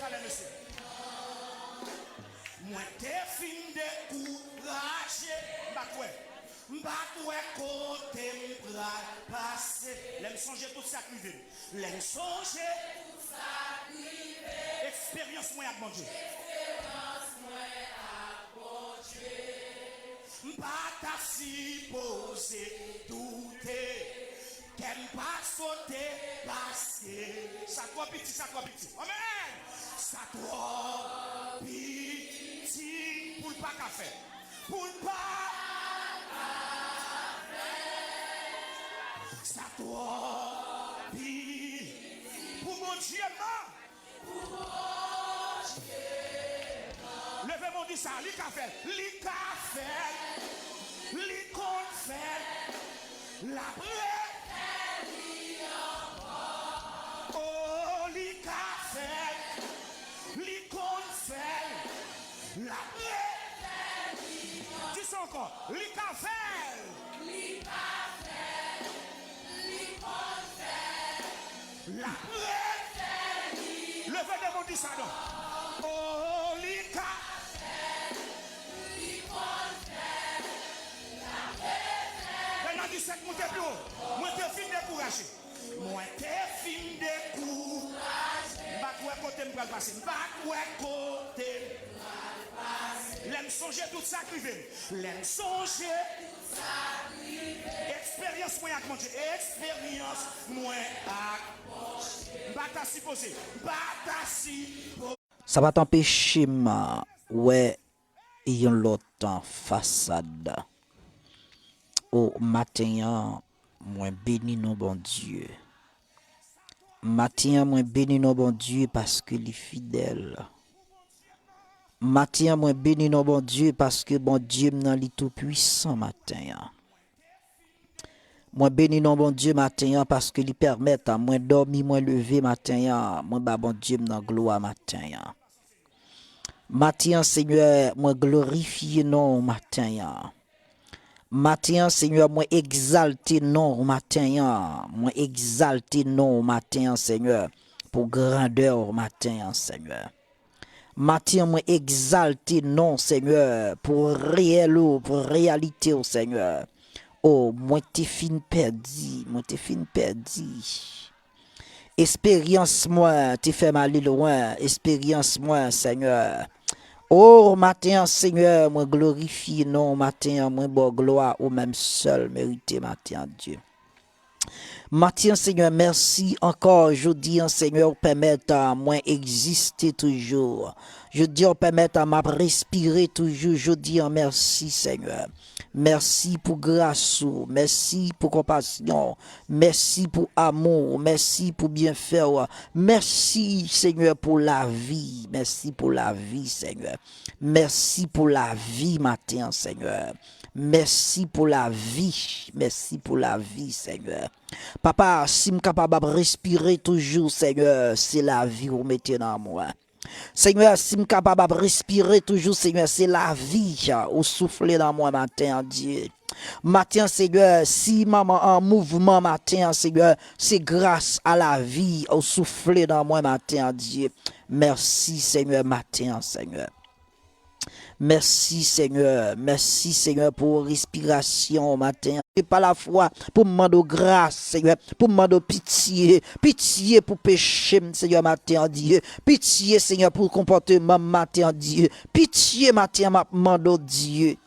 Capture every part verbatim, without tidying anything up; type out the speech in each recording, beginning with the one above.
Talè, mesye. Mwen te fin dekouraje. M pa t wè. M pa t wè kote m pral pase. Lè m sonje tout sa k rive m. Lè m sonje tout sa k rive m. Eksperyans mwen ak Bondye. Eksperyans mwen ak Bondye. M pa ta sipoze doute. Kè m pa sote paske sa twò piti, sa twò piti. Amèn! Sa twò piti pou l pa ka fè. Pou l pa ka fè. Sa twò piti pou Bondye m nan. Leve men w di sa, li ka fè l, li ka fè l, li konn fè l, l ap refè l ankò. O, li ka fè l, li konn fè l, l ap refè l ankò. Di sa ankò, li ka fè l. Li ka fè l, li konn fè l. L ap refè l. Leve men w di sa non. O, li ka. Lè nan disèt moute pi wo. Mwen te fin dekouraje. Mwen te fin dekouraje. M pa t wè kote m pral pase. M pa t wè kote m pral pase. Lè m sonje tout sa k rive m. Lè m sonje eksperyans mwen ak Bondye. Eksperyans mwen ak Bondye. M pa ta sipoze. M pa ta sipoze. Sa pa t anpeche m wè yon lòt fasad. O maten an, mwen beni non Bondye. Maten an, mwen beni non Bondye paske li fidèl. Maten an, mwen beni non Bondye paske Bondye m nan li toupwisan maten an. Mwen beni non Bondye maten an paske li pèmèt mwen dòmi, mwen leve maten an, mwen ba Bondye m nan glwa maten an. Maten an, Senyè, mwen glorifye non w maten an. Maten an, Senyè, mwen egzalte non w maten an. Mwen egzalte non w maten an, Senyè, pou grandè w maten an, Senyè. Maten an, mwen egzalte non w, Senyè, pou reyèl ou, pou reyalite w, Senyè. O, mwen te fin pèdi, mwen te fin pèdi. Esperyans mwen te fè m ale lwen, esperyans mwen, Senyè. O, maten an, Senyè, mwen glorifye non w maten an, mwen ba w glwa, ou menm sèl merite maten an, Dye. Maten an, Senyè, mèsi ankò. Jodi an, Senyè, ou pèmèt, a, mwen egziste toujou. Jodi an, ou pèmèt, a, m ap respire toujou. Jodi an, mèsi, Senyè. Mèsi pou gras ou. Mèsi pou konpasyon w. Mèsi pou amou w. Mèsi pou byenfè w. Mèsi, Senyè, pou lavi. Mèsi pou lavi, Senyè. Mèsi pou lavi maten an, Senyè. Mèsi pou lavi. Mèsi pou lavi, Senyè. Papa, si m kapab ap respire toujou, Senyè, se lavi ou mete nan mwen. Senyè, si m kapab ap respire toujou, Senyè, se lavi ou soufle nan mwen maten an, Dye. Maten an, Senyè, si manman an mouvman maten an, Senyè, se gras a lavi ou soufle nan mwen maten an, Dye. Mèsi, Senyè, maten an, Senyè. Mèsi, Senyè. Mèsi, Senyè, pou respirasyon maten an. Se pa lafwa pou m mande w gras, Senyè, pou m mande w pitye. Pitye pou peche m, Senyè, maten an, Dye. Pitye, Senyè, pou konpòteman m maten an, Dye. Pitye maten an, m ap mande w, Dye.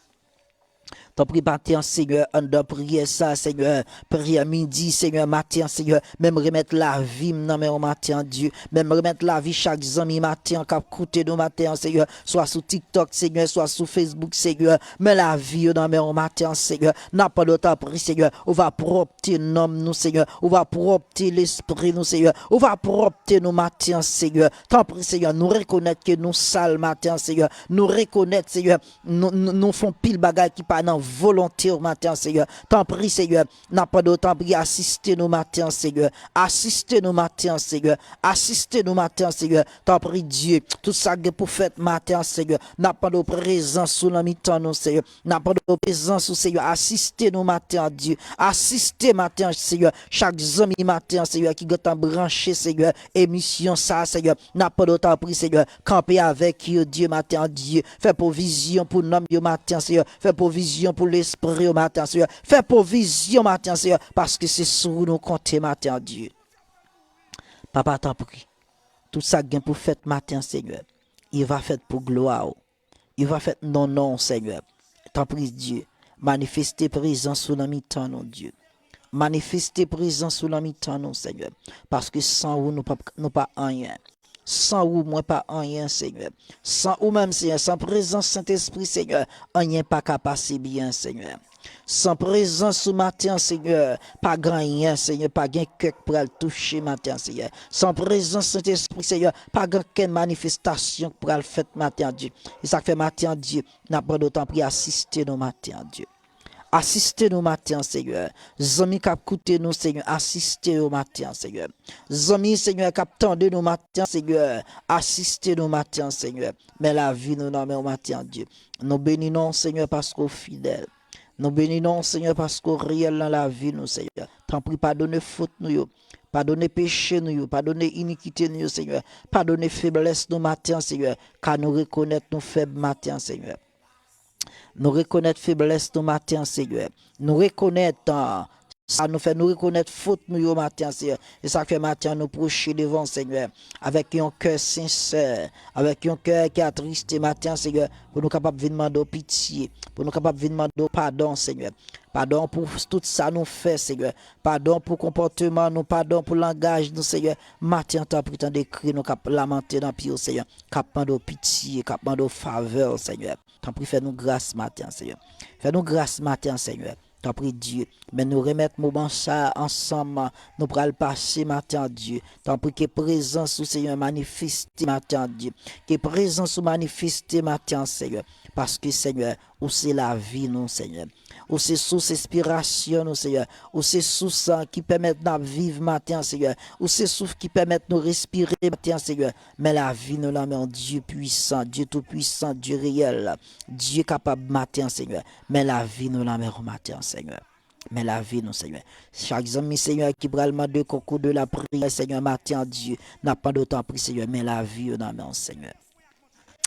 Tanpri, maten an, Senyè, anndan priyè sa, Senyè, priyè midi, Senyè, maten an, Senyè, men m remèt lavi m nan men w maten an, Dye. Men m remèt lavi chak zanmi maten an k ap koute nou maten an, Senyè, swa sou TikTok, Senyè, swa sou Facebook, Senyè. Men lavi yo nan men w maten an, Senyè. N ap mande w, tanpri, Senyè, ou va pwòpte nanm nou, Senyè. Ou va pwòpte lespri nou, Senyè. Ou va pwòpte nou maten an, Senyè. Tanpri, Senyè, nou rekonèt ke nou sal maten an, Senyè. Nou rekonèt, Senyè, nou, nou, nou fè yon pil bagay ki pa nan volonte w maten an, Senyè. Tanpri, Senyè, n ap mande w, tanpri, asiste nou maten an, Senyè. Asiste nou maten an, Senyè. Asiste nou maten an, Senyè. Tanpri, Dye, tout sa k gen pou fèt maten an, Senyè. N ap mande w prezans ou nan mitan nou, Senyè. N ap mande w prezans ou, Senyè. Asiste nou maten an, Dye. Asiste maten an, Senyè. Chak zanmi maten an, Senyè, ki gentan branche, Senyè, emisyon sa, Senyè. N ap mande w, tanpri, Senyè, kanpe avèk yo, Dye, maten an, Dye. Fè pwovizyon pou nanm yo maten an, Senyè. Fè pwovizyon pou lespri yo maten an, Senyè. Fè pwovizyon maten an, Senyè, paske se sou ou nou konte maten an, Dye. Papa, tanpri, tout sa k gen pou fèt maten an, Senyè, li va fèt pou glwa w. Li va fèt nan non w, Senyè. Tanpri, Dye, manifeste prezans ou nan mitan nou, Dye. Manifeste prezans ou nan mitan nou, Senyè. Paske san ou, nou pa, nou pa anyen. San ou, mwen pa anyen, Senyè. San ou menm, Senyè, san prezans Sentespri, Senyè, anyen pa ka pase byen, Senyè. San prezans ou maten an, Senyè, pa gen anyen, Senyè, pa gen kè k pral touche maten an, Senyè. San prezans Sentespri, Senyè, pa gen okenn manifestasyon k pral fèt maten an, Dye. E sa k fè maten an, Dye, n ap mande w, tanpri, asiste nou maten an, Dye. Asiste nou maten an, Senyè. Zanmi k ap koute nou, Senyè, asiste yo maten an, Senyè. Zanmi, Senyè, k ap tande nou maten an, Senyè, asiste nou maten an, Senyè. Men lavi nou nan men w maten an, Dye. Nou beni non w, Senyè, paske w fidèl. Nou beni non w, Senyè, paske w reyèl nan lavi nou, Senyè. Tanpri, padone fot nou yo. Padone peche nou yo. Padone inikite nou yo, Senyè. Padone feblès nou maten an, Senyè. Ka nou rekonèt nou fèb maten an, Senyè. Nou rekonèt feblès nou maten an, Senyè. Nou rekonèt, ah, sa nou fè, nou rekonèt fot nou yo maten an, Senyè. E sa k fè maten an nou pwoche devan w, Senyè, avèk yon kè sensè, avèk yon kè ki atriste maten an, Senyè, pou nou kapab vin mande w pitye, pou nou kapab vin mande w padon, Senyè. Padon pou tout sa nou fè, Senyè. Padon pou konpòteman nou, padon pou langaj nou, Senyè. Maten an, tanpri, tande kri nou k ap lamante nan pye w, Senyè, k ap mande w pitye, k ap mande w favè w, Senyè. Tanpri, fè nou gras maten an, Senyè. Fè nou gras maten an, Senyè. Tanpri, Dye. Men nou remèt moman sa a ansanm, nou pral pase maten an, Dye. Tanpri, ke prezans ou, Senyè, manifeste maten an, Dye. Ke prezans ou manifeste maten an, Senyè. Paske, Senyè, ou se lavi nou, Senyè. Ou se sous enspirasyon nou, Senyè. Ou se sous, ah, ki pèmèt n ap viv maten an, Senyè. Ou se sous ki pèmèt nou respire maten an, Senyè. Men lavi nou nan men w, Dye pwisan, Dye toupwisan, Dye reyèl, Dye kapab maten an, Senyè. Men lavi nou nan men w maten an, Senyè. Men lavi nou, Senyè. Chak zanmi, Senyè, ki pral mande konkou de lapriyè, Senyè, maten an, Dye, n ap mande w, tanpri, Senyè, men lavi yo nan men w, Senyè.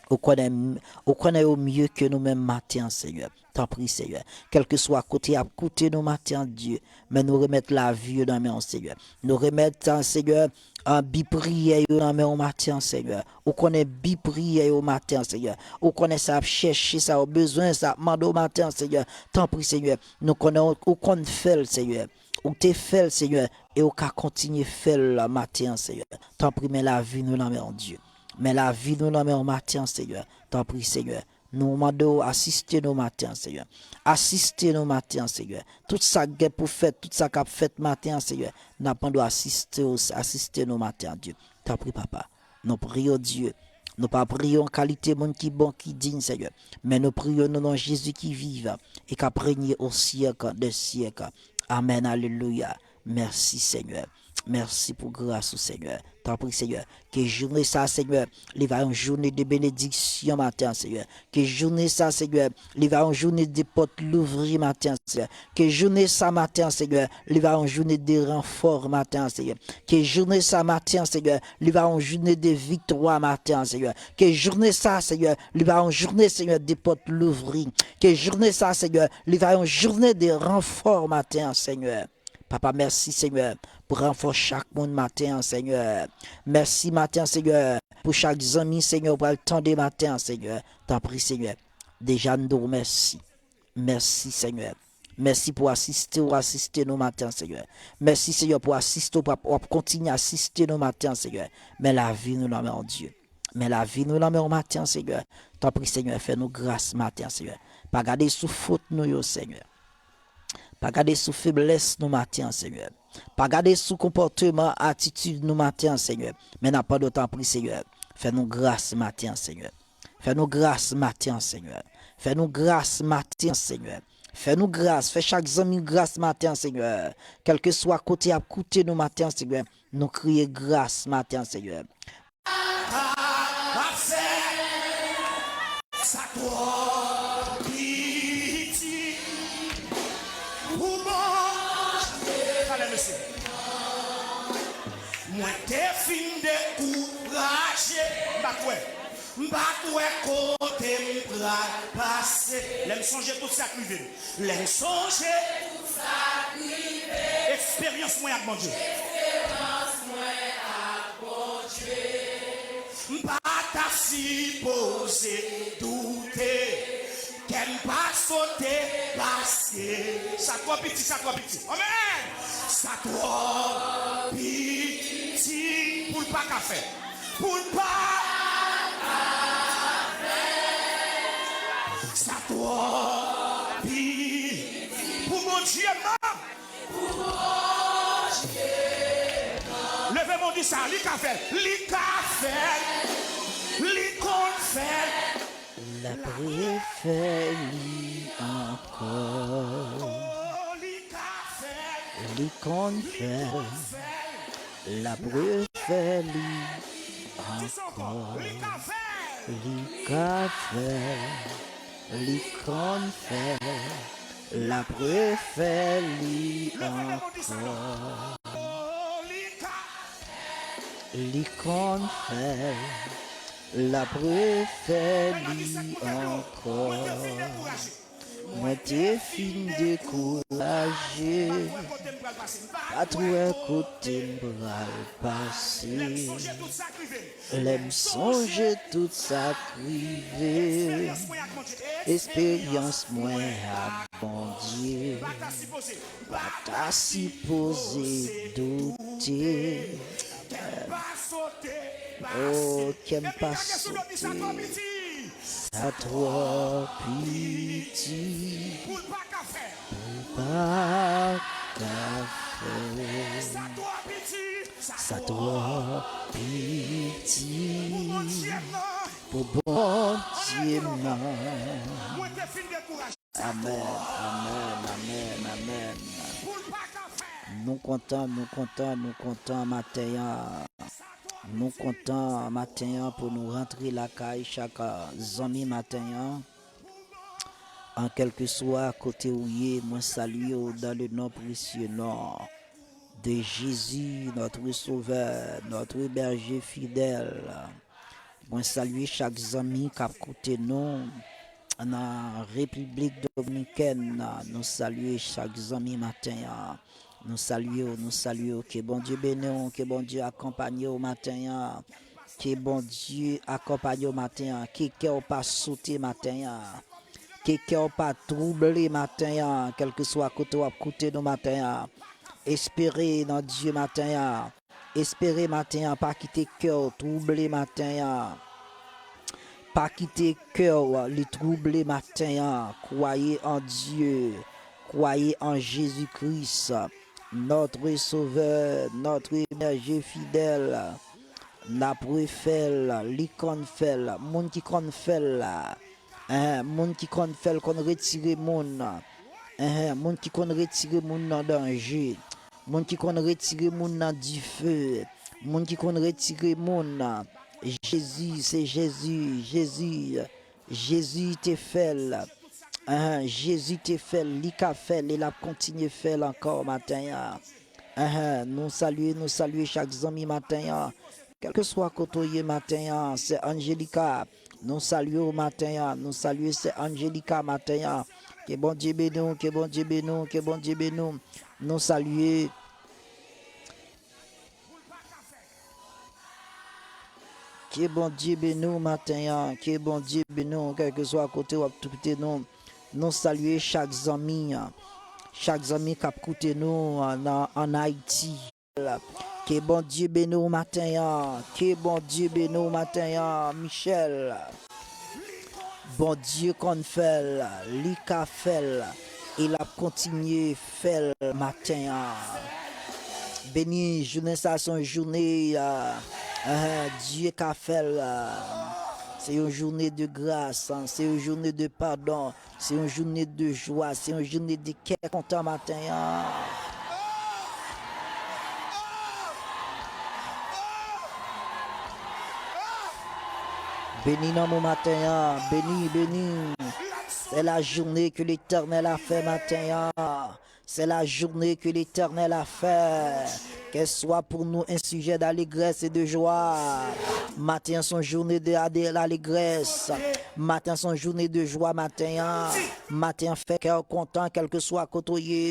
Ou konnen, ou konnen yo mye ke nou menm maten an, Senyè. Tanpri, Senyè. Kèlkeswa kote y ap koute nou maten an, Dye, men nou remèt lavi yo nan men w, Senyè. Nou remèt, ah, Senyè, ah, bi priyè yo nan men w maten an, Senyè. Ou konnen bi priyè yo maten an, Senyè. Ou konnen sa y ap chèche, sa yo bezwen, sa y ap mande w maten an, Senyè. Tanpri, Senyè. Nou konnen ou, ou konn fè l, Senyè. Ou te fè l, Senyè, e ou ka kontinye fè l maten an, Senyè. Tanpri, men lavi nou nan men w, Dye. Men lavi nou nan men w maten an, Senyè. Tanpri, Senyè. Nou mande w asiste nou maten an, Senyè. Asiste nou maten an, Senyè. Tout sa k gen pou fèt, tout sa k ap fèt maten an, Senyè. N ap mande w asiste w, asiste nou maten an, Dye. Tanpri, Papa. Nou priye w, Dye. Nou pa priye w an kalite moun ki bon, ki diy, Senyè. Men nou priye w nan non Jezi ki vivan e k ap renye o syèk dè syèk. Amèn, alelouya. Mèsi, Senyè. Mèsi pou gras ou, Senyè. Tanpri, Senyè, ke jounen sa, Senyè, li va yon jounen de benediksyon maten an, Senyè. Ke jounen sa, Senyè, li va yon jounen de pòt louvri maten an, Senyè. Ke jounen sa maten an, Senyè, li va yon jounen de ranfò maten an, Senyè. Ke jounen sa maten an, Senyè, li va yon jounen de viktwa maten an, Senyè. Ke jounen sa, Senyè, li va yon jounen, Senyè, de pòt louvri. Ke jounen sa, Senyè, li va yon jounen de ranfò maten an, Senyè. Papa, mèsi, Senyè, pou ranfò chak moun maten an, Senyè. Mèsi maten an, Senyè, pou chak zanmi, Senyè, ou pral tande maten an, Senyè. Tanpri, Senyè, deja n di w mèsi. Mèsi, Senyè. Mèsi pou asiste ou asiste nou maten an, Senyè. Mèsi, Senyè, pou asiste ou p ap, w ap kontinye asiste nou maten an, Senyè. Men lavi nou nan men w, Dye. Men lavi nou nan men w maten an, Senyè. Tanpri, Senyè, fè nou gras maten an, Senyè. Pa gade sou fot nou yo, Senyè. Pa gade sou feblès nou maten an, Senyè. Pa gade sou konpòteman, atitid nou maten an, Senyè. Men n ap mande w, tanpri, Senyè, fè nou gras maten an, Senyè. Fè nou gras maten an, Senyè. Fè nou gras maten an, Senyè. Fè nou gras, fè chak zanmi gras maten an, Senyè. Kèlkeswa kote y ap koute nou maten an, Senyè, nou kriye gras maten an, Senyè. Sa twò piti pou Bondye. Talè, mesye. Mwen te fin dekouraje. M pa t wè. M pa t wè kote m pral pase. Lè m sonje tout sa k rive m. Lè m sonje tout sa k rive m. Eksperyans mwen ak Bondye. Eksperyans mwen ak Bondye. M pa ta sipoze doute. Kè m pa sote paske. Sa twò piti, sa twò piti. Amèn! Sa twò piti pou l pa ka fè. Pou l pa ka fè. Sa twò piti pou Bondye m nan. Leve men w, di sa, li ka fè l, li ka fè l, li konn fè l. L ap refè li ankò. Oh, li ka fè l, li konn fè l, l ap refè li ankò. Li ka fè l, li konn fè l, l ap refè li ankò. Li konn fè l, l ap refè li ankò. Mwen te fin dekouraje, pa t wè kote m pral pase. Lè m sonje tout sa k rive m, eksperyans mwen ak Bondye, m pa ta sipoze doute. Oh, kè m pa sote. Sa twò piti pou l pa ka fè. Pou l pa ka fè. Sa twò piti pou Bondye m nan. Amèn, amèn, amèn, amèn. Nou kontan, nou kontan, nou kontan maten an. Nou kontan maten an pou nou rantre lakay chak, ah, zanmi maten an. An kèlkeswa kote ou ye, mwen salye w dans le nom précieux nom de Jésus, notre Sauveur, notre Berger fidèle. Mwen salye chak zanmi k ap koute nou nan Repiblik Dominikèn. Nou salye chak zanmi maten an. Nou salye w, nou salye w. Ke Bondye beni w, ke Bondye akonpanye w maten an. Ke Bondye akonpanye w maten an. Ke kè w pa sote maten an. Ke kè w pa twouble maten an, kèlkeswa kote w ap koute nou maten an. Espere nan Dye maten an. Espere maten an, pa kite kè w twouble maten an. Pa kite kè w li twouble maten an. Croyez en Dieu. Croyez en Jésus-Christ, notre Sauveur, notre Berger fidèle. N ap refè l, li konn fè l. Moun ki konn fè l la. Enhen, moun ki konn fè l konn retire moun. Enhen, moun ki konn retire moun nan danje. Moun ki konn retire moun nan dife. Moun ki konn retire moun. Jezi, se Jezi, Jezi. Jezi te fè l. Enhen, Jezi te fè l, li ka fè l, e l ap kontinye fè l ankò maten an. Enhen, nou salye, nou salye chak zanmi maten an. Kèlkeswa kote w ye maten an, sè Angelica, nou salye w maten an. Nou salye sè Angelica maten an. Ke Bondye beni w, ke Bondye beni w, ke Bondye beni w. Nou salye. Ke Bondye beni w maten an. Ke Bondye beni w, kèlkeswa kote w ap koute nou. Nou salye chak zanmi an. Chak zanmi k ap koute nou an, nan, ann Ayiti. Ke Bondye beni w maten an. Ke Bondye beni w maten an, Michel. Bondye konn fè l, li ka fè l, e l ap kontinye fè l maten an. Beni jounen sa, se yon jounen, ah, ah, Dye ka fè l. Se yon jounen de gras, se yon jounen de padon, se yon jounen de jwa, se yon jounen de kè kontan maten an. Beni nanm ou maten an, beni, beni. C'est la journée que l'Éternel a fait maten an. C'est la journée que l'Éternel a fait. Qu'elle soit pour nous un sujet d'allégresse et de joie. Maten an se yon jounen de, de lalégres. Maten an se yon jounen de jwa maten an. Maten an fè kè w kontan kèlkeswa kote w ye.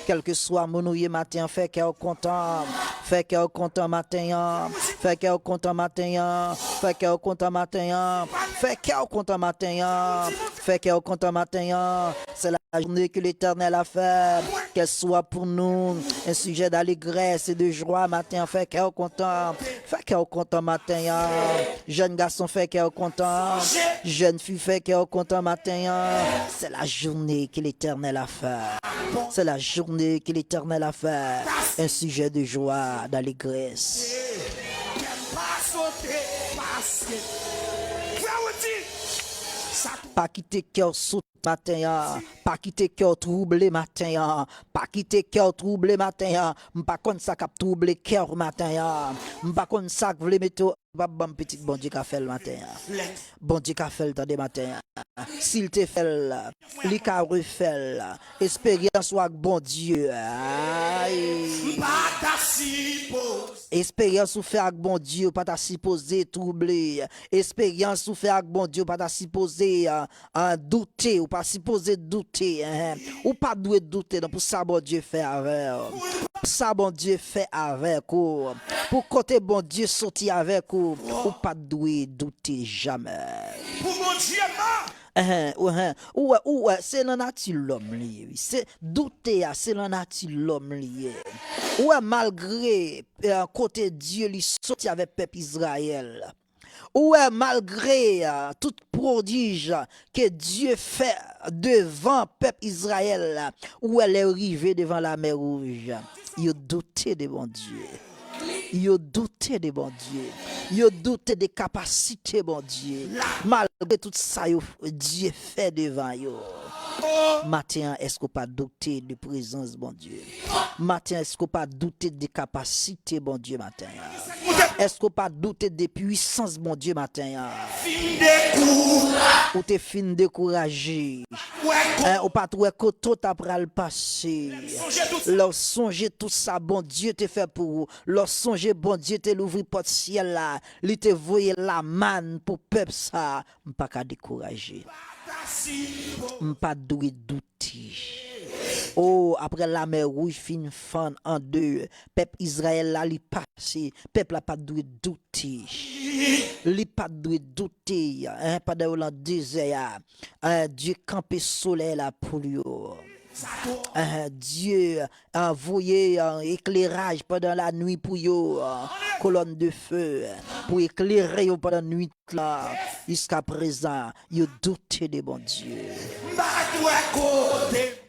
Kèlkeswa moun ou ye maten an fè kè w kontan. Fè kè w kontan maten an. Fè kè w kontan maten an. Fè kè w kontan maten an. Fè kè w kontan maten an. Fè kè w kontan maten an. C'est la journée que l'Éternel a fait. Qu'elle soit pour nous un sujet d'allégresse et de joie. Maten an fè kè w kontan. Fè kè w kontan maten an. Jèn gason fè kè w kontan. Jèn fi fè kè w kontan maten an. C'est la journée que l'Éternel a fait. C'est la journée que l'Éternel a fait. Un sujet de joie, d'allégresse. Pa sote, paske. Frè Woody, sa tou. Pa kite kè w sote maten an. Pa kite kè w twouble maten an. Pa kite kè w twouble maten an. M pa konn sa k ap twouble kè w maten an. M pa konn sa k vle mete w. P ap ban m pitit, Bondye ka fè l maten an. Bondye ka fè l tande maten an. Si l te fè l, li ka refè l. Esperyans ou ak Bondye. Ay. M pa ta sipoze. Esperyans ou fè ak Bondye, ou pa ta sipoze twouble. Esperyans ou fè ak Bondye, ou pa ta sipoze, a, a, doute. Ou pa sipoze doute, enhen. Ou pa dwe doute, non, pou sa Bondye fè avè w. Pou sa Bondye fè avèk ou. Pou kote Bondye soti avèk ou. Ou pa dwe doute jamè. Pou Bondye, non. Enhen, ou, enhen. Ou wè, ou wè, se nan nati lòm li ye, wi. Se, doute a, se nan nati lòm li ye. Ou wè, malgre, eh, kote Dye li soti avèk pèp Izrayèl. Ou wè, malgre, eh, tout pwodij ke Dye fè devan pèp Izrayèl, ou wè, lè yo rive devan Lamè Wouj, yo doute de Bondye. Yo doute de Bondye. Yo doute de kapasite Bondye. Malgre tout sa yo, Dye fè devan yo. Maten an, èske w pa doute de prezans Bondye? Maten an, èske w pa doute de kapasite Bondye maten an? Èske w pa doute de pwisans Bondye maten an? Ou te fin dekouraje. Ou pa t wè kote w ta pral pase. Lè w sonje tout sa Bondye te fè pou ou, lè w sonje Bondye te louvri pòt syèl la, li te voye lamàn pou pèp sa, m pa ka dekouraje. M pa dwe doute. O, apre Lamè Wouj fin fann an de, pèp Izrayèl la, li pase. Pèp la pa t dwe doute. Li pa t dwe doute, en, pandan yo nan dezè a. En, Dye kanpe solèy la pou yo. En, Dye, en, voye, en, ekleraj pandan lanwit pou yo, en, kolòn de fe, en, pou eklere yo pandan nwit la, jiska prezan, yo doute de Bondye.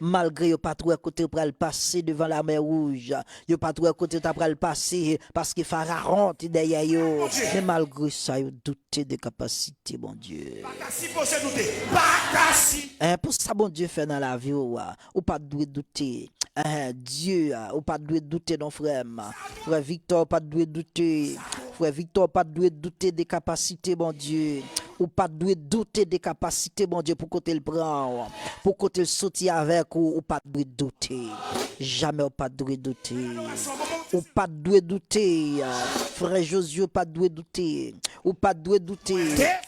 Malgre yo pa t wè kote yo pral pase devan Lamè Wouj, yo pa t wè kote yo ta pral pase, paske Farawon te dèyè yo. Men malgre sa, yo doute de kapasite Bondye. Pa ta sipoze doute. Pa ta si. En, pou sa Bondye fè nan lavi w a, ou pa t dwe doute. En, Dye a, ou pa t dwe doute non, frè m. Frè Victor, ou pa t dwe doute. Frè Victor, ou pa t dwe doute de kapasite Bondye. Ou pa t dwe doute de kapasite Bondye pou kote l pran w, pou kote l soti avèk ou, ou pa t dwe doute. Jamè ou pa t dwe doute. Ou pa t dwe doute. Frè Josué, ou pa t dwe doute. Ou pa t dwe doute.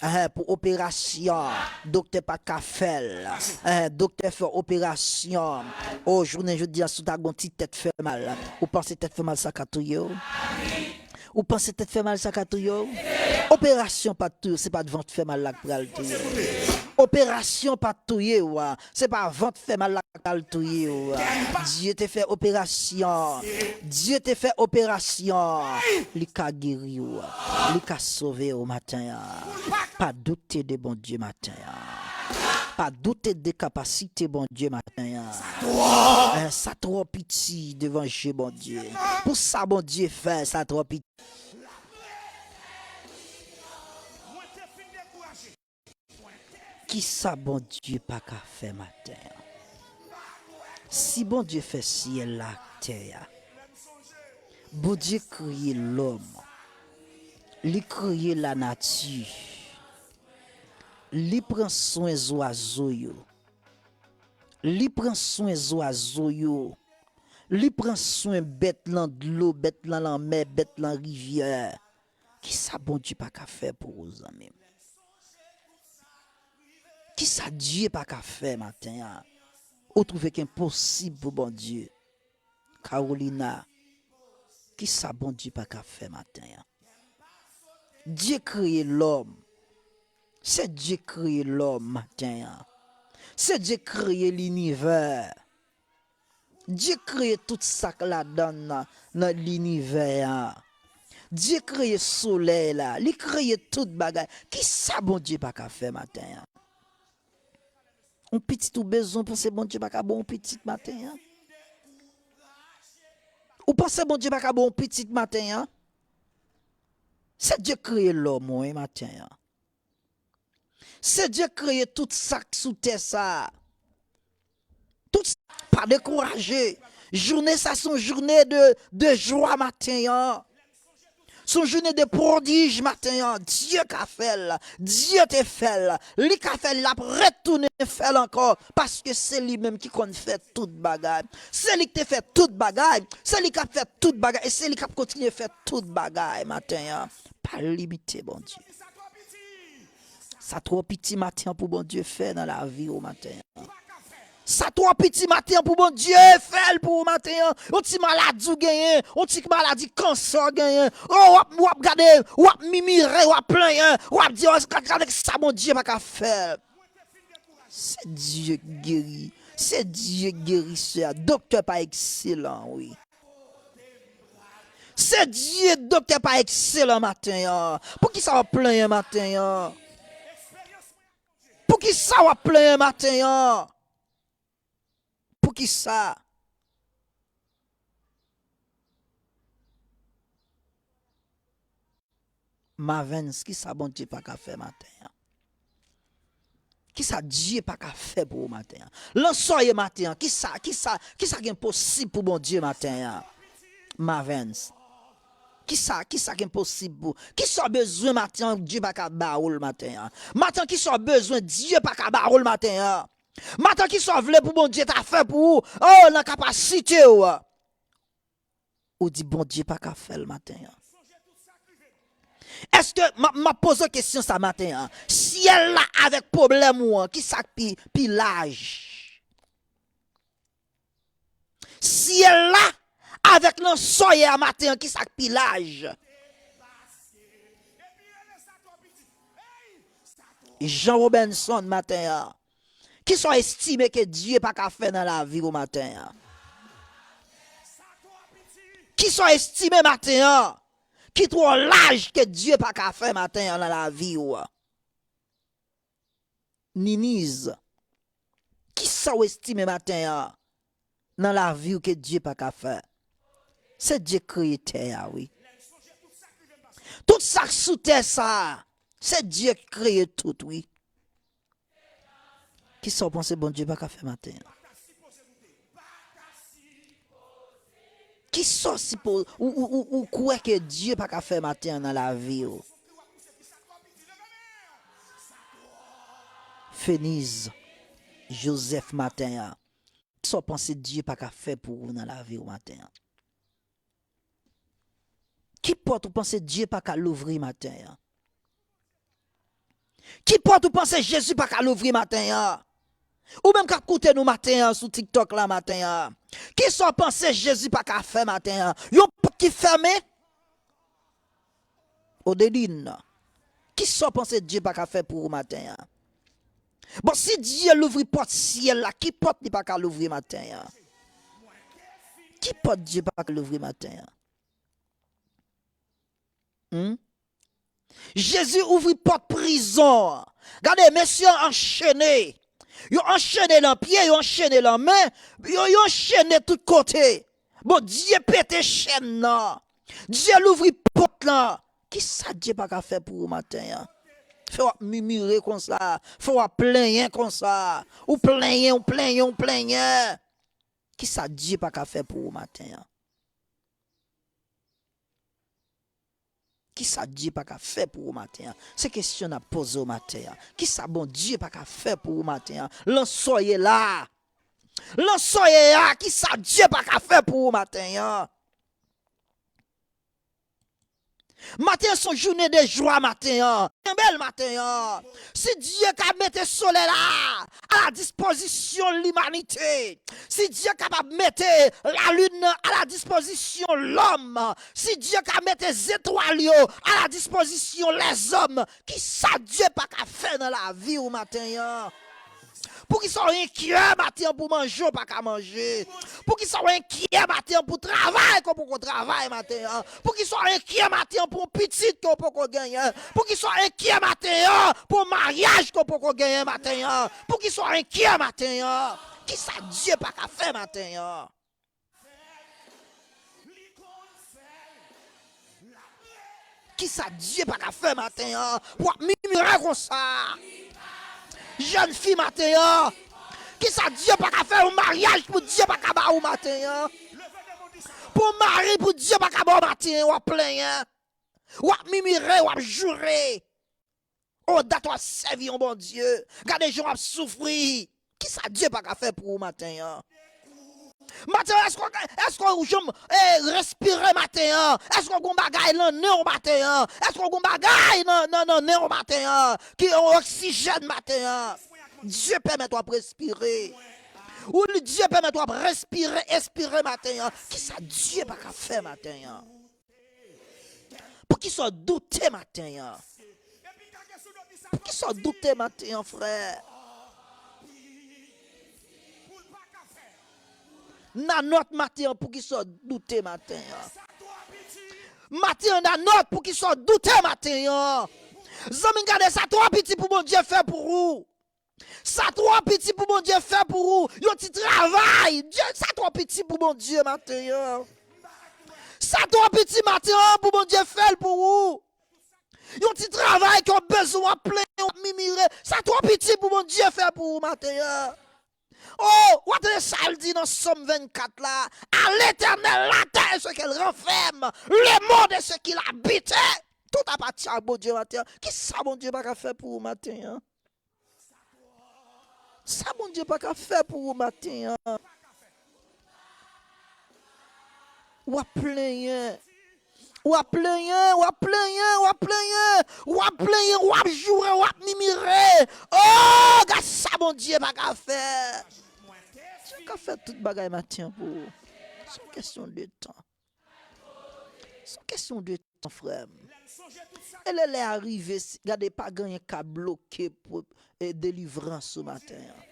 En, pou operasyon, doktè pa t ka fè l. En, doktè fè operasyon. O, jounen jodi a, si w ta gon ti tèt fè mal, ou panse tèt fè mal sa ka touye w? Ou panse tèt fè mal sa ka touye w? Operasyon pa t touye w, se pa t vant fè mal la k pral touye w. Operasyon pa t touye w, se pa vant fè mal la k pral touye w. Dye te fè operasyon. Dye te fè operasyon. Li ka geri w. Li ka sove w maten an. Pa doute de Bondye maten an. Pa doute de kapasite Bondye maten an. Eh, sa twò piti devan je Bondye. Pou sa Bondye fè, sa twò piti. Mwen te fin dekouraje. Kisa Bondye pa ka fè maten an? Si Bondye fè syèl la ak tè a, Bondye kreye lòm, li kreye lanati, li pran swen zwazo yo, li pran swen zwazo yo, li pran swen bèt lan dlo, bèt lan lanmè, bèt lan rivyè. Kisa Bondye pa ka fè pou ou, zanmi m? Kisa Dye pa ka fè maten an? Ou twouve k enposib pou Bondye? Carolina, kisa Bondye pa ka fè maten an? Dye kreye lòm. Se Dye kreye lòm maten an. Se Dye kreye linivè. Dye kreye tout sa k ladan nan, nan linivè a. Dye kreye solèy la, li kreye tout bagay. Kisa Bondye pa ka fè maten an? Yon pitit ou bezwen, ou panse Bondye pa ka ba w yon pitit maten an? Ou panse Bondye pa ka ba w yon pitit maten an? Se Dye kreye lòm wi maten an. Se Dye kreye tout sa k sou tè sa a. Tout sa, pa dekouraje. Jounen sa se yon jounen de, de jwa maten an. Se yon jounen de pwodij maten an. Dye ka fè l. Dye te fè l. Li ka fè l, l ap retounen fè l ankò. Paske se li menm ki konn fè tout bagay. Se li ki te fè tout bagay. Se li k ap fè tout bagay. E se li k ap kontinye fè tout bagay maten an. Pa limite Bondye. Sa twò piti maten an pou Bondye fè nan lavi w maten an. Sa twò piti maten an pou Bondye fè l pou ou maten an. Yon ti maladi w genyen, yon ti maladi kansè w genyen. O, w ap, w ap gade, w ap mimire, w ap plenyen, w ap di, o, gade, gade sa Bondye pa ka fè. Se Dye k geri, se Dye k gerisè. Doktè pa ekselan, wi. Se Dye doktè pa ekselan maten an. Poukisa w ap plenyen maten an? Poukisa w ap plenyen maten an? Poukisa? Mavens, kisa Bondye pa ka fè maten an? Kisa Dye pa ka fè pou ou maten an? Lan sa w ye maten an, kisa, kisa, kisa k enposib pou Bondye maten an? Mavens. Kisa, kisa k enposib pou? Kisa w bezwen maten an, Dye pa ka ba ou l maten an? Maten an, kisa w bezwen, Dye pa ka ba ou l maten an? Maten an, kisa w vle pou Bondye ta fè pou ou? O, nan kapasite w. Ou di Bondye pa ka fè l maten an. Èske, m ap, m ap poze w kesyon sa maten an. Syèl la avèk pwoblèm ou an, kisa k pi, pi laj? Syèl la avèk nan soyè a maten an, kisa k pi laj? Jean Robinson maten an. Kisa w estime ke Dye pa ka fè nan lavi w maten an? Kisa w estime maten an ki twò laj ke Dye pa ka fè maten an nan lavi w? Niniz, kisa w estime maten an nan lavi w ke Dye pa ka fè? Se Dye kreye tè a, wi. Tout sa k sou tè sa a, se Dye ki kreye tout, wi. Kisa w panse Bondye pa ka fè maten an? Kisa w sipo-, ou, ou, ou, ou kwè ke Dye pa ka fè maten an nan lavi w? Feniz Joseph maten an. Kisa w panse Dye pa ka fè pou ou nan lavi w maten an? Ki pòt ou panse Dye pa ka louvri maten an? Ki pòt ou panse Jezi pa ka louvri maten an? Ou menm k ap koute nou maten an sou TikTok la maten an, kisa w panse Jezi pa ka fè maten an? Yon pòt ki fèmen? Odeline, kisa w panse Dye pa ka fè pou ou maten an? Bon, si Dye louvri pòt syèl la, ki pòt li pa ka louvri maten an? Ki pòt Dye pa ka louvri maten an? Hmm? Jezi ouvri pòt prizon an. Gade, mesye an anchene. Yo anchene nan pye, yo anchene nan men, yo, yo anchene tout kote. Bondye pete chèn nan. Dye louvri pòt lan. Kisa Dye pa ka fè pou ou maten an? Fè w ap mimire konsa. Fè w ap plenyen konsa. Ou plenyen, ou plenyen, ou plenyen. Kisa Dye pa ka fè pou ou maten an? Kisa Dye pa ka fè pou ou maten an? Se kesyon n ap poze w maten an. Kisa Bondye pa ka fè pou ou maten an? Lan sa w ye la. Lan sa w ye a, kisa Dye pa ka fè pou ou maten an? Maten an se yon jounen de jwa maten an. Kenbe l maten an. Si Dye ka mete solèy la a la dispozisyon limanite, si Dye kapab mete lalin nan a la dispozisyon lòm, si Dye ka mete zetwal yo a la dispozisyon lèzòm, kisa Dye pa ka fè nan lavi w maten an? Poukisa w enkyè maten an pou manje w pa ka manje? Poukisa w enkyè maten an pou travay ke w poko travay maten an? Poukisa w enkyè maten an pou yon pitit ke w poko genyen? Poukisa w enkyè maten an pou yon maryaj ke w poko genyen maten an? Poukisa w enkyè maten an? Kisa Dye pa ka fè maten an? Kisa Dye pa ka fè maten an? W ap mimire konsa. Jèn fi maten an. Kisa Dye pa ka fè? Yon maryaj pou Dye pa ka ba ou maten an. Pou yon mari pou Dye pa ka ba w maten an, w ap plenyen. W ap mimire, w ap joure. O, dat w ap sèvi yon Bondye. Gade jan w ap soufri. Kisa Dye pa ka fè pou ou maten an? Maten an, èske, èske ou janm eh, respire maten an? Èske w gon bagay nan nen w maten an? Èske w gon bagay nan, nan, nan nen w maten an? Ki yon oksijèn maten an? Dye pèmèt w ap respire. Ou li Dye pèmèt w ap respire, espire maten an. Kisa Dye pa ka fè maten an? Poukisa w doute maten an? Poukisa w doute maten an, frè? Nanòt maten an, poukisa w doute maten an? Maten an, Nanòt, poukisa w doute maten an? Zanmi, gade sa twò piti pou Bondye fè pou ou. Sa twò piti pou Bondye fè pou ou. Yon ti travay. Dye, sa twò piti pou Bondye maten an. Sa twò piti maten an pou Bondye fè l pou ou. Yon ti travay ke w bezwen, w ap plenyen, w ap mimire. Sa twò piti pou Bondye fè pou ou maten an. O, w ap tande sa l di nan Sòm vennkat la. À l'Éternel la terre et ce qu'elle renferme, le monde et ce qu'il habite. Tout apatyen a Bondye maten an. Kisa Bondye pa ka fè pou ou maten an? Sa Bondye pa ka fè pou ou maten an? W ap plenyen. W ap plenyen, w ap plenyen, w ap plenyen. W ap plenyen, w ap joure, w ap mimire. O, gad sa Bondye pa ka fè. Dye ka fè tout bagay maten an pou ou. Se yon kesyon de tan. Se yon kesyon de tan, frè m. E lè lè a rive, si, gade, pa gen anyen ka bloke pou, e, delivrans ou maten an.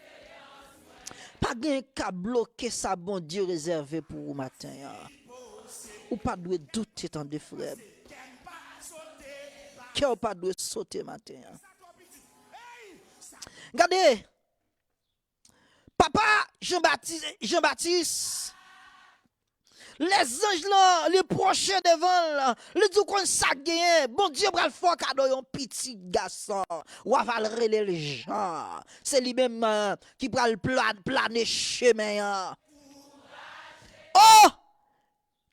Pa gen anyen ka bloke sa Bondye rezève pou ou maten an. Ou pa dwe doute, tande, frè m. Kè w pa dwe sote maten an. Gade, Papa Jean Baptiste, Jean Baptiste, lè zanj lan, li pwoche devan l, li di, "Ou konn sa k genyen, Bondye pral fè w kado yon pitit gason. W a pral rele l Jan. Se li menm, eh, ki pral pla-, plane chemen an." O!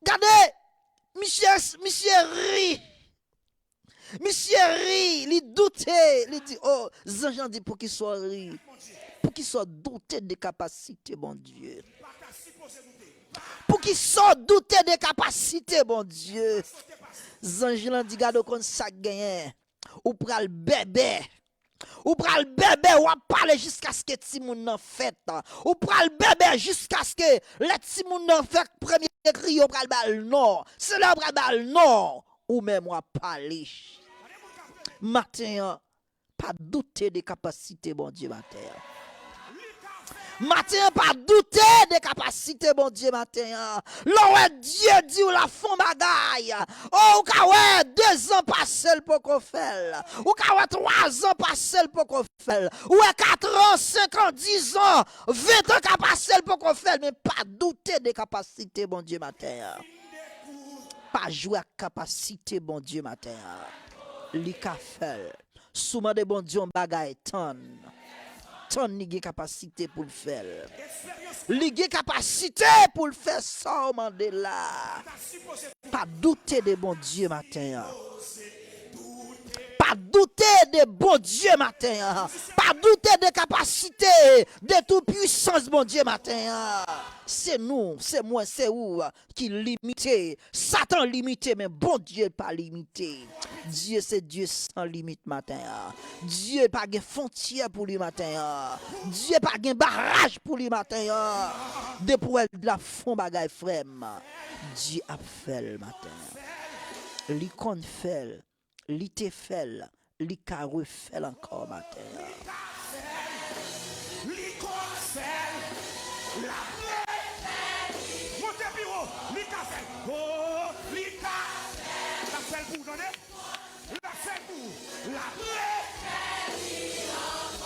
Gade! Misye, misye ri. Misye ri, li doute, li di, "O," zanj lan di, "Poukisa w ri? Poukisa w doute de kapasite Bondye? Poukisa w doute de kapasite Bondye?" Zanj lan di, "Gade, w konn sa k genyen? Ou pral bèbè. Ou pral bèbè, w ap pale jiskaske timoun nan fèt. Ou pral bèbè jiskaske lè timoun nan fè premye kri, yo pral ba l non. Se lè yo pral ba l non. Ou menm w ap pale." Maten an, pa doute de kapasite Bondye maten an. Maten an, pa doute de kapasite Bondye maten an. Lè w wè Dye di w l ap fè yon bagay, o, ou ka wè dezan pase l poko fè l. Ou ka wè twazan pase l poko fè l. Ou wè katran, senkan, dizan, ventan ka pase l poko fè l, men pa doute de kapasite Bondye maten an. Pa jwe ak kapasite Bondye maten an. Li ka fè l. Si w mande Bondye yon bagay, tann. Tann, li gen kapasite pou l fè l. Li gen kapasite pou l fè sa w mande l la. Pa doute de Bondye maten an. Pa doute de Bondye maten an. Pa doute de kapasite, de tout pwisans Bondye maten an. Se nou, se mwen, se ou ki limite. Satan limite, men Bondye pa limite. Dye se Dye san limit maten an. Dye pa gen fwontyè pou li maten an. Dye pa gen baraj pou li maten an. Depi w wè l ap fè yon bagay, frè m, Dye ap fè l maten an. Li konn fè l. Li te fè l, li ka refè l ankò maten an. Li konn fè l, l ap refè l. Monte pi wo, li ka fè l. Oh, li ka fè l. L ap fè l pou ou, tande. L ap fè l pou ou. L ap refè l.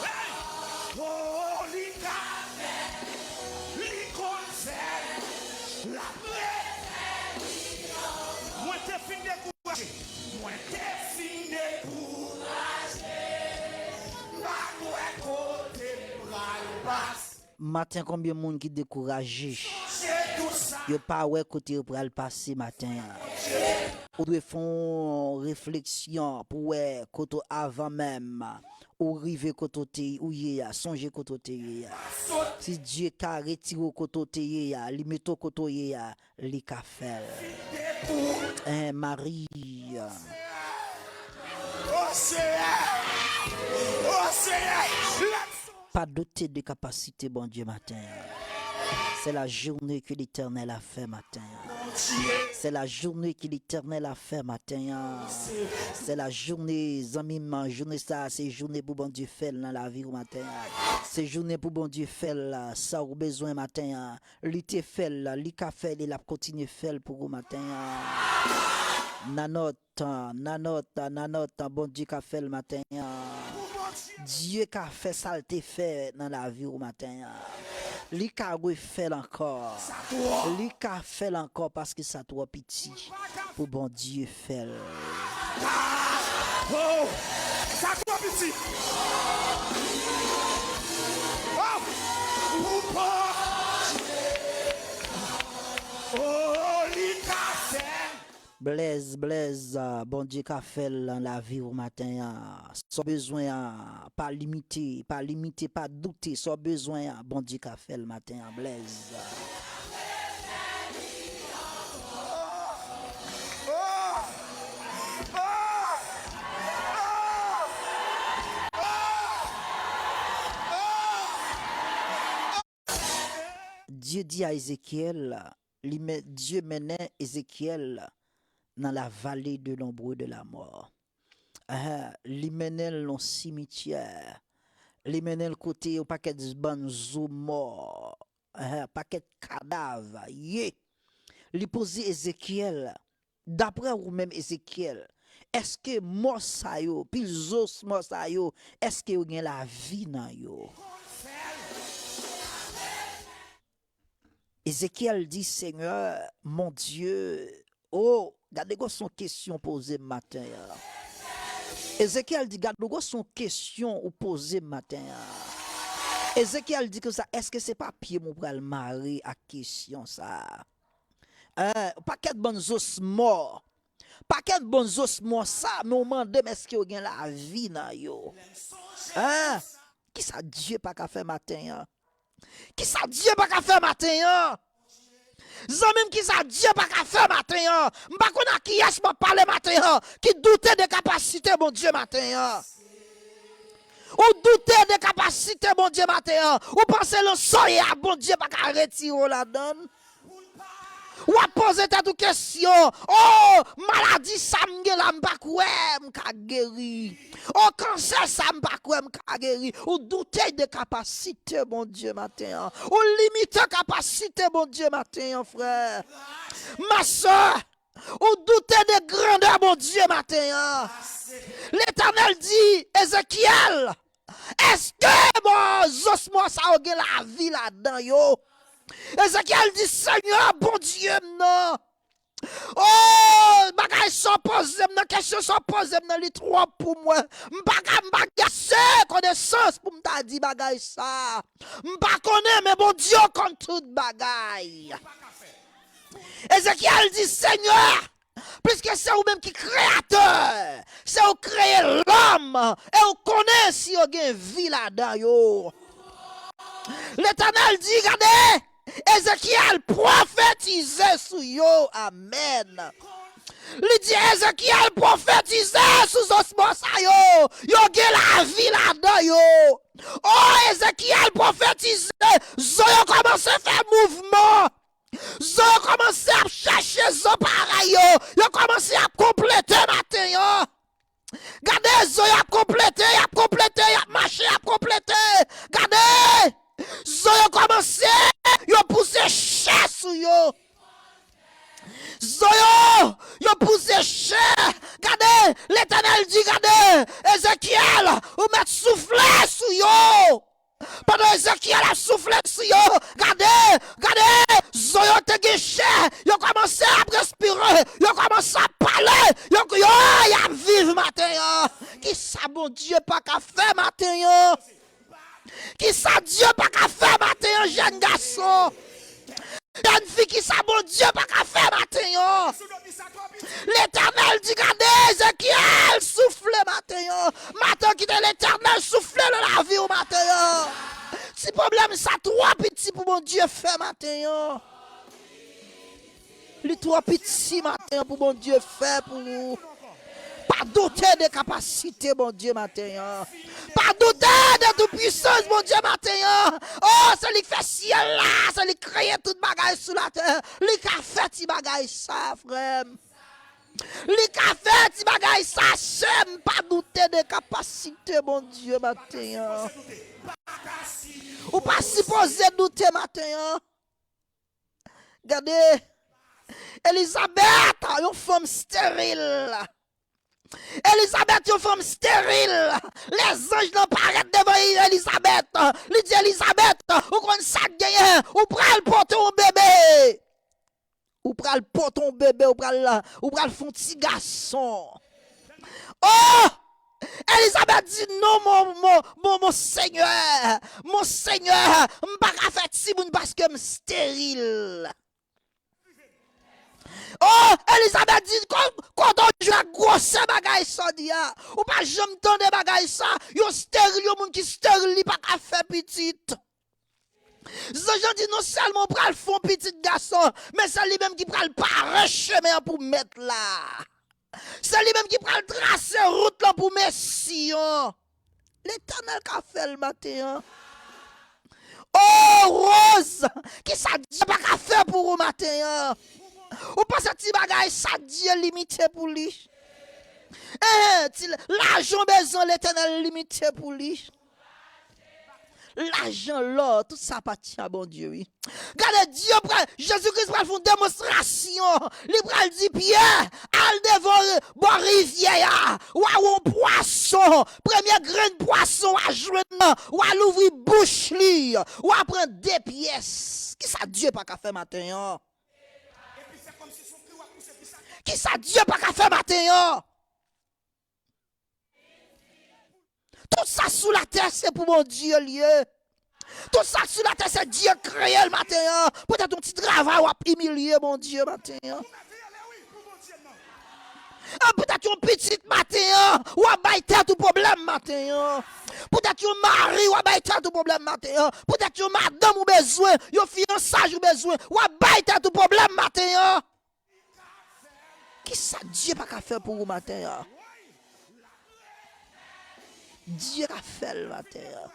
Hey! Oh, li ka fè l. Li konn fè l. L ap refè l. Mwen te fin dekouraje. Mwen te fin dekouraje. M pa kwè kote m pral pase. Maten, konbyen moun ki dekouraje? Yo pa wè kote yo pral pase maten an. Ou dwe fè yon refleksyon pou wè kote w avan menm ou rive kote w te, ou ye a. Sonje kote w te ye a. Si Dye ka retire w kote w te ye a, li mete w kote w ye a, li ka fè l. En Mari. O Seyè! O Seyè! Pa doute de kapasite Bondye maten an. C'est la journée que l'Éternel a fait maten an. C'est la journée que l'Éternel a fait maten an. C'est la journée, zanmi m, jounen sa a, se jounen pou Bondye fè l nan lavi w maten an. Se jounen pou Bondye fè l sa w bezwen maten an. Li te fè l, li ka fè l, e l ap kontinye fè l pou ou maten an. Nanòt, nanòt, nanòt, Bondye ka fè l maten an. Dye ka fè sa l te fè nan lavi w maten an. Li ka refè l ankò. Li ka fè l ankò paske sa twò piti pou Bondye fè l. Oh, sa twò piti. Oh, ou pa. Oh, li ka fè l. Blèz, blèz, ah, Bondye ka fè l nan lavi w maten an. Sa w bezwen an, pa limite, pa limite, pa doute. Sa w bezwen an, Bondye ka fè l maten an, blèz. Dye di a Ezekyèl, li men, Dye mennen Ezekyèl nan la vallée de l'ombre de la mort. Ah, li mennen l nan simityè. Li mennen l kote yon pakèt bann zo mò. Ah, pakèt kadav ye. Li poze Ezekyèl, daprè ou menm Ezekyèl, èske mò sa yo, pil zo mò sa yo, èske yo gen lavi nan yo? Ezekyèl di, Senyè, mon Dye, o, gade gwo son kesyon poze m maten an. Ezekyèl di, gade gwo son kesyon ou poze m maten an. Ezekyèl di konsa, èske se pa pye m ou pral mare ak kesyon sa a? Hein, pakèt bann zos mò. Pakèt bann zos mò sa, men ou mande m èske yo gen lavi nan yo. Hein? Kisa Dye pa ka fè maten an? Kisa Dye pa ka fè maten an? Zanmi m, kisa Dye pa ka fè maten an? M pa konn a kiyès m ap pale maten an, ki doute de kapasite Bondye maten an. Ou doute de kapasite Bondye maten an. Ou panse lansò ye a, Bondye pa ka retire w ladan l. W ap poze tèt ou kesyon. O, maladi sa m gen la, m pa kwè m ka geri. O, kansè sa, m pa kwè m ka geri. Ou doute de kapasite Bondye maten an. Ou limite kapasite Bondye maten an, frè. Ma sè, ou doute de grandè Bondye maten an. Letènèl di, Ezekyèl, èske bon, zos mò sa yo gen lavi ladan yo? Ezekyèl di, Senyè, Bondye m nan, Oh, bagay sa w poze m nan, kesyon sa w poze m nan, li twòp pou mwen. M pa ka, m pa gen ase konesans pou m ta di bagay sa. M pa konnen, men Bondye konn tout bagay. Ezekyèl di, Senyè, piske se ou menm ki kreyatè, se ou kreye lòm, e ou konnen si yo gen vi ladan yo. Letènèl di, gade, Ezekyèl pwofetize sou yo. Amèn. Li di, Ezekyèl pwofetize sou zòs mò sa yo. Yo gen lavi ladan yo. O, Ezekyèl pwofetize, zo yo kòmanse fè mouvman. Zo yo kòmanse ap chèche zo parèy yo. Yo kòmanse ap konplete maten an. Gade, zo y ap konplete, y ap konplete, y ap mache, y ap konplete. Gade, zo yo kòmanse, yo pouse chè sou yo. Zo yo, yo pouse chè. Gade, Letènèl di, gade, Ezekyèl, ou mèt soufle sou yo. Pandan Ezekyèl ap soufle sou yo, gade, gade, zo yo te gen chè, yo kòmanse ap respire, yo kòmanse ap pale, yo, yo, y ap viv maten an. Kisa Bondye pa ka fè maten an? Kisa Dye pa ka fè maten an, jèn gason? Jèn fi, kisa Bondye pa ka fè maten an? Letènèl di, gade, Ezekyèl soufle maten an. Maten an, kite Letènèl soufle nan lavi w maten an. Ti pwoblèm sa twò piti pou Bondye fè maten an. Li twò piti maten an pou Bondye fè pou ou. Pa doute de kapasite Bondye maten an. Pa doute de toupwisans Bondye maten an. O, se li k fè syèl la, se li k kreye tout bagay sou latè. Li ka fè ti bagay sa, frè m. Li ka fè ti bagay sa, sè m. Pa doute de kapasite Bondye maten an. Ou pa sipoze doute maten an. Gade, Elizabèt, yon fanm steril. Elizabèt, yon fanm steril. Lèzanj lan parèt devan Elizabèt. Li di, Elizabèt, ou konn sa k genyen? Ou pral pote yon bebe. Ou pral pote yon bebe, ou pral, ou pral fè yon ti gason. Oh! Elizabèt di, non, mon, mon, mon, mon Senyè, mon Senyè, m pa ka fè timoun paske m steril. Oh, Elizabèt di, ko-, kote w jwenn gwosè bagay sa w di a? Ou pa janm tande bagay sa. Yon steril, yon moun ki steril, li pa ka fè pitit. Zanj lan di, non sèlman w pral fè yon pitit gason, men se li menm ki pral pare chemen an pou mèt la. Se li menm ki pral trase wout lan pou Mesi an. Letènèl ka fè l maten an. O, Rose, kisa Dye pa ka fè pou ou maten an? Ou panse ti bagay sa Dye limite pou li? Hein, ti lajan w bezwen, Letènèl limite pou li. Lajan, lò, tout sa apatyen a Bondye, wi. Gade, Dye pral, Jezi Kris pral fè yon demonstrasyon. Li pral di Pyè, al devan bò rivyè a, w a wè yon pwason, premye grenn pwason w a jwenn nan, w a louvri bouch li, w a pran de pyès. Kisa Dye pa ka fè maten an? Kisa Dye pa ka fè maten an? Tout sa sou latè, se pou Bondye l ye. Tout sa sou latè, se Dye kreye l maten an. Poutèt yon ti travay, w ap imilye Bondye maten an. Ah, poutèt yon pitit maten an, w ap bay tèt ou pwoblèm maten an. Poutèt yon mari, w ap bay tèt ou pwoblèm maten an. Poutèt yon madanm ou bezwen, yon fiyansaj ou bezwen, w ap bay tèt ou pwoblèm maten an. Kisa Dye pa ka fè pou ou maten an? Dye ka fè l maten an.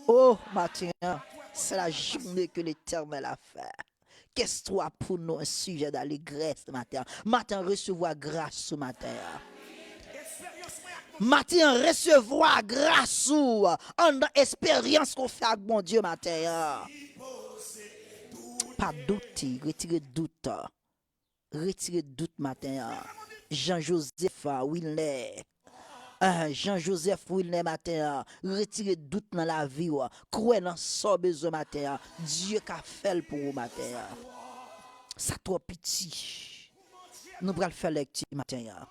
Oh, maten an, c'est la journée que l'Éternel a fait. Qu'est-ce toi pour nous un sujet d'allégresse maten an? Maten an, resevwa gras ou maten an. Maten an, resevwa gras ou anndan esperyans ke w fè ak Bondye maten an. Pa doute, retire dout. Retire dout maten an. Jean Joseph Wilner. Ah, Jean Joseph Wilner maten an. Retire dout nan lavi w. Kwè nan sa w bezwen maten an. Dye ka fè l pou ou maten an. Sa twò piti. Nou pral fè lèkti maten an.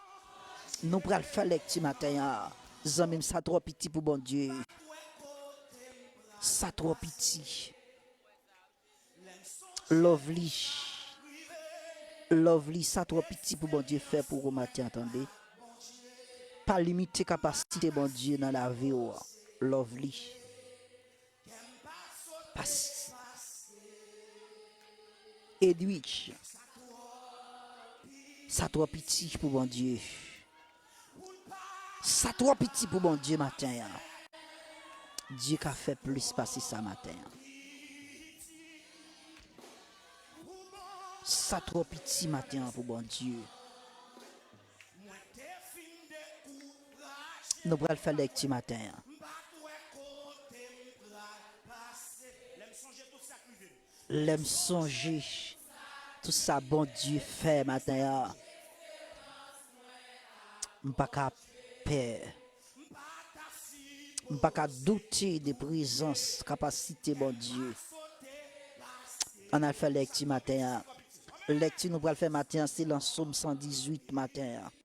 Nou pral fè lèkti maten an. Zanmi m, sa twò piti pou Bondye. Sa twò piti. Lovely. Lovely, sa twò piti pou Bondye fè pou ou maten an, tande. Pa limite kapasite Bondye nan lavi w. Lovely. Pas. Edwidge. Sa twò piti pou Bondye. Sa twò piti pou Bondye maten an. Dye ka fè plis pase sa maten an. Sa twò piti maten an pou Bondye. Nou pral fè lèkti maten an. Lè m sonje tout sa Bondye fè maten an, m pa ka pè. M pa ka doute de prezans, kapasite Bondye. Ann al fè lèkti maten an. Lèkti nou pral fè maten an, se lan Sòm san dizuit maten an.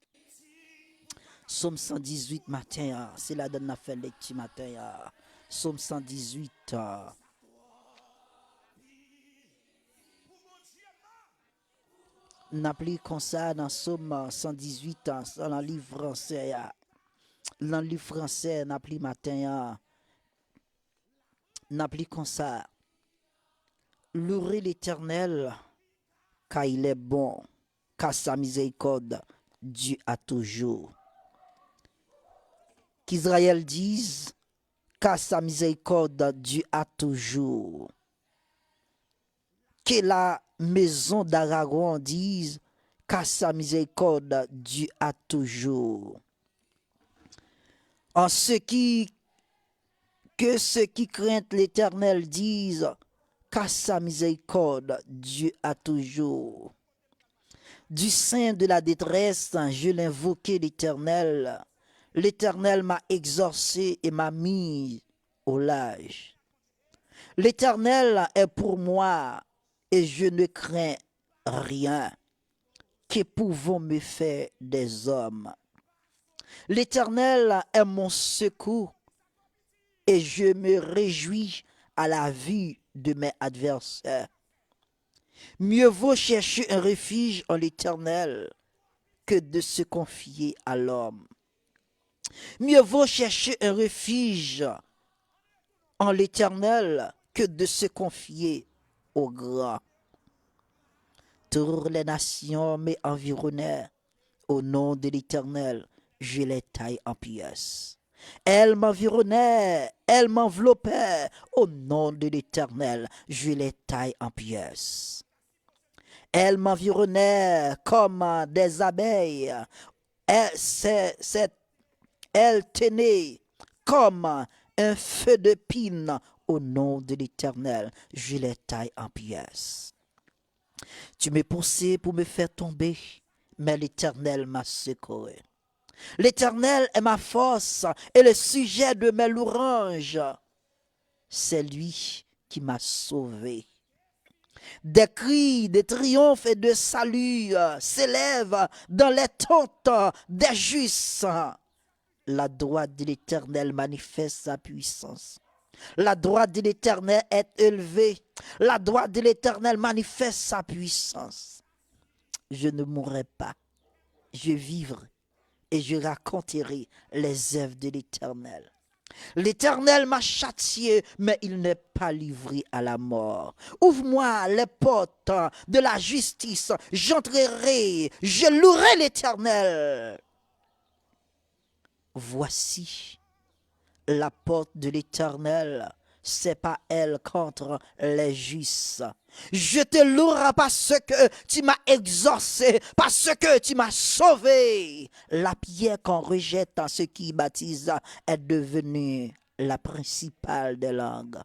Sòm san dizuit maten an, se ladan n ap fè lèkti maten an. Sòm san dizuit. N ap li konsa nan Sòm san dizuit, nan liv fransè a. Nan liv fransè, n ap li maten an. N ap li konsa. Louez l'Éternel, car il est bon, car sa miséricorde dure à toujours. Qu'Israël dise, car sa miséricorde dure à toujours. Que la maison d'Aaron dise, car sa miséricorde dure à toujours. En ce qui, que ceux qui craignent l'Éternel disent, car sa miséricorde dure à toujours. Du sein de la détresse, je l'invoquai l'Éternel. L'Éternel m'a exaucé et m'a mis au large. L'Éternel est pour moi et je ne crains rien. Que pouvons me faire des hommes? L'Éternel est mon secours et je me réjouis à la vue de mes adversaires. Mieux vaut chercher un refuge en l'Éternel que de se confier à l'homme. Mieux vaut chercher un refuge en l'Éternel que de se confier au grand. Toutes les nations m'environnèrent. Au nom de l'Éternel, je les taille en pièces. Elles m'environnaient, elles m'enveloppèrent. Au nom de l'Éternel, je les taille en pièces. Elles m'environnaient comme des abeilles. Elles, c'est, c'est, elles tenaient comme un feu d'épines. Au nom de l'Éternel, je les taille en pièces. Tu me poussais pour me faire tomber, mais l'Éternel m'a secouru. L'Éternel est ma force et le sujet de mes louanges. C'est lui qui m'a sauvé. Des cris de triomphe et de salut, euh, s'élèvent dans les tentes des justes. La droite de l'Éternel manifeste sa puissance. La droite de l'Éternel est élevée. La droite de l'Éternel manifeste sa puissance. Je ne mourrai pas. Je vivrai et je raconterai les œuvres de l'Éternel. L'Éternel m'a châtié, mais il n'est pas livré à la mort. Ouvre-moi les portes de la justice, j'entrerai, je louerai l'Éternel. Voici, la porte de l'Éternel, c'est pas elle contre les justes. Je te louerai parce que tu m'as exaucé, parce que tu m'as sauvé. La pierre qu'on rejette à ceux qui baptisent est devenue la principale des langues.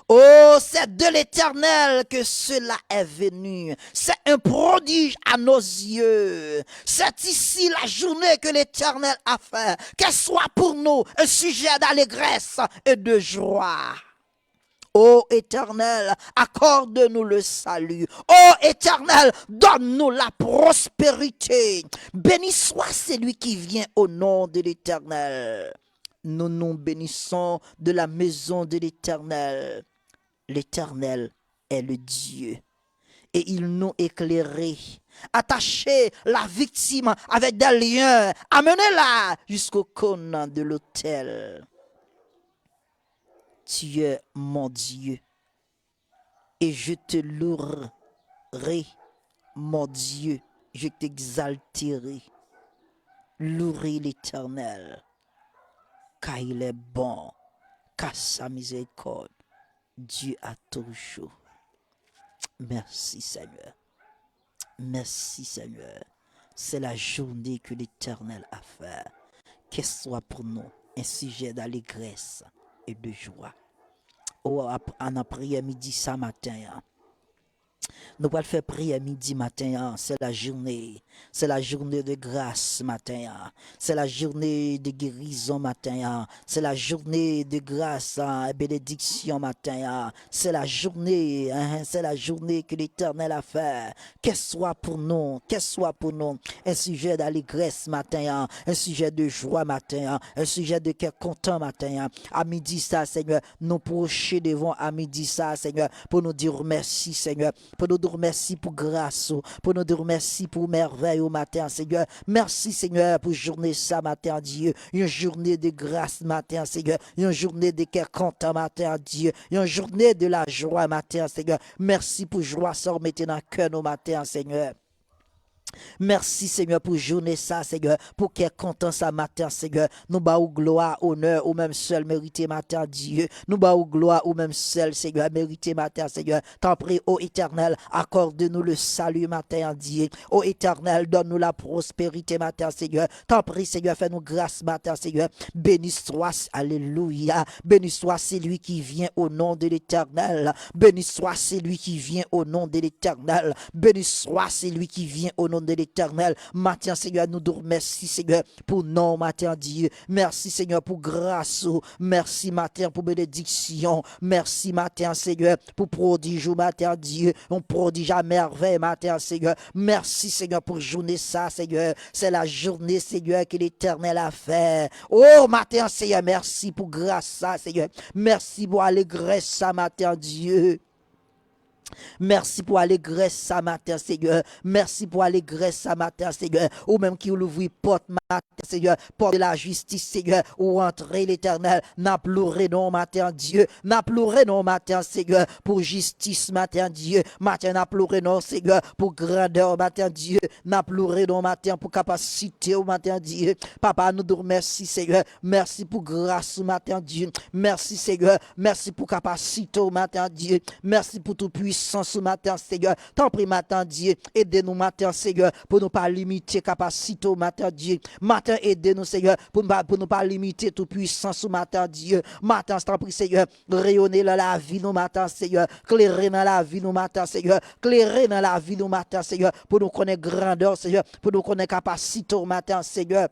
Oh, c'est de l'Éternel que cela est venu. C'est un prodige à nos yeux. C'est ici la journée que l'Éternel a fait. Qu'elle soit pour nous un sujet d'allégresse et de joie. Ô Éternel, accorde-nous le salut. Ô Éternel, donne-nous la prospérité. Béni soit celui qui vient au nom de l'Éternel. Nous nous bénissons de la maison de l'Éternel. L'Éternel est le Dieu. Et il nous éclairer. Attacher la victime avec des liens. Amenez-la jusqu'au cône de l'autel. Tu es mon Dieu. Et je te louerai, mon Dieu. Je t'exalterai. Louez l'Éternel, car il est bon, car sa miséricorde dure à toujours. Merci Seigneur. Merci Seigneur. C'est la journée que l'Éternel a fait. Qu'elle soit pour nous un sujet d'allégresse et de joie. O, ap- an apriyè midi sa maten an. Nou pral fè priyè midi maten an. C'est la journée. C'est la journée de grâce maten an. C'est la journée de guérison maten an. C'est la journée de grâce et bénédiction matin. C'est la journée, hein, c'est la journée que l'Éternel a fait. Qu'elle soit pour nous, qu'elle soit pour nous un sujet d'allégresse matin, un sujet de joie matin, un sujet de cœur content matin. A midi sa, Seigneur, nou pwoche devan a midi sa, Seigneur, pou nou di w mèsi, Seigneur. Pou nou di w mèsi pou gras ou, pou nou di w mèsi pou mèvèy ou maten an, Seigneur. Mèsi, Seigneur, pou jounen sa maten an, Dye. Yon jounen de gras maten an, Seigneur. Yon jounen de kè kontan maten an, Dye. Yon jounen de lajwa maten an, Seigneur. Mèsi pou jwa sa w mete nan kè nou maten an, Seigneur. Mèsi, Seigneur, pou jounen sa, Seigneur, pou kè kontan sa maten an, Seigneur. Nou ba ou glwa, onè, ou menm sèl merite maten an, Dye. Nou ba ou glwa, ou menm sèl, Seigneur, merite maten an, Seigneur. Tanpri, o Etènèl, accorde-nous le salut matin an, Dye. O Etènèl, donn nou la prospérité maten an, Seigneur. Tanpri, Seigneur, fè nou gras maten an, Seigneur. Béni soit, alléluia. Béni soit celui qui vient au nom de l'Éternel. Béni soit celui qui vient au nom de l'Éternel. Béni soit celui qui vient au nom de l'Éternel. Maten an, Seigneur, nou di w mèsi, Seigneur, pou non maten an, Dye. Mèsi, Seigneur, pou gras ou. Mèsi maten an pou benediksyon. Mèsi maten an, Seigneur, pou pwodij ou maten an, Dye. Yon pwodij a mèvèy maten an, Seigneur. Mèsi, Seigneur, pou jounen sa, Seigneur. C'est la journée, Seigneur, que l'Éternel a fait. O, maten an, Seigneur, mèsi pou gras sa, Seigneur. Mèsi pou alegrès sa maten an, Dye. Mèsi pou alegrès sa maten an, Seigneur. Mèsi pou alegrès sa maten an, Seigneur. Ou menm ki louvri pòt maten an, Seigneur. Pòt de la jistis, Seigneur. Ou antre, Letènèl. N ap loure non w maten an, Dye. N ap loure non w maten an, Seigneur, pou jistis maten an, Dye. Maten an, n ap loure non w, Seigneur, pou grandè w maten an, Dye. N ap loure non w maten an pou kapasite w maten an, Dye. Papa, nou di w mèsi, Seigneur. Mèsi pou gras ou maten an, Dye. Mèsi, Seigneur. Mèsi pou kapasite w maten an, Dye. Mèsi pou tou pwisans ou maten an, Seigneur. Tanpri, maten an, Dye, ede nou maten an, Seigneur, pou nou pa limite kapasite w maten an, Dye. Maten an, ede nou, Seigneur, pou nou pa, pou nou pa limite tou pwisans ou maten an, Dye. Maten an, tanpri, Seigneur, reyone nan lavi nou maten an, Seigneur. Klere nan lavi nou maten an, Seigneur. Klere nan lavi nou maten an, Seigneur, pou nou konnen grandè w, Seigneur, pou nou konnen kapasite w maten an, Seigneur.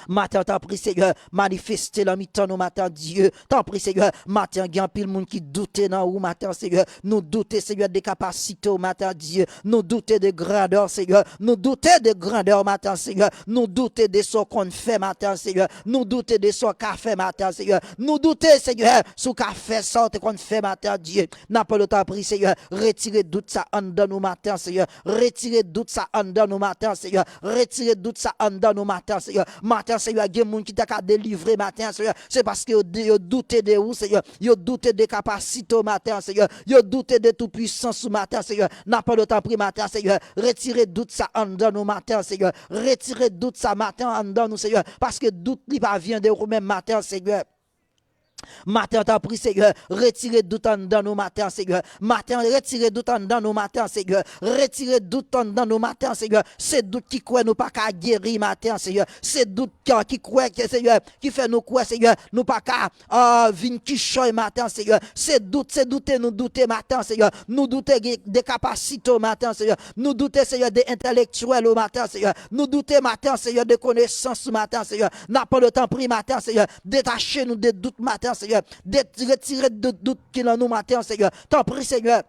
Maten an, tanpri, Seigneur, manifeste nan mitan nou maten an, Dye. Tanpri, Seigneur, maten an, gen anpil moun ki doute nan ou maten an, Seigneur. Nou doute, Seigneur, de kapasite w maten an, Dye. Nou doute de grandè w, Seigneur. Nou doute de grandè w maten an, Seigneur. Nou doute de sa w konn fè maten an, Seigneur. Nou doute de sa w ka fè maten an, Seigneur. Nou doute, Seigneur, si w ka fè sa w te konn fè maten an, Dye. N ap mande w, tanpri, Seigneur, retire dout sa anndan nou maten an, Seigneur. Retire dout sa anndan nou maten an, Seigneur. Retire dout sa anndan nou maten an, Seigneur. Maten an, Seigneur, gen moun ki ta ka delivre maten an, Seigneur. Se paske yo, yo doute de ou, Seigneur. Yo doute de kapasite w maten an, Seigneur. Yo doute de tou pwisans ou maten an, Seigneur. N ap mande w, tanpri, maten an, Seigneur. Retire dout sa anndan nou maten an, Seigneur. Retire dout sa maten an anndan nou, Seigneur. Paske dout li pa vyen de ou menm maten an, Seigneur. Maten an, tanpri, Seigneur, retire dout anndan nou maten an, Seigneur. Maten an, retire dout anndan nou maten an, Seigneur. Retire dout anndan nou maten an, Seigneur. Se dout ki kwè nou pa ka geri maten an, Seigneur. Se dout ki, ki kwè ke, Seigneur, ki fè nou kwè, Seigneur, nou pa ka, ah, vin kichòy maten an, Seigneur. Se dout, se doute nou doute maten an, Seigneur. Nou doute de, de kapasite w maten an, Seigneur. Nou doute, Seigneur, de entèlektyèl ou maten an, Seigneur. Nou doute maten an, Seigneur, de konesans ou maten an, Seigneur. N ap mande w, tanpri, maten an, Seigneur, detache nou de dout maten an, Senyè. De-, retire dout, dout ki nan nou maten an, Senyè. Tanpri, Senyè.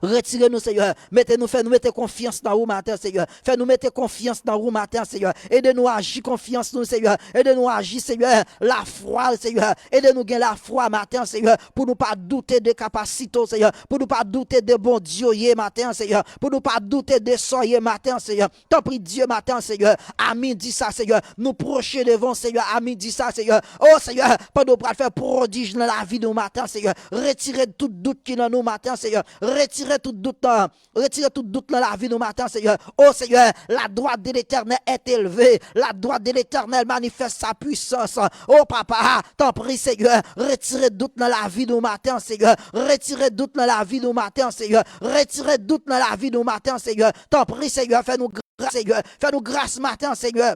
Retire nou, Senyè. Mete nou, fè nou mete konfyans nan ou maten, Senyè. Fè nou mete konfyans nan ou maten, Senyè. Ede nou aji konfyans nou, Senyè. Ede nou aji, Senyè. Lafwa, Senyè. Ede nou gen lafwa maten, Senyè. Pou nou pa doute de kapasite w, Senyè. Pou nou pa doute de Bondye w ye maten, Senyè. Pou nou pa doute de sa w ye maten, Senyè. Tanpri, Dye, maten, Senyè. A midi sa, Senyè. Nou pwoche devan, Senyè. A midi sa, Senyè. O, Senyè, pandan w pral fè pwodij nan lavi nou maten, Senyè. Retire tout dout ki nan nou maten, Senyè. Retire tout dout nan, retire tout dout nan lavi nou maten, Senyè. O, Senyè, la droite de l'Éternel est élevée. La droite de l'Éternel manifeste sa puissance. O, Papa, tanpri, Senyè, retire dout nan lavi nou maten, Senyè. Retire dout nan lavi nou maten, Senyè. Retire dout nan lavi nou maten, Senyè. Tanpri, Senyè, fè nou gras, Senyè. Fè nou gras maten, Senyè.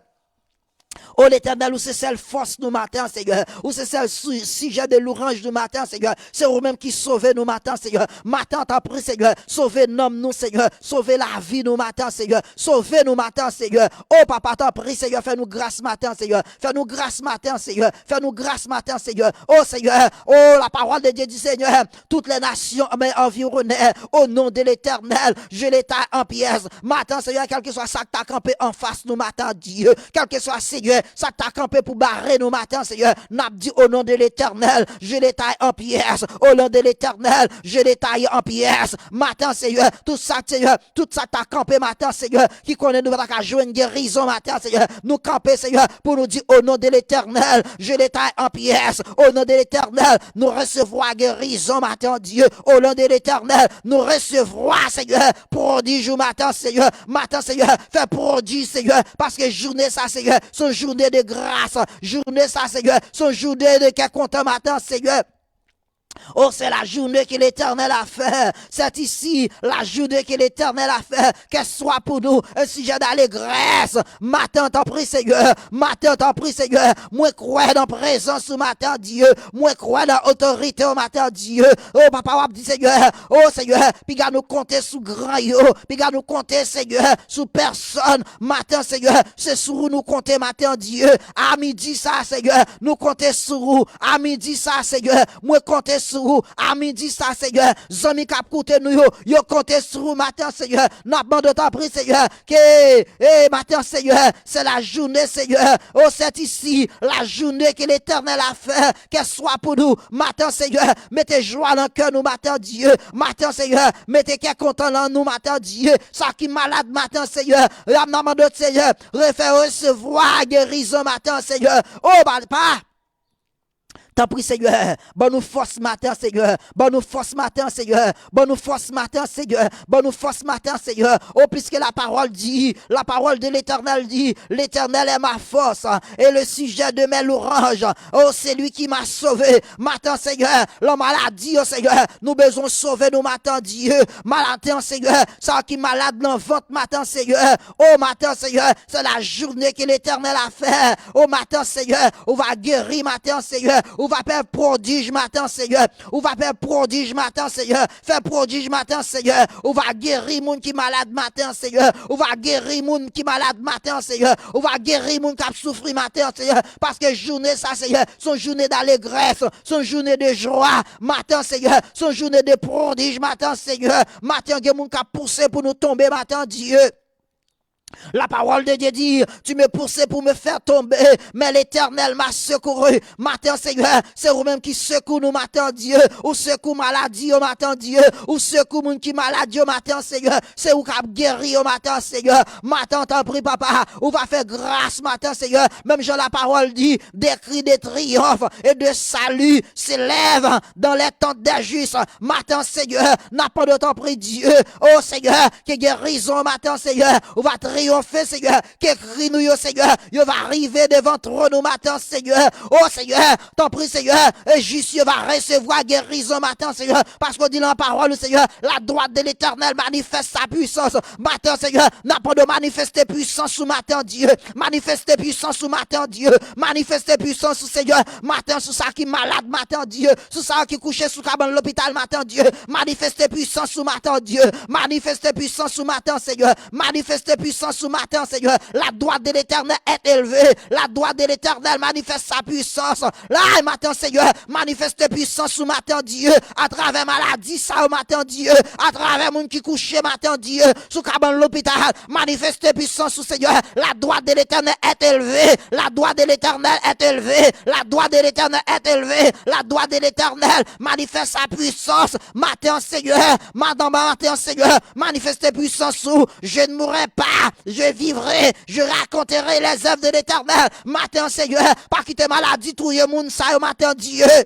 O Letènèl, ou se sèl fòs nou maten, Senyè. Ou se sèl su-, sijè de louranj nou maten, Senyè. Se ou menm ki sove nou maten, Senyè. Maten, tanpri, Senyè, sove nanm nou, Senyè. Sove lavi nou maten, Senyè. Sove nou maten, Senyè. O Papa, tanpri, Senyè, fè nou gras maten, Senyè. Fè nou gras maten, Senyè. Fè nou gras maten, Senyè. O Senyè, o, la parole de Dieu dit, Seigneur, toutes les nations, mais environnez au nom de l'Éternel, je les taille en pièces. Maten, Senyè, kèlkeswa sa k ta kanpe anfas nou, maten, Dye, kèlkeswa, Senyè, sa k ta kanpe pou bare nou, maten, Senyè, n ap di, au nom de l'Éternel, je les taille en pièces. Au nom de l'Éternel, je les taille en pièces. Maten, Senyè, tout sa, Senyè, tout sa k ta kanpe, maten, Senyè, ki konnen nou pa ta ka jwenn gerizon, maten, Senyè, nou kanpe, Senyè, pou nou di, au nom de l'Éternel, je les taille en pièces. Au nom de l'Éternel, nou resevwa gerizon, maten, Dye. Au nom de l'Éternel, nou resevwa, Senyè, pwodij ou, maten, Senyè. Maten, Senyè, fè pwodij, Senyè, paske jounen sa, Senyè, se yon jounen de gras. Jounen sa, Senyè, se yon jounen de kè kontan, maten, Senyè. Oh, c'est la journée que l'Éternel a fait. C'est ici la journée que l'Éternel a fait. Qu'elle soit pour nous un sujet d'allégresse. Maten, tanpri, Senyè. Maten, tanpri, Senyè. Mwen kwè nan prezans ou, maten, Dye. Mwen kwè nan otorite ou, maten, Dye. Oh, Papa, w ap di, Senyè. Oh, Senyè, piga nou konte sou gran yo. Piga nou konte, Senyè, sou pèsonn. Maten, Senyè, se sou ou nou konte, maten, Dye. A midi sa, Senyè, nou konte sou ou. A midi sa, Senyè, mwen konte sou ou. A midi sa, Senyè, zanmi k ap koute nou yo, yo konte sou ou maten, Senyè. N ap mande w, tanpri, Senyè, ke, e, maten, Senyè, se la jounen, Senyè. Oh, c'est ici la journée que l'Éternel a fait, qu'elle soit pour nous. Maten, Senyè, mete jwa nan kè nou, maten, Dye. Maten, Senyè, mete kè kontan nan nou, maten, Dye. Sa ki malad, maten, Senyè, n ap mande w, Senyè, refè resevwa gerizon, maten, Senyè. Oh, Papa, tanpri, Senyè, ban nou fòs maten, Senyè. Ban nou fòs maten, Senyè. Ban nou fòs maten, Senyè. Ban nou fòs maten, Senyè. Oh, puisque la parole dit, la parole de l'Éternel dit, l'Éternel est ma force et le sujet de mes louanges. Oh, c'est lui qui m'a sauvé. Maten, Senyè, lan maladi yo, Senyè, nou bezwen sove nou, maten, Dye. Maten, Senyè, sa ki malad nan vant, maten, Senyè. Oh, maten, Senyè, c'est la journée que l'Éternel a fait. Oh, maten, Senyè, ou va geri, maten, Senyè. Ou va fè pwodij, maten, Senyè. Ou va fè pwodij, maten, Senyè. Fè pwodij, maten, Senyè. Ou va geri moun ki malad, maten, Senyè. Ou va geri moun ki malad, maten, Senyè. Ou va geri moun k ap soufri, maten, Senyè. Paske jounen sa, Senyè, se yon jounen dalegrès, se yon jounen de jwa, maten, Senyè. Se yon jounen de pwodij, maten, Senyè. Maten, gen moun k ap pouse pou nou tonbe, maten, Dye. La parole de Dieu dit, tu me poussais pour me faire tomber, mais l'Éternel m'a secouru. Maten, Senyè, se ou menm ki sekou nou, maten, Dye. Ou sekou maladi yo, maten, Dye. Ou sekou moun ki malad yo, maten, Senyè. Se ou k ap geri yo, maten, Senyè. Maten, tanpri, Papa, ou va fè gras, maten, Senyè. Menm jan la parole dit, des cris de triomphe et de salut s'élèvent dans les tentes des justes. Maten, Senyè, n ap mande w, tanpri, Dye. O Senyè, ke gerizon maten, Senyè, ou va triyonfe, Senyè. Ke kri nou yo, Senyè, yo va rive devan twòn ou maten, Senyè. O Senyè, tanpri, Senyè, e jis yo va resevwa gerizon maten, Senyè. Paske w di nan pawòl ou, Senyè, la droite de l'Éternel manifeste sa puissance. Maten, Senyè, n ap mande w manifeste pwisans ou maten, Dye. Manifeste pwisans ou maten, Dye. Manifeste pwisans ou, Senyè. Maten, sou sa ki malad maten, Dye. Sou sa ki kouche sou kabann lopital maten, Dye. Manifeste pwisans ou maten, Dye. Manifeste pwisans ou maten, Senyè. Manifeste pwisans sou maten an, Senyè. La droite de l'Éternel est élevée. La droite de l'Éternel manifeste sa puissance. La, maten an, Senyè, manifeste puissance sou maten an, Dye, atravè maladi sa yo, maten an, Dye, atravè moun ki kouche, maten an, Dye, sou kabann lopital, manifeste puissance sou, Senyè. La droite de l'Éternel est élevée. La droite de l'Éternel est élevée. La droite de l'Éternel est élevée. La droite de l'Éternel manifeste sa puissance. Maten an, Senyè, madanm, maten an, Senyè, manifeste puissance ou. Je ne mourrai pas, je vivrai, je raconterai les œuvres de l'Éternel. Maten an, Senyè, pa kite maladi touye moun sa yo, maten an, Dye.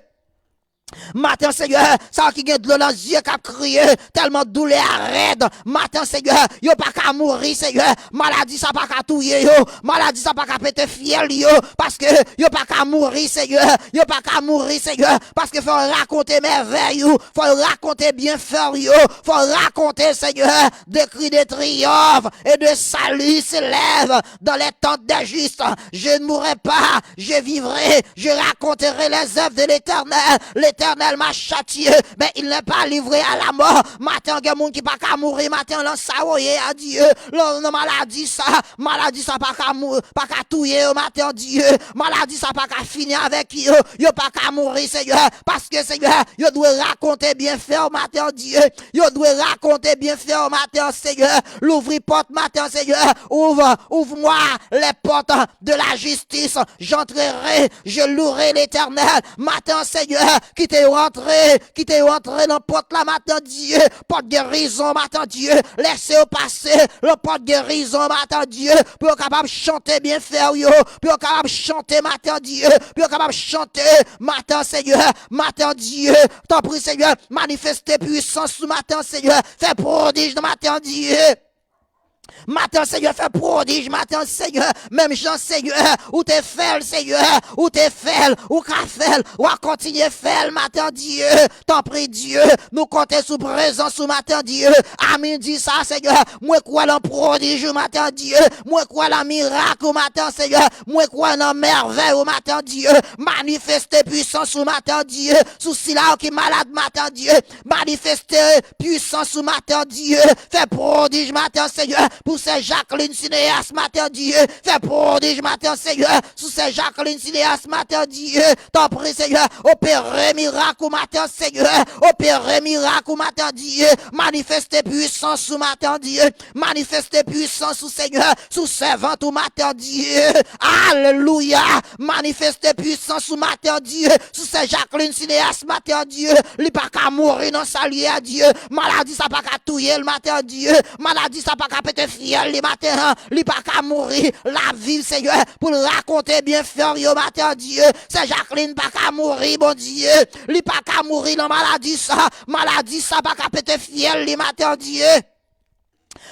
Maten an, Senyè, sa yo ki gen dlo nan zye k ap kriye, tèlman doulè a rèd. Maten an, Senyè, yo pa ka mouri, Senyè. Maladi sa pa ka touye yo. Maladi sa pa ka pete fyèl yo. Paske yo pa ka mouri, Senyè. Yo pa ka mouri, Senyè. Paske fò yo rakonte mèvèy ou. Fò yo rakonte byenfè w yo. Fò yo rakonte, Senyè, des cris de triomphe et de salut s'élèvent dans les tentes des justes. Je ne mourrai pas, je vivrai, je raconterai les œuvres de l'Éternel. L'Éternel m'a châtié, mais il n'est pas livré à la mort. Maten an, gen moun ki pa ka mouri, maten an, lan sa yo ye a, Dye. Lan, nan maladi sa, maladi sa pa ka mou-, pa ka touye yo, maten an, Dye. Maladi sa pa ka fini avèk yo. Yo pa ka mouri, Senyè. Paske, Senyè, yo dwe rakonte byenfè w, maten an, Dye. Yo dwe rakonte byenfè w, maten an, Senyè. Louvri pòt, maten an, Senyè. Ouvre, ouvre-moi les portes de la justice. J'entrerai, je louerai l'Éternel. Maten an, Senyè, kite yo antre, kite yo antre nan pòt la, maten an, Dye. Pòt gerizon, maten an, Dye. Lèse yo pase nan pòt gerizon, maten an, Dye. Pou yo kapab chante byenfè w yo. Pou yo kapab chante, maten an, Dye. Pou yo kapab chante, maten an, Senyè. Maten an, Dye. Tanpri, Senyè, manifeste pwisans ou, maten an, Senyè. Fè pwodij nan maten an, Dye. Maten an, Senyè, fè pwodij, maten an, Senyè. Menm jan, Senyè, ou te fè l, Senyè, ou te fè l, ou ka fè l, w a kontinye fè l, maten an, Dye. Tanpri, Dye, nou konte sou prezans ou, maten an, Dye. A midi sa, Senyè, mwen kwè nan pwodij ou, maten an, Dye. Mwen kwè nan mirak ou, maten an, Senyè. Mwen kwè nan mèvèy ou, maten an, Dye. Manifeste pwisans ou, maten an, Dye. Sou sila yo ki malad, maten an, Dye. Manifeste pwisans ou, maten an, Dye. Fè pwodij, maten an, Senyè, pou sè Jacqueline Cinéas, maten an, Dye. Fè pwodij, maten an, Senyè, sou sè Jacqueline Cinéas, maten an, Dye. Tanpri, Senyè, opere mirak ou, maten an, Senyè. Opere mirak ou, maten an, Dye. Manifeste pwisans ou, maten an, Dye. Manifeste pwisans ou, Senyè, sou sèvant ou, maten an, Dye. Alelouya. Manifeste pwisans ou, maten an, Dye. Sou sè Jacqueline Cinéas, maten an, Dye. Li pa ka mouri nan sa l ye a, Dye. Maladi sa pa ka touye l, maten an, Dye. Maladi sa pa ka pete fyèl li, maten an. Li pa ka mouri. L ap viv, Senyè, pou l rakonte byenfè w yo, maten an, Dye. Sè Jacqueline pa ka mouri, Bondye. Li pa ka mouri nan maladi sa. Maladi sa pa ka pete fyèl li, maten an, Dye.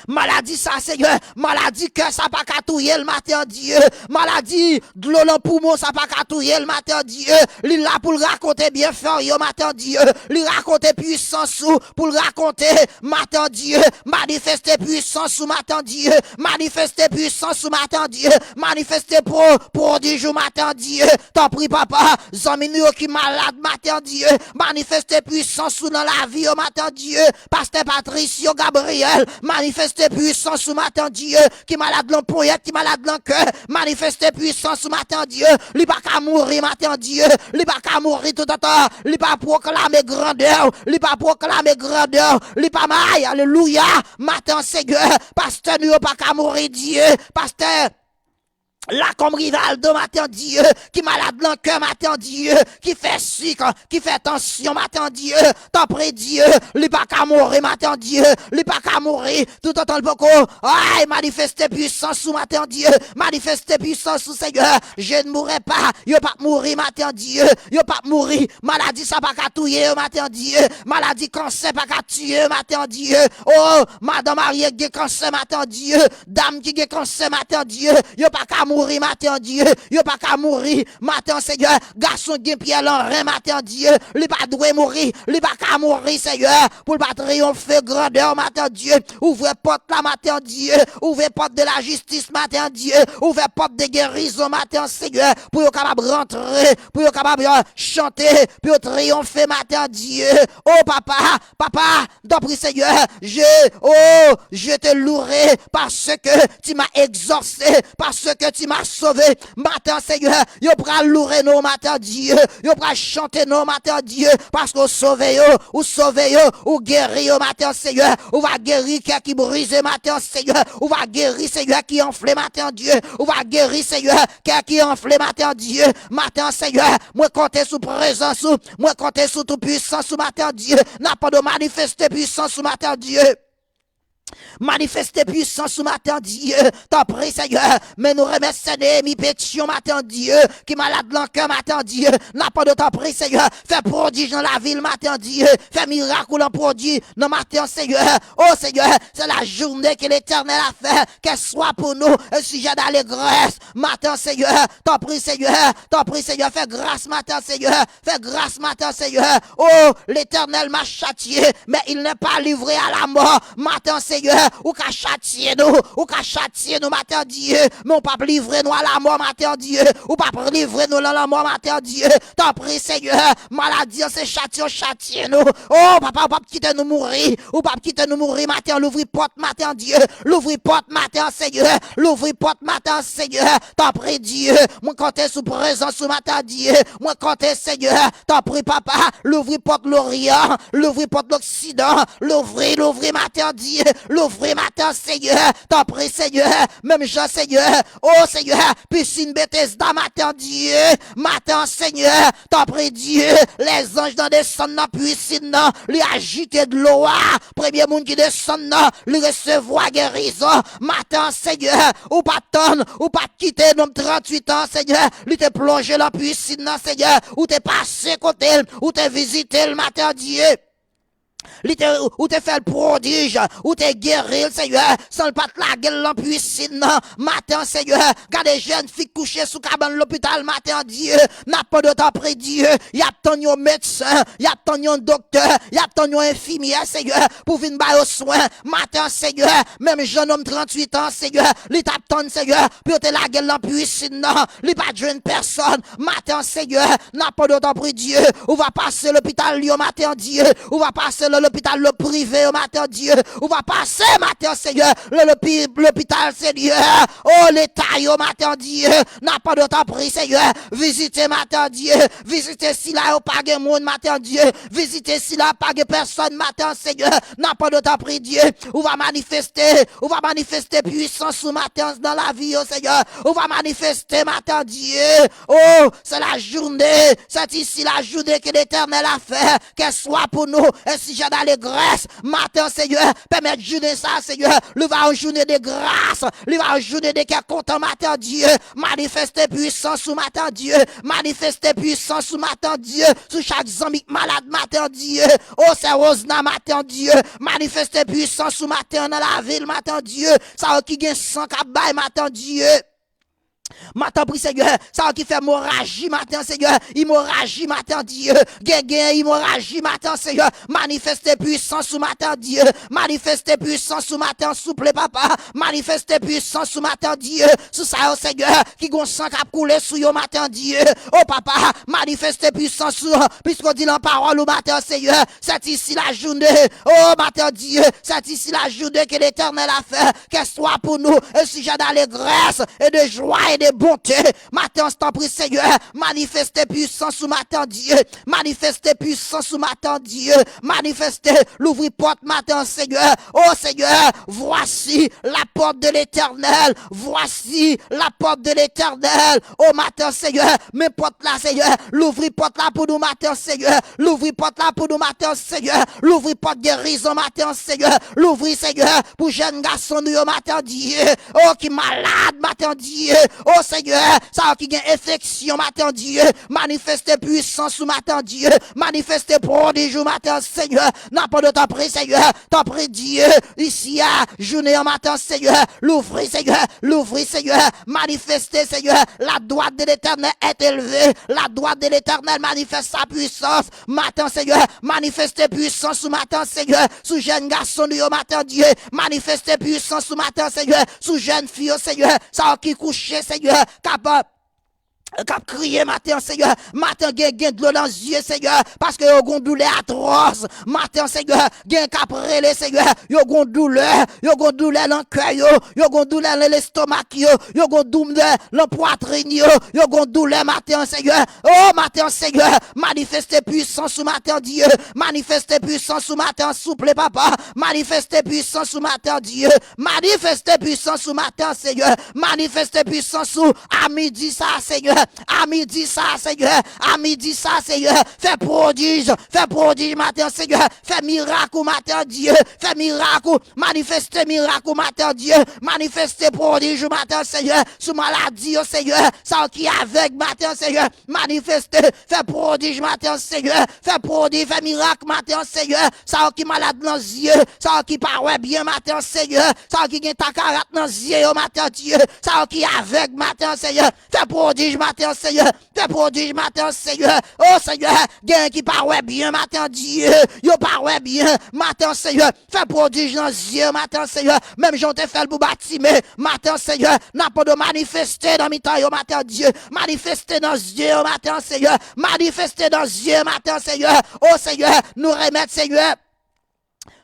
Maladi sa, Senyè, maladi kè sa pa ka touye l, maten an, Dye. Maladi dlo nan poumon sa pa ka touye l, maten an, Dye. Li la pou l rakonte byenfè w yo, maten an, Dye. Li rakonte pwisans ou pou l rakonte, maten an, Dye. Manifeste pwisans ou, maten an, Dye. Manifeste pwisans ou, maten an, Dye. Manifeste pwo-, pwodij ou, maten an, Dye. Tanpri, papa, zanmi nou yo ki malad, maten an, Dye. Manifeste pwisans ou nan lavi yo, maten an, Dye. Pastè Patricio Gabriel, manifeste pwisans ou, maten an, Dye. Ki malad lan ponyèt, ki malad lan kè, manifeste pwisans ou, maten an, Dye. Li pa ka mouri, maten an, Dye. Li pa ka mouri toutotan li pa pwoklame grandè w. Li pa pwoklame grandè w. Li pa may, alelouya. Maten an, Senyè, pastè nou yo pa ka mouri, Dye. Pastè Lacombe Rivaldo, maten an, Dye, ki malad lan kè, maten an, Dye, ki fè sik, ki fè tansyon, maten an, Dye, tanpri, Dye, li pa ka mouri, maten an, Dye, li pa ka mouri, toutotan l poko, ay, manifeste pwisans ou, maten an, Dye, manifeste pwisans ou, Senyè, je ne mourrai pas, yo p ap mouri, maten an, Dye, yo p ap mouri, maladi sa pa ka touye yo, maten an, Dye, maladi kansè pa ka tiye yo, maten an, Dye, o, madanm marye gen kansè, maten an, Dye, dam ki gen kansè, maten an, Dye, yo pa ka mouri, maten an, Dye. Yo pa ka mouri, maten an, Senyè. Gason gen pyè lan ren, maten an, Dye. Li pa dwe mouri, li pa ka mouri, Senyè. Pou l pa triyonfe grandè w, maten an, Dye. Ouvè pòt la, maten an, Dye. Ouvè pòt de lajistis, maten an, Dye. Ouvè pòt de gerizon, maten an, Senyè. Pou yo kapab rantre, pou yo kapab, euh, chante, pou yo triyonfe, maten an, Dye. O papa, papa, m tanpri, Senyè, je, oh, je te louerai parce que tu m'as exaucé, parce que tu m'as sauvé. Maten an, Senyè, yo pral louwe non w, maten an, Dye. Yo pral chante non w, maten an, Dye, paske w sove yo, ou sove yo, ou geri yo, maten an, Senyè. Ou va geri kè ki brize, maten an, Senyè. Ou va geri, Senyè, ki anfle, maten an, Dye. Ou va geri, Senyè, kè ki anfle, maten an, Dye. Maten an, Senyè, mwen konte sou prezans ou. Mwen konte sou tou pwisans ou, maten an, Dye. N ap mande w manifeste pwisans ou, maten an, Dye. Manifeste pwisans ou, maten an, Dye. Tanpri, Senyè. Men nou remèsye Neyemi Petyon, maten an, Dye, ki malad lan kè, maten an, Dye. N ap mande w, tanpri, Senyè, fè pwodij nan lavi l, maten an, Dye. Fè mirak ou lan pwodij nan maten an, Senyè. O Senyè, c'est la journée que l'Éternel a fait, qu'elle soit pour nous un sujet d'allégresse. Maten an, Senyè, tanpri, Senyè, tanpri, Senyè, fè gras maten an, Senyè. Fè gras maten an, Senyè. O, Letènèl m'a châtié, mais il n'est pas livré à la mort. Maten an, Senyè, ou ka chatye nou, ou ka chatye nou maten an, Dye, men ou p ap livre nou a lamò maten an, Dye. Ou p ap livre nou lan lanmò maten an, Dye. Tanpri, Senyè, maladi an se chatye w chatye nou. O, papa, ou p ap kite nou mouri. Ou p ap kite nou mouri maten an. Louvri pòt maten an, Dye. Louvri pòt maten an, Senyè. Louvri pòt maten an, Senyè. Tanpri, Dye. Mwen konte sou prezans ou maten an, Dye. Mwen konte, Senyè. Tanpri, papa. Louvri pòt Loryan. Louvri pòt Loksidan. Louvri, louvri maten an, Dye. Louvri maten an, Senyè. Tanpri, Senyè. Menm jan, Senyè. O, Senyè. Pisin Betesda maten an, Dye. Maten an, Senyè. Tanpri, Dye. Lèzanj nan desann nan pisin nan. Li ajite dlo a. Premye moun ki desann nan, li resevwa gerizon. Maten an, Senyè, ou pa t tann, ou pa t kite nonm tranntuit an, Senyè, li te plonje lan pisin nan, Senyè, ou te pase kote l, ou te vizite l, maten an, Dye. Li te, ou te fè l pwodij, ou te geri l, Senyè, san l pa t lage l lan pisin nan. Maten an, Senyè, gade jèn fi k kouche sou kabann lopital maten an, Dye. N ap mande w, tanpri, Dye, y ap tann yon medsen, y ap tann yon doktè, y ap tann yon enfimyè, Senyè, pou vin ba yo swen. Maten an, Senyè, menm jan nonm tranntuit an, Senyè, li t ap tann, Senyè, pou yo te lage l lan pisin nan. Li pa t jwenn pèsòn. Maten an, Senyè, n ap mande w, tanpri, Dye, ou va pase lopital yo maten an, Dye. Ou va pase lan lopital lo prive yo maten an, Dye. Ou va pase maten an, Senyè, lan lopi-, lopital, Senyè. O, leta yo maten an, Dye. N ap mande w, tanpri, Senyè, vizite maten an, Dye. Vizite sila yo pa gen moun maten an, Dye. Vizite sila pa gen pèsòn maten an, Senyè. N ap mande w, tanpri, Dye. Ou va manifeste, ou va manifeste pwisans ou maten an nan lavi yo, Senyè. Ou va manifeste maten an, Dye. O, c'est la journée, c'est ici la journée que l'Éternel a fait, qu'elle soit pour nous un sujet d'allégresse. Maten an, Senyè, pèmèt jounen sa, Senyè, li va yon jounen de gras, li va yon jounen de kè kontan maten an, Dye. Manifeste pwisans ou maten an, Dye. Manifeste pwisans ou maten an, Dye, sou chak zanmi k malad maten an, Dye. O, sè Wozna maten an, Dye. Manifeste pwisans ou maten an nan lavi l maten an, Dye. Sa yo ki gen san k ap bay maten an, Dye. Maten an, tanpri, Senyè, sa yo ki fè emoraji maten an, Senyè, emoraji maten an, Dye, gen, gen emoraji maten an, Senyè, manifeste pwisans ou maten an, Dye, manifeste pwisans ou maten an, souple, papa, manifeste pwisans ou maten an, Dye, sou sa yo, Senyè, ki gon san k ap koule sou yo maten an, Dye, o papa, manifeste pwisans ou, piske w di lan pawòl ou maten an, Senyè, c'est ici la journée, o maten an, Dye, c'est ici la journée que l'Éternel a fait, qu'elle soit pour nous un sujet d'allégresse et de joie et de bonté. Maten an, tanpri, Senyè, manifeste pwisans ou maten an, Dye. Manifeste pwisans ou maten an, Dye. Manifeste, louvri pòt maten an, Senyè. O Senyè, voici la porte de l'Éternel. Voici la porte de l'Éternel. O maten an, Senyè, men pòt la, Senyè. Louvri pòt la pou nou maten an, Senyè. Louvri pòt la pou nou maten an, Senyè. Louvri pòt gerizon maten an, Senyè. Louvri, Senyè, pou jèn gason nou yo maten an, Dye. O, ki malad maten an, Dye. O Senyè, sa yo ki gen enfeksyon, maten an Dye, manifeste pwisans ou, maten an Dye, manifeste pwodij ou, maten an Senyè, nan pwodij, tanpri, Senyè, tanpri, Dye, isi a, jounen an, maten an Senyè, louvri, Senyè, louvri, Senyè, manifeste, Senyè, la droite de l'Éternel est élevée, la droite de l'Éternel manifeste sa puissance, maten an Senyè, manifeste pwisans ou, maten an Senyè, sou jèn gason nou yo, maten an Dye, manifeste pwisans ou, maten an Senyè, sou jèn fi yo, Senyè, sa yo ki kouche, Senyè, k ap k ap kriye maten an, Senyè. Maten, gen, gen dlo nan zye, Senyè, paske yo gon doulè atwòs. Maten an, Senyè, gen k ap rele, Senyè, yo gon doulè, yo gon doulè nan kè yo, yo gon doulè nan lestomak yo, yo gon doulè nan pwatrin yo, yo gon doulè maten an, Senyè. O, maten an, Senyè, manifeste pwisans ou maten an, Dye. Manifeste pwisans ou maten an, souple, Papa. Manifeste pwisans ou maten an, Dye. Manifeste pwisans ou maten an, Senyè. Manifeste pwisans ou a midi sa, Senyè. A midi sa, Senyè. A midi sa, Senyè. Fè pwodij. Fè pwodij maten an, Senyè. Fè mirak ou maten an, Dye. Fè mirak ou. Manifeste mirak ou maten an, Dye. Manifeste pwodij ou maten an, Senyè. Sou maladi yo, Senyè. Sa yo ki avèg maten an, Senyè. Manifeste, fè pwodij maten an, Senyè. Fè pwodij, fè mirak maten an, Senyè. Sa yo ki malad nan zye, sa yo ki pa wè byen maten an, Senyè. Sa yo ki gen katarak nan zye yo maten an, Dye. Sa yo ki avèg maten an, Senyè. Fè pwodij maten an, Senyè. Fè pwodij maten an, Senyè. O, Senyè, gen ki pa wè byen maten an, Dye. Yo pa wè byen maten an, Senyè. Fè pwodij nan zye yo maten an, Senyè. Menm jan w te fè l pou Batime maten an, Senyè. N ap mande w manifeste nan mitan yo maten an, Dye. Manifeste nan zye yo maten an, Senyè. Manifeste nan zye yo maten an, Senyè. O, Senyè, nou remèt, Senyè,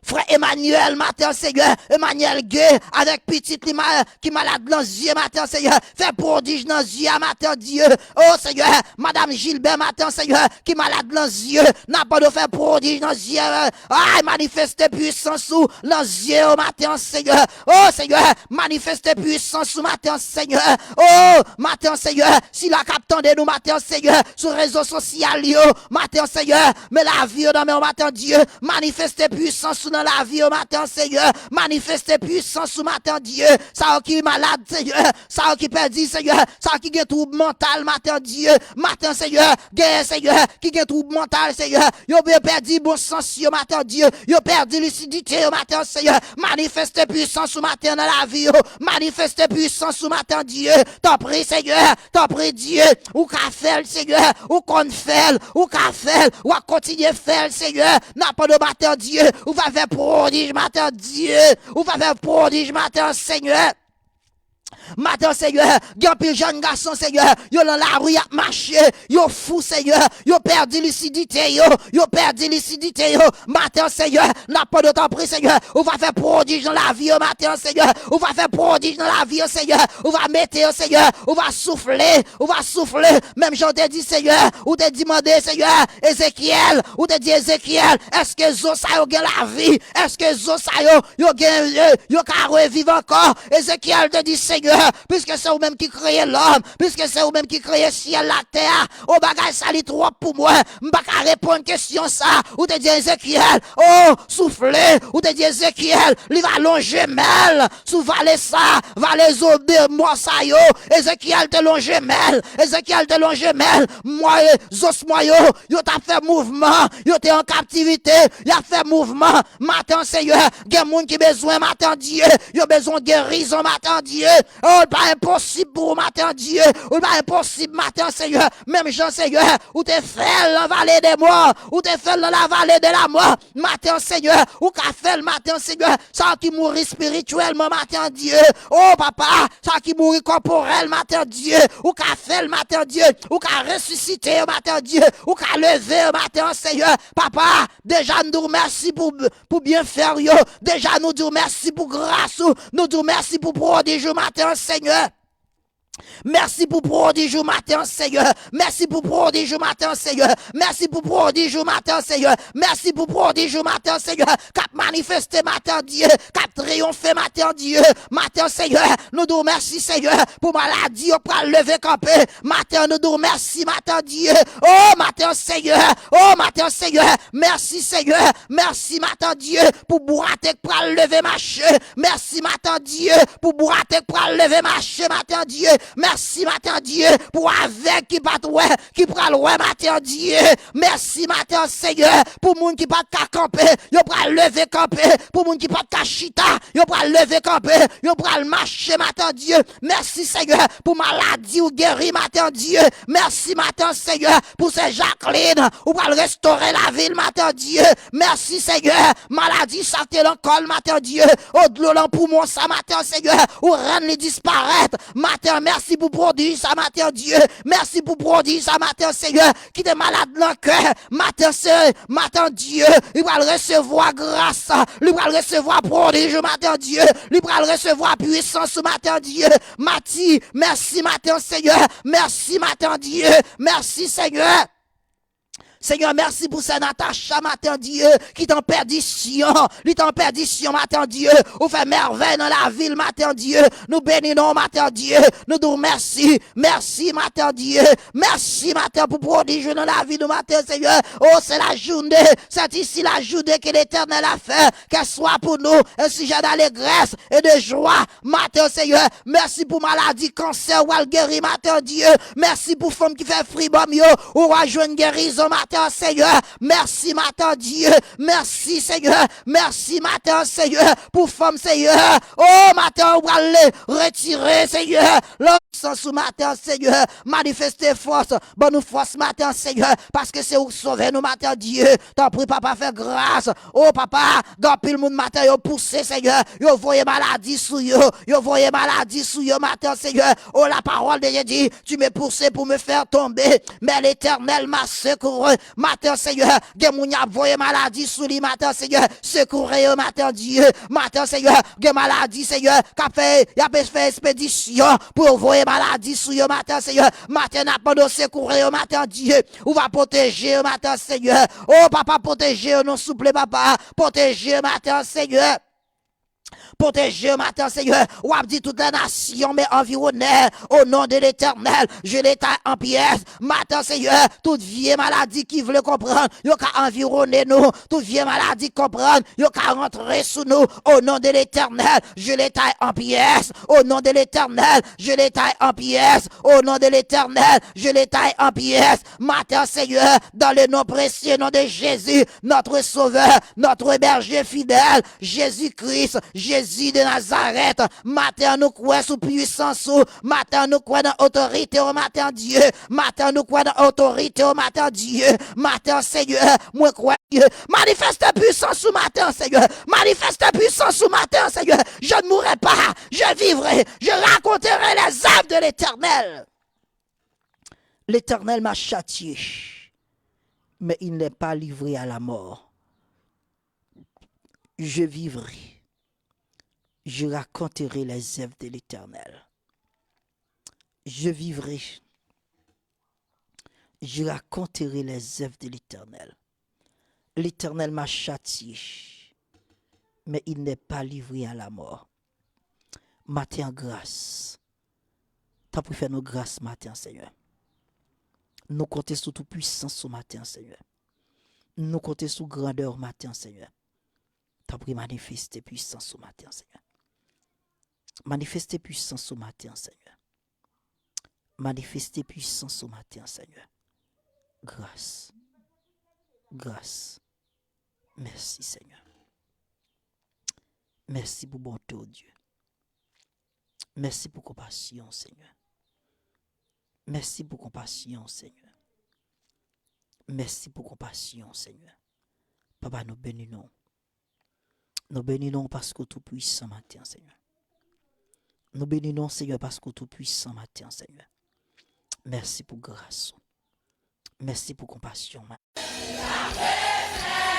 frè Emmanuel maten an, Senyè. Emmanuel Gay, avèk pitit li ma-, ki malad nan zye maten an, Senyè. Fè pwodij nan zye a maten an, Dye. O, Senyè, madam Gilbert maten an, Senyè, ki malad nan zye. N ap mande w fè pwodij nan zye a. Ay, manifeste pwisans ou nan zye yo maten an, Senyè. O, Senyè, manifeste pwisans ou maten an, Senyè. O, maten an, Senyè, sila k ap tande nou maten an, Senyè, sou rezo sosyal yo, maten an, Senyè, men lavi yo nan men w maten an, Dye. Manifeste pwisans ou nan lavi yo maten an, Senyè. Manifeste pwisans ou maten an, Dye. Sa yo ki malad, Senyè. Sa yo ki pèdi, Senyè. Sa yo ki gen twoub mantal maten an, Dye. Maten an, Senyè. Gen, Senyè, ki gen twoub mantal, Senyè. Yo, yo pèdi bon sans yo maten an, Dye. Yo pèdi lisidite yo maten an, Senyè. Manifeste pwisans ou maten an nan lavi yo. Manifeste pwisans ou maten an, Dye. Tanpri, Senyè. Tanpri, Dye. Ou ka fè l, Senyè. Ou konn fè l. Ou ka fè l. W ap kontinye fè l, Senyè. N ap mande w maten an, Dye. Ou va fè pwodij maten an, Dye. Ou va fè pwodij maten an, Senyè. Maten an, Senyè, gen anpil jèn gason, Senyè, yo nan lari, y ap mache, yo fou, Senyè, yo pèdi lisidite yo, yo pèdi lisidite yo. Maten an, Senyè, n ap mande w tanpri, Senyè, ou va fè pwodij nan lavi yo, maten an, Senyè, ou va fè pwodij nan lavi yo, Senyè, ou va mete yo, Senyè, ou va soufle, ou va soufle, menm jan w te di, Senyè, ou te di mande, Senyè, Ezekyèl, ou te di Ezekyèl, èske zo sa yo gen lavi? Èske zo sa yo, yo gen, yo, yo ka reviv ankò? Ezekyèl te di, Senyè, piske se ou menm ki kreye lòm, piske se ou menm ki kreye syèl la, tè a, o, bagay sa li twòp pou mwen, m pa ka reponn kesyon sa. Ou te di Ezekyèl, o, soufle, ou te di Ezekyèl, li va lonje men l sou vale sa, vale zo de mò sa yo. Ezekyèl te lonje men l, Ezekyèl te lonje men l, mò, zosmò yo, yo t ap fè mouvman, yo te an kaptivite, y ap fè mouvman. Maten an, Senyè, gen moun ki bezwen, maten an, Dye, yo bezwen gerizon, maten an, Dye. O, li pa enposib pou ou, maten an, Dye. Ou pa enposib, maten an, Senyè. Menm jan, Senyè, ou te fè l nan vale de mò, ou te fè l nan la vale de la mò. Maten an, Senyè, ou ka fè l, maten an, Senyè. Sa ki mouri espirityèlman, maten an, Dye. O, Papa, sa ki mouri kòporèl, maten an, Dye. Ou ka fè l, maten an, Dye. Ou ka resisite yo, maten an, Dye. Ou ka leve yo, maten an, Senyè. Papa, deja n di w mèsi pou, pou byenfè w yo. Deja nou di w mèsi pou gras ou. Nou di w mèsi pou pwodij ou, maten an, Senyè. Mèsi pou pwodij ou maten an, Senyè. Mèsi pou pwodij ou maten an, Senyè. Mèsi pou pwodij ou maten an, Senyè. Mèsi pou pwodij ou maten an, Senyè. K ap manifeste maten an, Dye. K ap triyonfe maten an, Dye. Maten an, Senyè, nou di w mèsi, Senyè, pou maladi yo pral leve kanpe. Maten an, nou di w mèsi, maten an, Dye. O, maten an, Senyè. O, maten an, Senyè. Mèsi, Senyè. Mèsi, maten an, Dye, pou bwate k pral leve mache. Mèsi, maten an, Dye, pou bwate k pral leve mache, maten an, Dye. Mèsi maten an Dye pou avèg ki pa t wè, ki pral wè maten an Dye. Mèsi maten an Seyè pou moun ki pa t ka kanpe, yo pral leve kanpe. Pou moun ki pa t ka chita, yo pral leve kanpe, yo pral mache maten an Dye. Mèsi Seyè pou maladi ou geri maten an Dye. Mèsi maten an Seyè pou sè Jacqueline, ou pral restore lavi l maten an Dye. Mèsi Seyè, maladi sa k te lan kò l maten an Dye, o dlo lan poumon sa maten an Seyè, ou rann li disparèt. Maten an, mèsi pou pwodui sa maten an Dye. Mèsi pou pwodui sa maten an Seyè, ki te malad lan kè. Maten an se, maten an Dye, li pral resevwa gras, li pral resevwa pwodij ou maten an Dye, li pral resevwa pwisans ou maten an Dye. Mati, mèsi maten an Seyè, mèsi maten an Dye, mèsi Seyè. Seyè, mèsi pou sè Natacha maten an Dye, ki t an pèdisyon, li t an pèdisyon maten an Dye, ou fè mèvèy nan lavi l maten an Dye, nou beni non w maten an Dye, nou di w mèsi, mèsi maten an Dye, mèsi maten an pou pwodij ou nan lavi nou maten an Seyè. O, c'est la journée, c'est ici la journée que l'Éternel a fait, qu'elle soit pour nous un sujet d'allégresse et de joie. Maten an Seyè, mèsi pou maladi kansè ou al geri maten an Dye. Mèsi pou fanm ki fè fribòm yo, ou va jwenn gerizon maten an Seyè. Mèsi maten an Dye. Mèsi Seyè. Mèsi maten an Seyè pou fanm Seyè. O maten an ou pral retire Seyè lansans ou maten an Seyè. Manifeste fòs. Ban nou fòs maten an Seyè. Paske se ou k sove nou maten an Dye. Tanpri papa fè gras. O papa, gen anpil moun maten yo pouse Seyè, yo voye maladi sou yo, yo voye maladi sou yo maten Seyè. O la parole de Dieu dit, tu me pousses pour me faire tomber, mais l'Éternel m'a secouru. Maten Seyè, gen moun y ap voye maladi sou li maten Seyè, sekoure yo maten Dye. Maten Seyè, gen maladi Seyè k ap fè, y ap fè espedisyon pou yo voye maladi sou yo maten Seyè. Maten n ap mande w sekoure yo maten Dye. Ou va pwoteje yo maten an, Seyè. O, papa, pwoteje yo, non, souple, papa. Pwoteje yo maten an, Seyè. Pwoteje yo maten an, Seyè. W ap di tout lè nasyon, men anviwone, o non de Letènèl, je les taille en pièces. Maten an, Seyè, tout vye maladi ki vle konprann, yo ka anviwone nou. Tout vye maladi konprann, yo ka rantre sou nou. O non de Letènèl, je les taille en pièces. O non de Letènèl, je les taille en pièces. O non de Letènèl, je les taille en pièces. Maten an, Seyè, dans le nom précieux, nom de Jésus, notre Sauveur, notre Berger fidèle, Jésus-Christ, Jésus de Nazareth. Maten an, nou kwè sou pwisans ou. Maten an, nou kwè nan otorite ou, maten an, Dye. Maten an, nou kwè nan otorite ou, maten an, Dye. Maten an, Seyè, mwen kwè, Dye. Manifeste pwisans ou maten an, Seyè. Manifeste pwisans ou maten an, Seyè. Je ne mourrai pas, je vivrai, je raconterai les œuvres de l'Éternel. L'Éternel m'a châtié, mais il n'est pas livré à la mort. Je vivrai, je raconterai les œuvres de l'Éternel. Je vivrai, je raconterai les œuvres de l'Éternel. L'Éternel m'a châtié, mais il n'est pas livré à la mort. Maten an, gras. Tanpri, fè nou gras maten an, Seyè. Nou konte sou tou pwisans ou maten an, Seyè. Nou konte sou grandè ou maten an, Seyè. Tanpri, manifeste pwisans ou maten an, Seyè. Manifeste pwisans ou maten an, Seyè. Manifeste pwisans ou maten an, Seyè. Gras. Gras. Mèsi, Seyè. Mèsi pou bonte w, Dye. Mèsi pou konpasyon, Seyè. Mèsi pou konpasyon, Seyè. Mèsi pou konpasyon, Seyè. Papa, nou beni non w. Nou beni non w paske w tou pwisan maten an, Seyè. Nou beni non w, Seyè, paske w tou pwisan maten an, Seyè. Mèsi pou gras ou. Mèsi pou konpasyon ou.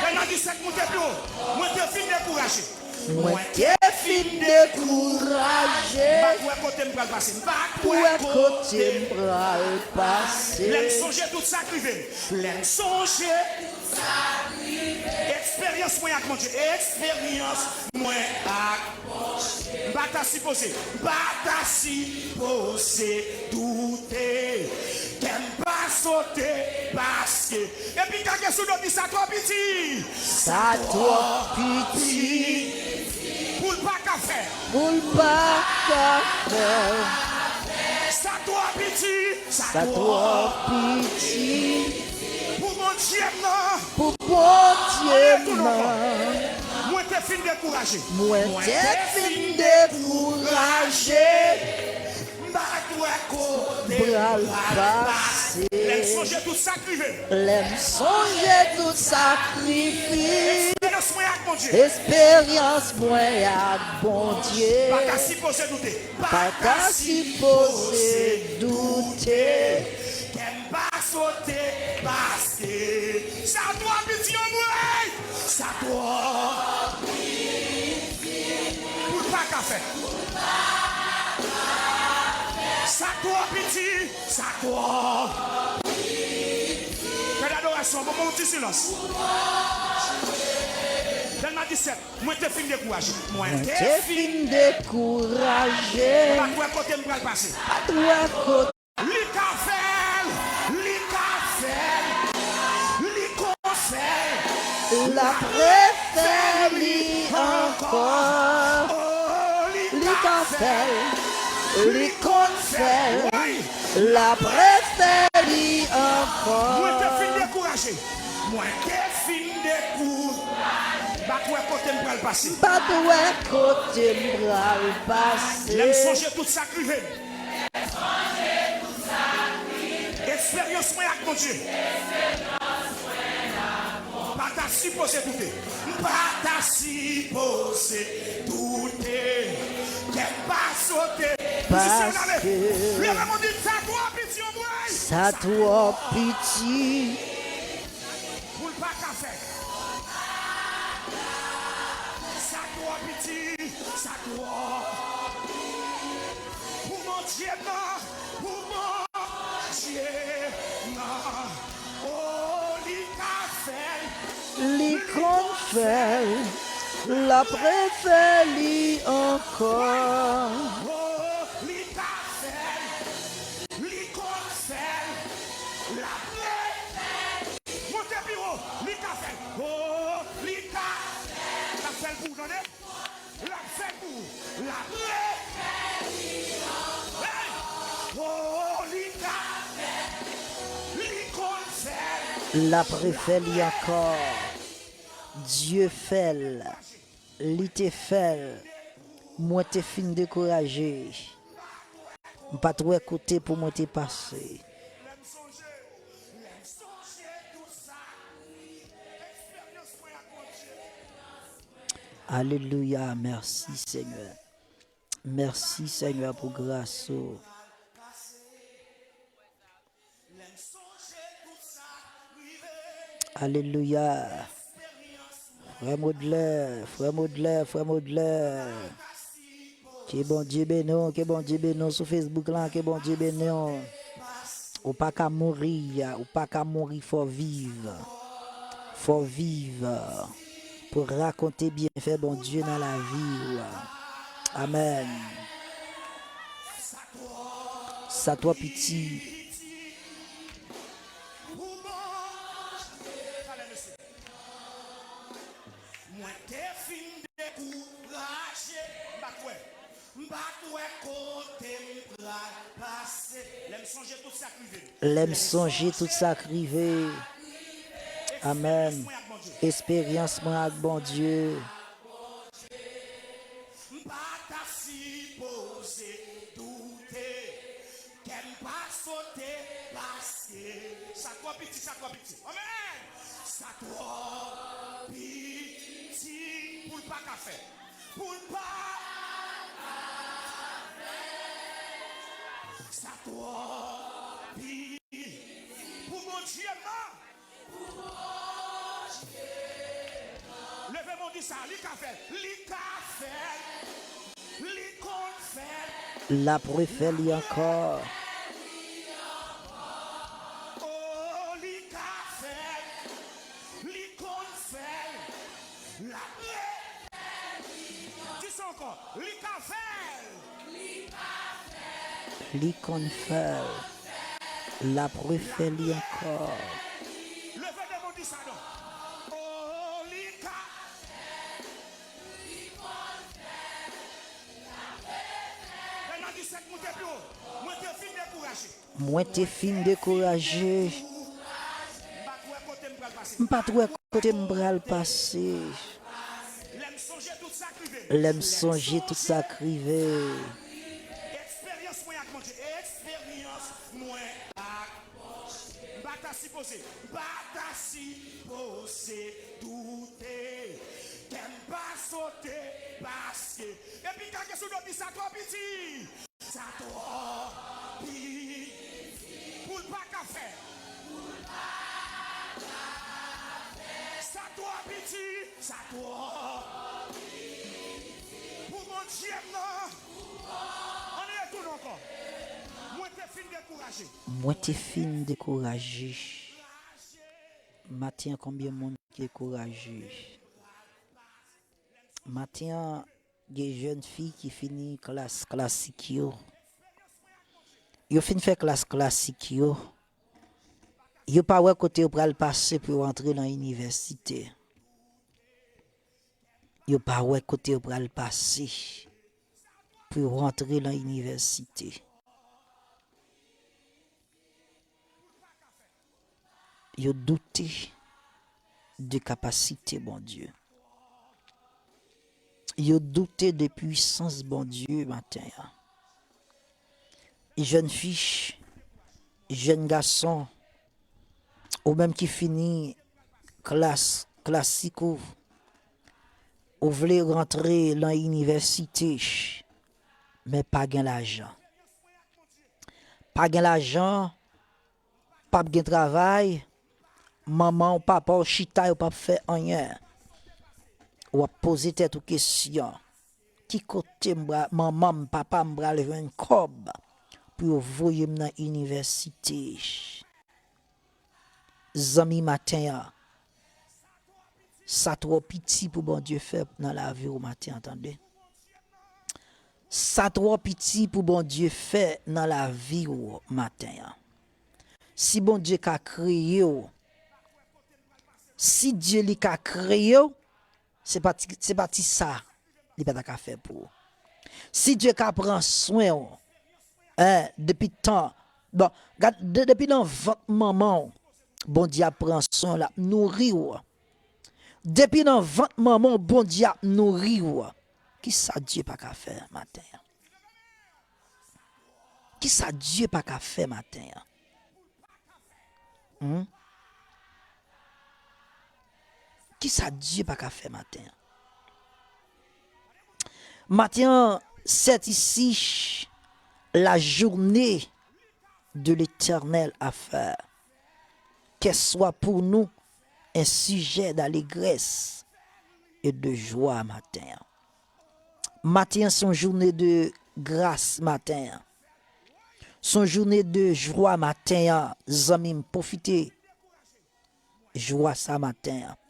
Lè nan disèt moute pli wo. Mwen te fin dekouraje. Mwen te fin dekouraje. M pa t wè kote m pral pase. M pa t wè kote m pral pase. Lè m sonje tout sa k rive m. Lè m sonje tout sa k rive m. Eksperyans mwen ak Bondye. Eksperyans mwen ak Bondye. M pa ta sipoze. M pa ta sipoze doute. Kè m pa sote paske. Epi kake sou do di sa twò piti. Sa twò piti. Pou l pa ka fè. Pou l pa ka fè. Piti, sa twò piti pou Bondye m nan. Pou Bondye m nan. Mwen te fin dekouraje. Mwen te fin dekouraje. M pa t wè kote m pral pase. Lè m sonje tout sa k rive m. Lè m sonje tout sa k rive m. Esperyans mwen ak Bondye. Esperyans mwen ak Bondye. Pa ta sipoze doute. Pa ta sipoze doute. Kè m pa sote paske sa twò piti anmwey. Sa twò piti pou l pa ka fè. Sa twò piti. Sa twò piti. Fè adorasyon, bon, bon, ti silans. Dèlma disèt. Mwen te fin dekouraje. Mwen te fin dekouraje. M pa t wè kote m pral pase. Pa t wè kote. Li ka fè l, li ka fè l, li konn fè l. L ap refè li ankò. Oh, li ka fè l, li konn fè l. Wi. L ap refè li ankò. Mwen te fin dekouraje. Mwen te fin dekou. M pa t wè kote m pral pase. M pa t wè kote m pral pase. Lè m sonje tout sa k rive m. Esperyans mwen ak Bondye. Pa ta sipoze doute. M pa ta sipoze doute. Kè m pa sote. Mizisyen, leve. Leve, moun di, sa twò piti anmwey. Sa twò piti. Pou l pa ka fè. Sa twò piti, sa twò. Pou Bondye m nan, pou Bondye m nan. Oh, li ka fè l. Li konn fè l. L ap refè li ankò. Oh, li ka fè l. Li konn fè l. L ap refè l. Monte pi wo. Li ka fè l. Oh, li ka. L ap fè l pou ou, tande. L ap fè l pou ou. L ap re. Hey! Oh, li ka. Li konn fè l. L ap refè li ankò. Dye fè l. Li te fè l. Mwen te fin dekouraje. M pa t wè kote pou mwen te pase. Alelouya, mèsi, Senyè. Mèsi, Senyè, pou gras ou. Alelouya. Frè Modlè, frè Modlè, frè Modlè. Ke Bondye beni w, ke Bondye beni w sou Facebook lan, ke Bondye beni w. Ou pa ka mouri, ou pa ka mouri, fò w viv. Fò w viv pou rakonte byenfè Bondye nan lavi w. Amèn. Sa twò piti. Mwen te fin dekouraje, m pa t wè. M pa t wè kote m pral pase. Lè m sonje tout sa k rive m. Lè m sonje tout sa k rive. Amèn. Esperyans mwen ak Bondye. M pa ta sipoze doute. Kè m pa sote paske sa twò piti, sa twò piti. Amèn. Sa twò piti pou l pa ka fè. Pou l pa ka fè. Sa twò piti pou Bondye m nan. Leve men w, di sa, li ka fè l. Li ka fè l. Li konn fè l. L ap refè li ankò. Oh, li ka fè l. Li konn fè l. L ap re-, di sa ankò. Li ka fè l. Li konn fè l. L ap refè li ankò. Leve de men w, di sa non. Oh, li ka. Lè nan disèt moute pi wo. Mwen te fin dekouraje. Mwen te fin dekouraje. M pa t wè kote m pral pase. Lè m sonje tout sa k rive. M pa ta sipoze, m pa ta sipoze doute. Kè m pa sote paske. Epi kake sou do di sa twò piti. Sa twò piti pou l pa ka fè. Sa twò piti, sa twò piti pou Bondye m nan. Ann retounen ankò. Mwen te fin dekouraje. Mwen te fin dekouraje. Maten an, konbyen moun ki dekouraje? Maten an, gen jèn fi ki fini klas klasik yo. Yo fin fè klas klasik yo. Yo pa wè kote yo pral pase pou yo antre nan inivèsite. Yo pa wè kote yo pral pase pou yo antre nan inivèsite. Yo doute de kapasite Bondye. Yo doute de pwisans Bondye maten an. Jèn fi, jèn gason, ou menm ki fini klas klasik ou, ou vle rantre nan inivèsite, men pa gen lajan. Pa gen lajan, p ap gen travay, manman w, papa w chita, yo p ap fè anyen. W ap poze tèt ou kesyon, ki kote m pra-, manman m, papa m pral jwenn kòb pou yo voye m nan inivèsite? Zanmi, maten an, sa twò piti pou Bondye fè nan lavi w maten an, tande. Sa twò piti pou Bondye fè nan lavi w maten an. Si Bondye ka kreye w, si Dye li ka kreye w, se pa ti, se pa ti sa li pa ta ka fè pou ou. Si Dye ka pran swen w, en, depi tan, bon, gad, de-, depi nan vant manman w, Bondye ap pran swen w, l ap nouri w. Depi nan vant manman w, Bondye ap nouri w. Kisa Dye pa ka fè maten an? Kisa Dye pa ka fè maten an? Hmm? Kisa Dye pa ka fè maten an? Maten an, c'est ici la journée de l'Éternel à faire. Qu'elle soit pour nous un sujet d'allégresse et de joie maten an. Maten an se yon jounen de gras maten an. Se yon jounen de jwa maten an, zanmi m, pwofite jwa sa maten an.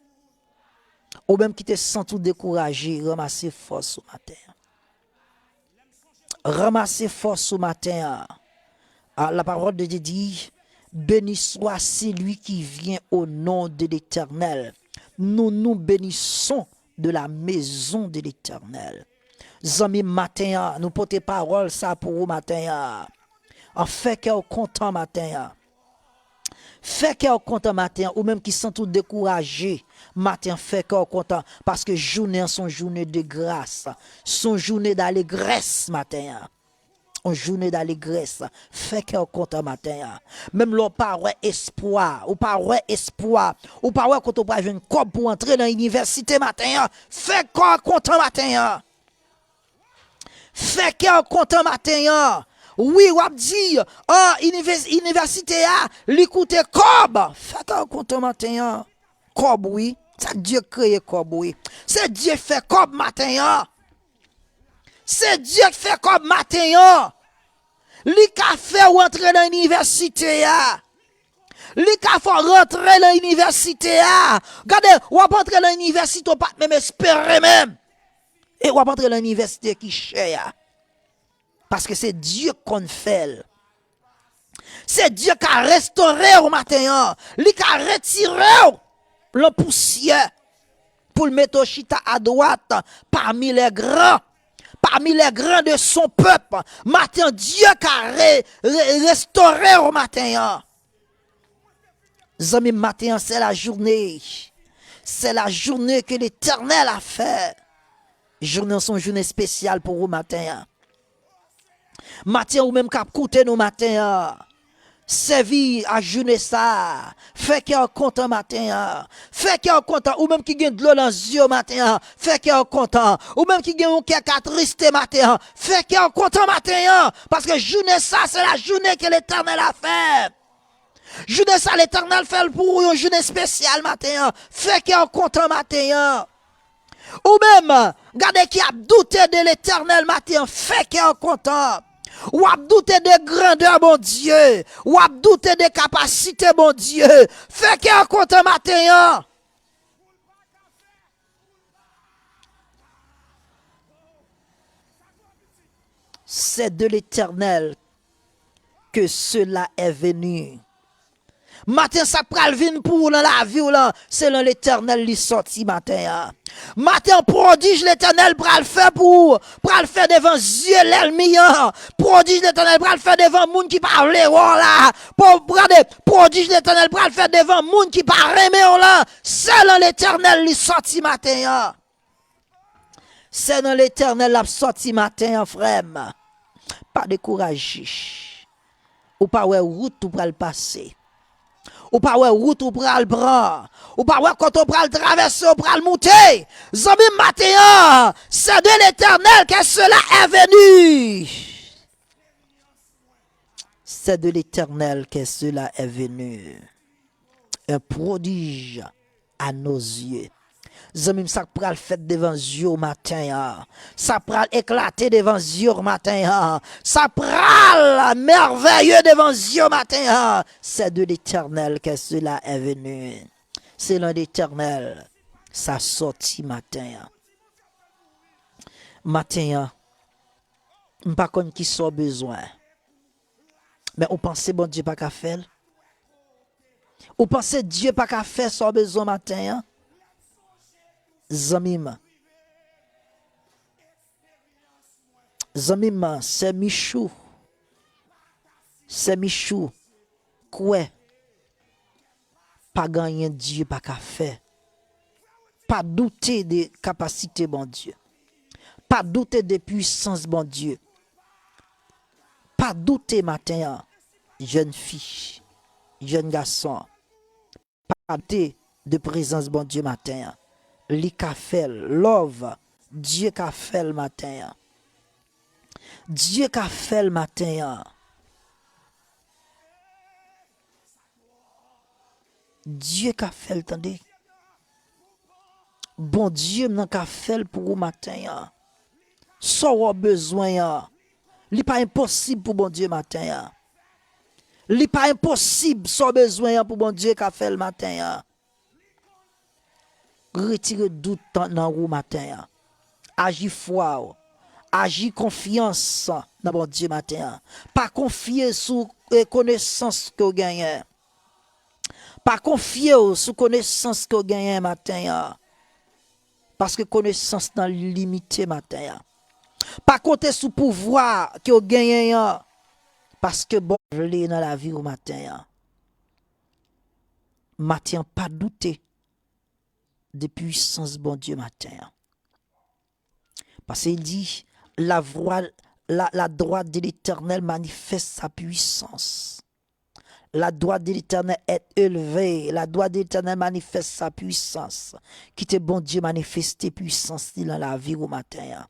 Ou menm ki te santi w dekouraje, ranmase fòs ou maten an. Ranmase fòs ou maten an. Ah, la parole de Dieu dit, béni soit celui qui vient au nom de l'Éternel. Nous nous bénissons de la maison de l'Éternel. Zanmi, maten an, nou pote pawòl sa pou ou maten an. An, fè kè w kontan maten an. Fè kè w kontan maten an, ou menm ki santi w dekouraje, maten an, fè kè w kontan, paske jounen an se yon jounen de gras, se yon jounen dalegrès maten an. Yon jounen dalegrès, fè kè w kontan maten an. Menm lè w pa wè espwa, ou pa wè espwa, ou pa wè kote w pral jwenn kòb pou w antre nan inivèsite maten an, fè kè w kontan maten an. Fè kè w kontan maten an. Wi, w ap di, ah, inivès-, inivèsite a, li koute kòb. Fè kè w kontan maten an. Kòb, wi. Se Dye k kreye kòb, wi. Se Dye k fè kòb maten an. Se Dye k fè kòb maten an. Li ka fè w antre nan inivèsite a. Li ka fè w rantre nan inivèsite a. Gade, w ap antre nan inivèsite, w pa t menm espere menm. E w ap antre nan inivèsite ki chè a. Paske se Dye k konn fè l. Se Dye ka restore w maten an. Li ka retire w lan pousyè pou l mete w chita adwat pami lè gran, parmi les grands de son peuple. Maten an, Dye ka re, re, restore w maten an. Zanmi m, maten an, c'est la journée. C'est la journée que l'Éternel a fait. Jounen an se yon jounen espesyal pou ou maten an. Maten an, ou menm k ap koute nou maten an, sèvi ak jounen sa a. Fè kè w kontan maten an. Fè kè w kontan. Ou menm ki gen dlo nan zye w maten an, fè kè w kontan. Ou menm ki gen yon kè k atriste maten an, fè kè w kontan maten an. Paske jounen sa, c'est la journée que l'Éternel a fait. Jounen sa, Letènèl fè l pou ou, yon jounen espesyal maten an. Fè kè w kontan maten an. Ou menm, gade ki ap doute de Letènèl maten an, fè kè w kontan. W ap doute de grandè Bondye. W ap doute de kapasite Bondye. Fè kè w kontan maten an. C'est de l'Éternel que cela est venu. Maten sa k pral vin pou ou nan lavi w lan, se nan Letènèl li sòti maten an. Maten an, pwodij Letènèl pral fè pou ou, pral fè devan zye lènmi an. Pwodij Letènèl pral fè devan moun ki pa vle wè w la. Po-, gade, pwodij Letènèl pral fè devan moun ki pa renmen w lan. Se nan Letènèl li sòti maten an. Se nan Letènèl l ap sòti maten an, frè m. Pa dekouraje. Ou pa wè wout ou pral pase. Ou pa wè wout ou pral pran. Ou pa wè kote ou pral travèse, ou pral moute. Zanmi m, maten an, c'est de l'Éternel que cela est venu. C'est de l'Éternel que cela est venu. Un prodige à nos yeux. Zanmi m, sa k pral fèt devan zye w maten an. Sa pral eklate devan zye w maten an. Sa pral mèvèye devan zye w maten an. C'est de l'Éternel que cela est venu. Se nan Letènèl sa sòti maten an. Maten an, m pa konn ki sa w bezwen. Men ou panse Bondye pa ka fè l? Ou panse Dye pa ka fè sa w bezwen maten an? Zanmi m, zanmi m, sè Michou, sè Michou, kwè pa gen anyen Dye pa ka fè. Pa doute de kapasite Bondye. Pa doute de pwisans Bondye. Pa doute maten an, jèn fi, jèn gason. Pa doute de prezans Bondye maten an. Li ka fè l. Love, Dye ka fè l maten an. Dye ka fè l maten an. Dye ka fè l, tande. Bondye m nan ka fè l pou ou maten an. Sa w bezwen an, li pa enposib pou Bondye maten an. Li pa enposib, sa w bezwen an pou Bondye ka fè l maten an. Retire dout nan ou maten an. Aji fwa w. Aji konfyans nan Bondye maten an. Pa konfye sou, eh, konesans ke w genyen. Pa konfye w sou konesans ke w genyen maten an. Paske konesans nan limite maten an. Pa konte sou pouvwa ke w genyen an. Paske Bondye vle nan lavi w maten an. Maten an, pa doute de pwisans Bondye maten an. Paske li di, la voix, la, la droite de l'Éternel manifeste sa puissance. La droite de l'Éternel est élevée. La droite de l'Éternel manifeste sa puissance. Kite Bondye manifeste pwisans li nan lavi ou maten an.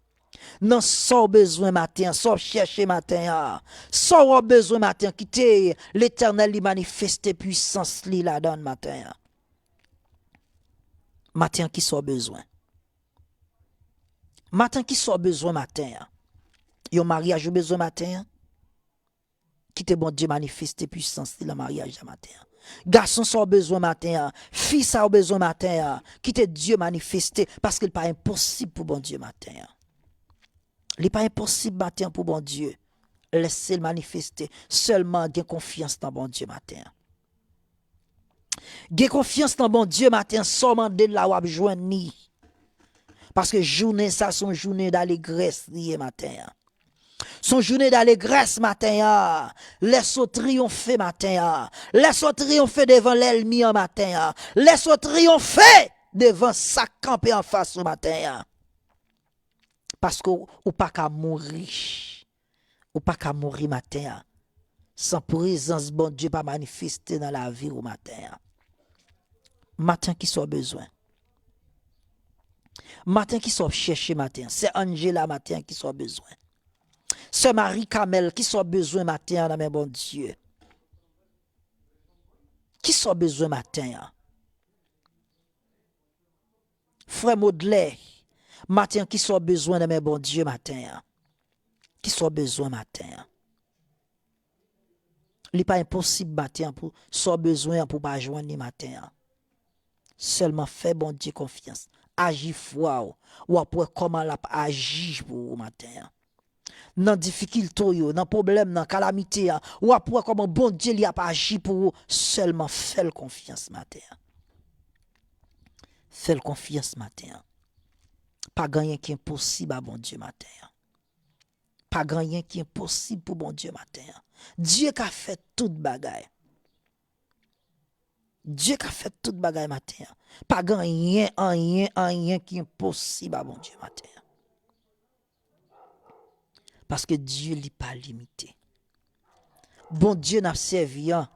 Nan sa w bezwen maten an, sa w ap chèche maten an, sa w ap bezwen maten an, kite Letènèl li manifeste pwisans li ladan l maten an. Maten an, kisa w bezwen? Maten an, kisa w bezwen maten an? Yon maryaj ou bezwen maten an? Kite Bondye manifeste pwisans li nan maryaj la maten an. Gason sa w bezwen maten an, fi sa w bezwen maten an, kite Dye manifeste, paske li pa enposib pou Bondye maten an. Li pa enposib maten an pou Bondye. Lèse l manifeste. Sèlman gen konfyans nan Bondye maten an. Gen konfyans nan Bondye maten an, sa w mande l la w ap jwenn li. Paske jounen sa se yon jounen dalegrès li ye maten an. Se yon jounen dalegrès maten an. Lèse w triyonfe maten an. Lèse w triyonfe devan lènmi an maten an. Lèse w triyonfe devan sa k kanpe anfas ou maten an. Paske w, ou pa ka mouri. Ou pa ka mouri maten an san prezans Bondye pa manifeste nan lavi w maten an. Maten an, kisa w bezwen? Maten an, kisa w ap chèche maten an? Sè Angela, maten an, kisa w bezwen? Sè Marie Carmel, kisa w bezwen maten an nan men Bondye? Kisa w bezwen maten an? Frè Modlè, maten an, kisa w bezwen nan men Bondye maten an? Kisa w bezwen maten an? Li pa enposib maten an pou sa w bezwen an pou w pa jwenn li maten an. Sèlman fè Bondye konfyans. Aji fwa w. W ap wè kòman l ap aji pou ou maten an. Nan difikilte w yo, nan pwoblèm nan, kalamite a, w ap wè kòman Bondye li ap aji pou ou. Sèlman fè l konfyans maten an. Fè l konfyans maten an. Pa gen anyen ki enposib a Bondye maten an. Pa gen anyen ki enposib pou Bondye maten an. Dye ka fè tout bagay. Dye ka fè tout bagay maten an. Pa gen anyen, anyen, anyen ki enposib a Bondye maten an. Paske Dye li pa limite. Bondye n ap sèvi an,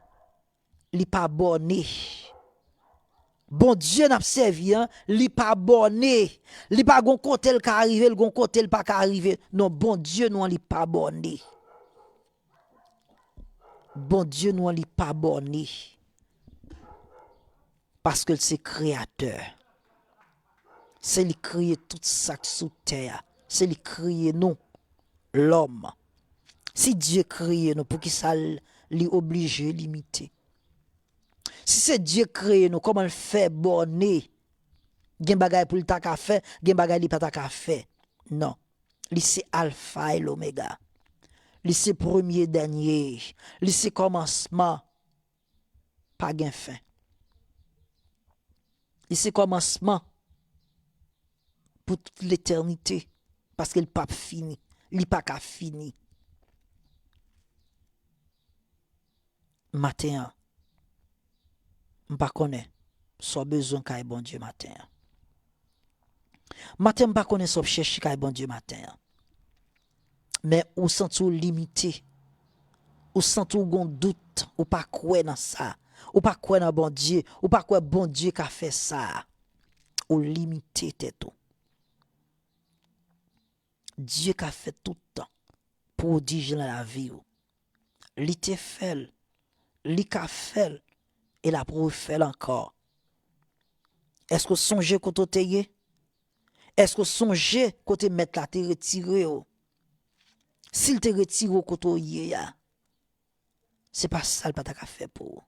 li pa bòne. Bondye n ap sèvi an, li pa bòne. Li pa gon kote l ka rive, l gon kote l pa ka rive. Non, Bondye nou an, li pa bòne. Bondye nou an, li pa bòne. Paske l se kreyatè. Se li kreye tout sa k sou tè a. Se li kreye nou, lòm. Si Dye kreye nou, poukisa l, li oblije limite? Si se Dye kreye nou, kòman l fè bòne? Gen bagay pou l ta ka fè, gen bagay li pa ta ka fè. Non. Li se Alfa e Lomega. Li se premye, dènye. Li se kòmansman. Pa gen fen. Li se kòmansman pou tout letènite, paske li p ap fini. Li pa ka fini. Maten an, m pa konnen sa w bezwen kay Bondye maten an. Maten, m pa konnen sa w ap chèche kay Bondye maten an. Men ou santi w limite. Ou santi w gon dout. Ou pa kwè nan sa. Ou pa kwè nan Bondye. Ou pa kwè Bondye ka fè sa. Ou limite tèt ou. Dye ka fè tout tan pwodij nan lavi w. Li te fè l, li ka fè l, e l ap refè l ankò. Èske w sonje kote w te ye? Èske w sonje kote Mèt la te retire w? Si l te retire w kote w ye a, se pa sa l pa ta ka fè pou ou.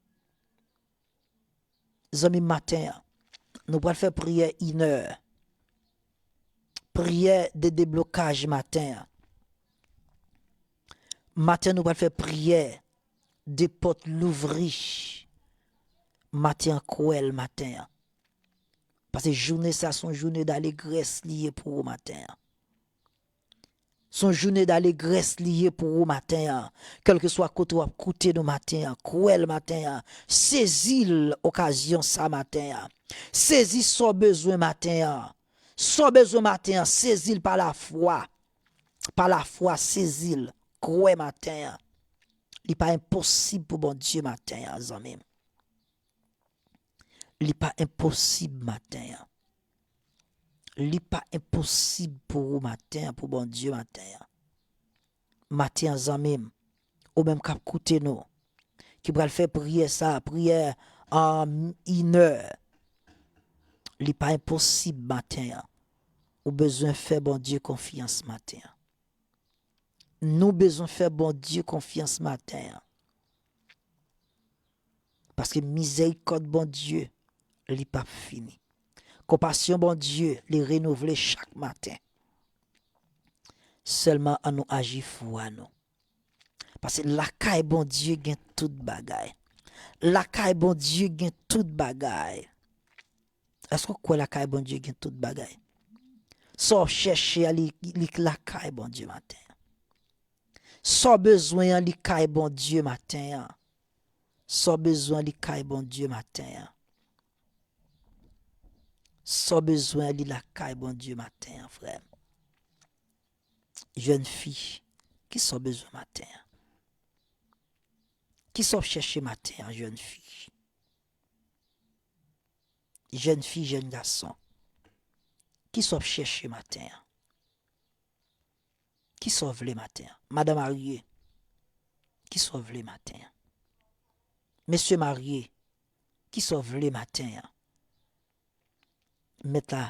Zanmi m, maten an, nou pral fè priyè inè. Priyè de deblokaj maten an. Maten, nou pral fè priyè de pòt louvri. Maten an, kwè l maten an. Paske jounen sa, se yon jounen dalegrès li ye pou ou maten an. Se yon jounen dalegrès li ye pou ou maten an. Kèlkeswa kote w ap koute nou maten an, kwè l maten an. Sezi l okazyon sa maten an. Sezi sa w bezwen maten an. Sa w bezwen maten an, sezi l pa lafwa. Pa lafwa, sezi l. Kwè maten an. Li pa enposib pou Bondye maten an, zanmi m. Li pa enposib maten an. Li pa enposib pou ou maten an, pou Bondye maten an. Maten an, zanmi m, ou menm k ap koute nou, ki pral fè priyè sa, priyè, um, inè, li pa enposib maten an. Ou bezwen fè Bondye konfyans maten an. Nou bezwen fè Bondye konfyans maten an. Paske mizèrikòd Bondye, li p ap fini. Konpasyon Bondye, li renouvle chak maten. Sèlman ann nou aji fwa nou. Paske lakay Bondye gen tout bagay. Lakay Bondye gen tout bagay. Èske w kwè lakay Bondye gen tout bagay? Sa w ap chèche a, li, li lakay Bondye maten an. Sa w bezwen an, li kay Bondye maten an. Sa w bezwen, li kay Bondye maten an. Sa w bezwen, li lakay Bondye maten an, frè m. Jèn fi, kisa w bezwen maten an? Kisa w ap chèche maten an, jèn fi? Jèn fi, jèn gason, kisa w ap chèche maten an? Kisa w vle maten an? Madan marye, kisa w vle maten an? Mesye marye, kisa w vle maten an? Mèt la,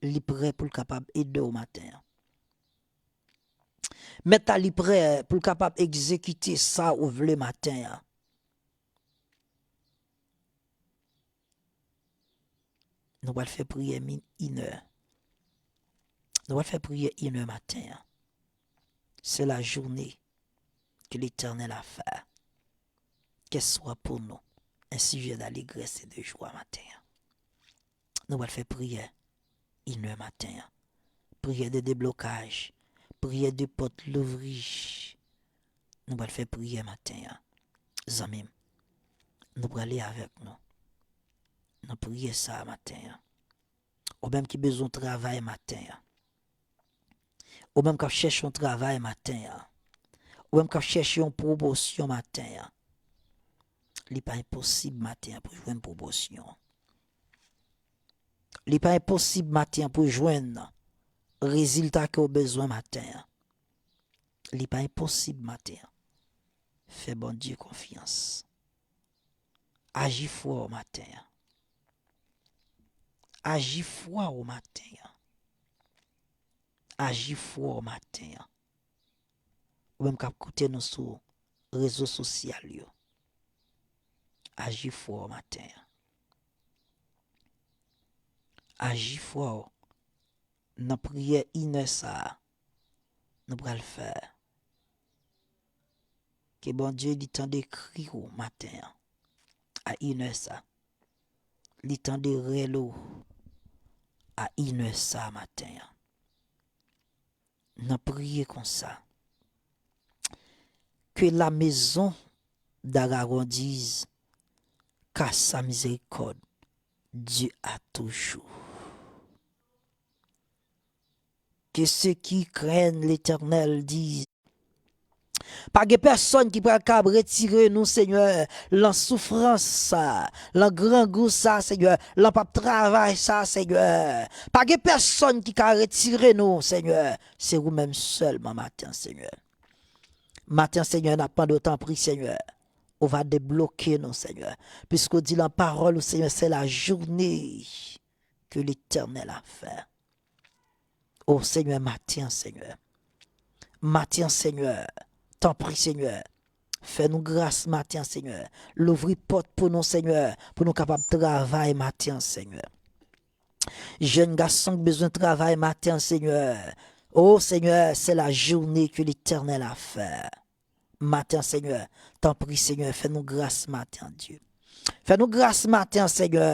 li prè pou l kapab ede w maten an. Mèt la, li prè pou l kapab egzekite sa ou vle maten an. Nou pral fè priyè min-, inè. Nou pral fè priyè inè maten an. C'est la journée que l'Éternel a fait. Qu'elle soit pour nous un sujet d'allégresse et de joie maten an. Nou pral fè priyè inè maten an. Priyè de deblokaj, priyè de pòt louvrij. Nou pral fè priyè maten an. Zanmi m, nou prale avèk nou nan priyè sa a maten an. Ou menm ki bezwen travay maten an. Ou menm k ap chèche yon travay maten an. Ou menm k ap chèche yon pwomosyon maten an. Li pa enposib maten an pou jwenn pwomosyon. Li pa enposib maten an pou jwenn rezilta ke w bezwen maten an. Li pa enposib maten an. Fè Bondye konfyans. Aji fwa w maten an. Aji fwa w maten an. Aji fwa w maten an. Ou menm k ap koute nou sou rezo sosyal yo. Aji fwa w maten an. Aji fwa w nan priyè inè sa a nou pral fè. Ke Bondye li tande kri w maten an a inè sa. Li tande rèl ou a inè sa maten an. N ap priye konsa. Que la maison d'Aaron dise, car sa miséricorde dure à toujours. Que ceux qui craignent l'Éternel disent, pa gen pèsonn ki pral kab retire nou, Senyè, lan soufrans sa, lan grangou sa, Senyè, lan p ap travay sa, Senyè. Pa gen pèsonn ki ka retire nou, Senyè. Se ou menm sèlman maten, Senyè. Maten, Senyè, n ap mande w, tanpri, Senyè, ou va debloke nou, Senyè. Piske w di lan pawòl ou, Senyè, c'est la journée que l'Éternel a fait. O Senyè, maten an, Senyè. Maten an, Senyè. Tanpri, Senyè. Fè nou gras maten an, Senyè. Louvri pòt pou nou, Senyè, pou nou kapab travay maten an, Senyè. Jèn gason k bezwen travay maten an, Senyè. O Senyè, c'est la journée que l'Éternel a fait. Maten an, Senyè, tanpri, Senyè, fè nou gras maten an, Dye. Fè nou gras maten an, Senyè.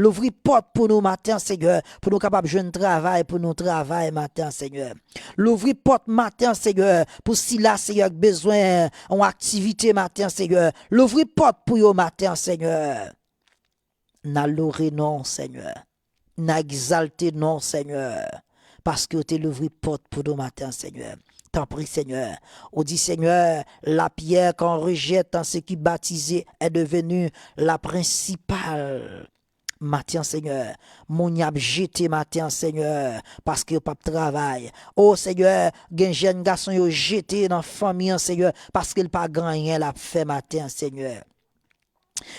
Louvri pòt pou nou maten an, Senyè, pou nou kapab jwenn travay, pou nou travay maten an, Senyè. Louvri pòt maten an, Senyè, pou sila, Senyè, k bezwen yon aktivite maten an, Senyè. Louvri pòt pou yo maten an, Senyè. N a lore non w, Senyè. N a egzalte non w, Senyè. Paske w te louvri pòt pou nou maten an, Senyè. Tanpri, Senyè. Ou di, Senyè, la pierre qu'on rejette en ce qui baptisé est devenue la principale. Maten an, Senyè, moun y ap jete maten an, Senyè, paske yo p ap travay. O, Senyè, gen jèn gason yo jete nan fanmi an, Senyè, paske l pa gen anyen l ap fè maten an, Senyè.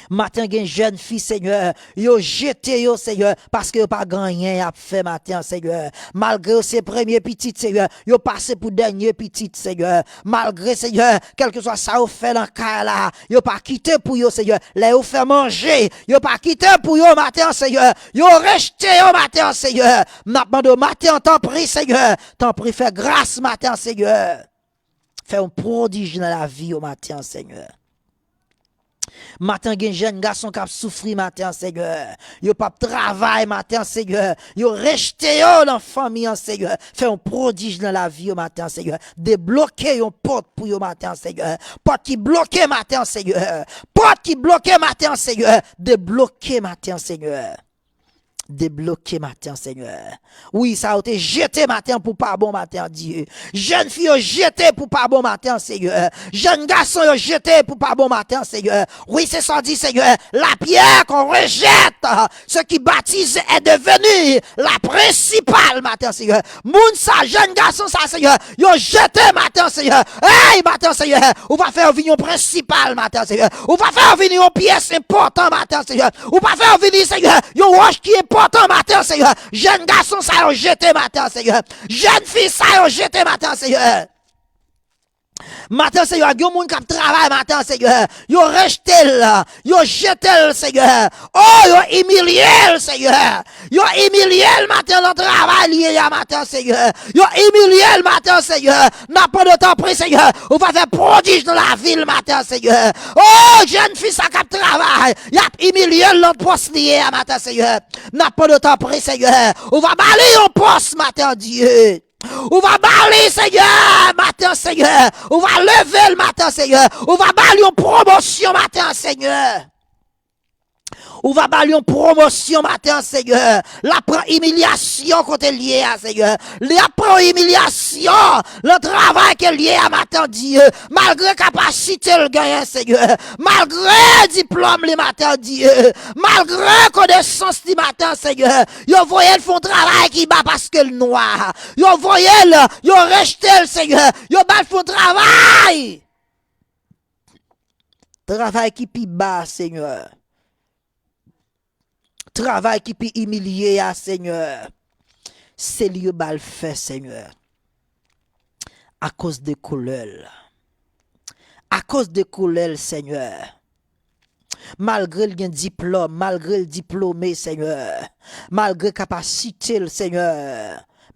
Maten, gen jèn fi, Senyè, yo jete yo, Senyè, paske yo pa gen anyen y ap fè maten an, Senyè. Malgre yo se premye pitit, Senyè, yo pase pou dènye pitit, Senyè. Malgre, Senyè, kèlkeswa sa yo fè nan kay la, yo pa kite pou yo, Senyè. Lè yo fè manje, yo pa kite pou yo maten an, Senyè. Yo rejte yo maten an, Senyè. M ap mande w maten an, tanpri, Senyè. Tanpri, fè gras maten an, Senyè. Fè yon pwodij nan lavi yo maten an, Senyè. Maten, gen jèn gason k ap soufri maten an, Senyè. Yo p ap travay maten an, Senyè. Yo rejte yo nan fanmi an, Senyè. Fè yon pwodij nan lavi yo maten an, Senyè. Debloke yon pòt pou yo maten an, Senyè. Pòt ki bloke maten an, Senyè. Pòt ki bloke maten an, Senyè. Debloke maten an, Senyè. Debloke maten an, Senyè. Wi, sa yo te jete maten an pou pa bon maten an, Dye. Jèn fi yo jete pou pa bon maten an, Senyè. Jèn gason yo jete pou pa bon maten an, Senyè. Wi, se sa w di, Senyè. La pierre qu'on rejette, ce qui baptise est devenu la principale maten an, Senyè. Moun sa, jèn gason sa, Senyè, yo jete maten an, Senyè. Ey, maten an, Senyè, ou va fè yo vin yon prensipal maten an, Senyè. Ou va fè yo vin yon pyès enpòtan maten an, Senyè. Ou va fè yo vin, Senyè, yon wòch ki enpòtan maten an, Senyè. Jèn gason sa yo jete maten an, Senyè. Jèn fi sa yo jete maten an, Senyè. Maten an, Senyè, gen yon moun k ap travay maten an, Senyè. Yo rejte l, yo jete l, Senyè. O, yo imilye l, Senyè. Yo imilye l maten an nan travay li ye a maten an, Senyè. Yo imilye l maten an, Senyè. N ap mande w tanpri, Senyè, ou va fè pwodij nan lavi l maten an, Senyè. O, jèn fi sa k ap travay, y ap imilye l nan pòs li ye a maten an, Senyè. N ap mande w tanpri, Senyè, ou va ba li yon pòs maten an, Dye. Ou va ba li, Senyè, maten an, Senyè. Ou va leve l maten an, Senyè. Ou va ba li yon pwomosyon maten an, Senyè. Ou va ba li yon pwomosyon maten an, Senyè. L ap pran imilyasyon kote l ye a, Senyè. Li ap pran imilyasyon nan travay ke l ye a maten an, Dye. Malgre kapasite l genyen, Senyè. Malgre diplòm li maten an, Dye. Malgre konesans li maten an, Senyè. Yo voye l fè yon travay ki ba paske l nwa. Yo voye l, yo rejte l, Senyè. Yo ba l fè yon travay. Travay ki pi ba, Senyè. Travay ki pi imilye a, Senyè. Se li yo ba l fè, Senyè. Akoz de koulè l. Akoz de koulè l, Senyè. Malgre l gen diplòm, malgre l diplome, Senyè. Malgre kapasite l, Senyè.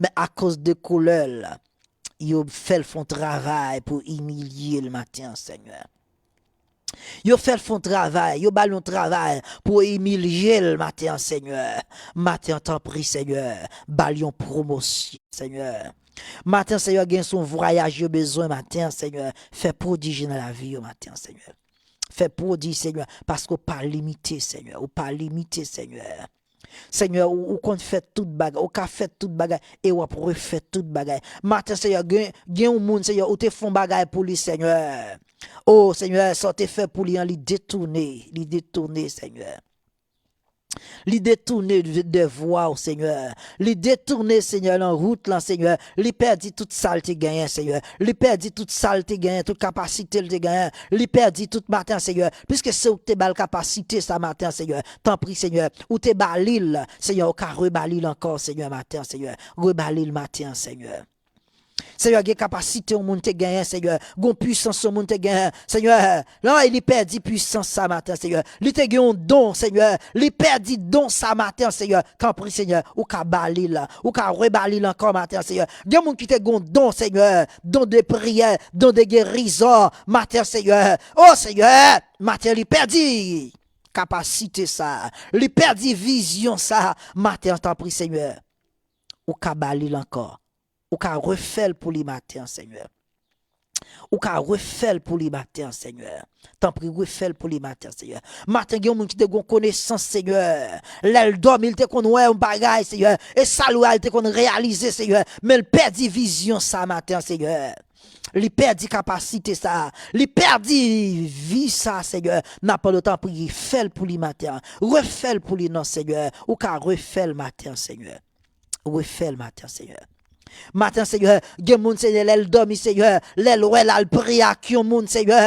Men akoz de koulè l, yo fè l fè yon travay pou imilye l maten an, Senyè. Yo fè l fè yon travay, yo ba l yon travay pou imilye l maten an, Senyè. Maten an, tanpri, Senyè, ba l yon pwomosyon, Senyè. Maten an, Senyè, gen yon vwayaj yo bezwen maten an, Senyè. Fè pwodij nan lavi yo maten an, Senyè. Fè pwodij, Senyè, paske ou pa limite, Senyè. Ou pa limite, Senyè. Senyè, ou, ou konn fè tout bagay, ou ka fè tout bagay, e w ap refè tout bagay. Maten, Senyè, gen, gen yon moun, Senyè, ou te fè yon bagay pou li, Senyè. O, Senyè, sa w te fè pou li an, li detounen, li detounen, Senyè. Li detounen de, de vwa w, Senyè. Li detounen, Senyè, nan wout lan, Senyè. Li pèdi tout sa l te genyen, Senyè. Li pèdi tout sa l te genyen, tout kapasite l te genyen. Li pèdi tout maten, Senyè. Piske se ou ki te ba l kapasite sa maten, Senyè. Tanpri, Senyè. Ou te ba li l, Senyè. Ou ka reba li l ankò, Senyè, maten, Senyè. Reba li l maten, Senyè. Senyè, gen kapasite yon moun te genyen, Senyè. Gon pwisans yon moun te genyen, Senyè. Lè li pèdi pwisans sa maten, Senyè. Li te gen yon don, Senyè. Li pèdi don sa maten, Senyè. Tanpri, Senyè, ou ka ba li l. Ou ka reba li l ankò maten, Senyè. Gen moun ki te gen yon don, Senyè. Don de priyè, don de gerizon, maten, Senyè. O, Senyè, maten, li pèdi kapasite sa. Li pèdi vizyon sa. Maten, tanpri, Senyè. Ou ka ba li l ankò. Ou ka refè l pou li maten an, Senyè. Ou ka refè l pou li maten an, Senyè. Tanpri, refè l pou li maten an, Senyè. Maten, gen yon moun ki te gen yon konesans, Senyè. Lè l dòmi, l te konn wè yon bagay, Senyè. E sa l wè a, l te konn reyalize, Senyè. Men l pèdi vizyon sa maten an, Senyè. Li pèdi kapasite sa. Li pèdi vi sa, Senyè. N ap mande w, tanpri, fè l pou li maten an. Refè l pou li, non, Senyè. Ou ka refè l maten an, Senyè. Refè l maten, Senyè. Maten, Senyè, gen moun, Senyè, lè l dòmi, Senyè, lè l wè l al priye ak yon moun, Senyè.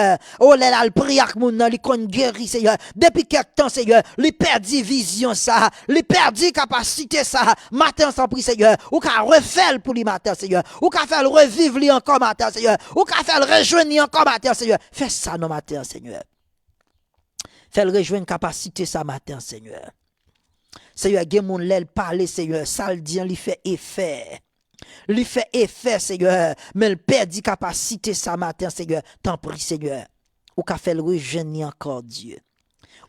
O, lè l al priye ak moun nan, li konn geri, Senyè. Depi kèk tan, Senyè, li pèdi vizyon sa, li pèdi kapasite sa. Maten, tanpri, Senyè, ou ka refè l pou li maten, Senyè. Ou ka fè l reviv li ankò maten, Senyè. Ou ka fè l rejwenn li ankò maten, Senyè. Fè sa non maten, Senyè. Fè l rejwenn kapasite sa maten, Senyè. Senyè, gen moun lè l pale, Senyè, sa l di an, li fè efè. Li fè efè, Senyè, men l pèdi kapasite sa maten, Senyè. Tanpri, Senyè, ou ka fè l rejwenn li ankò, Dye.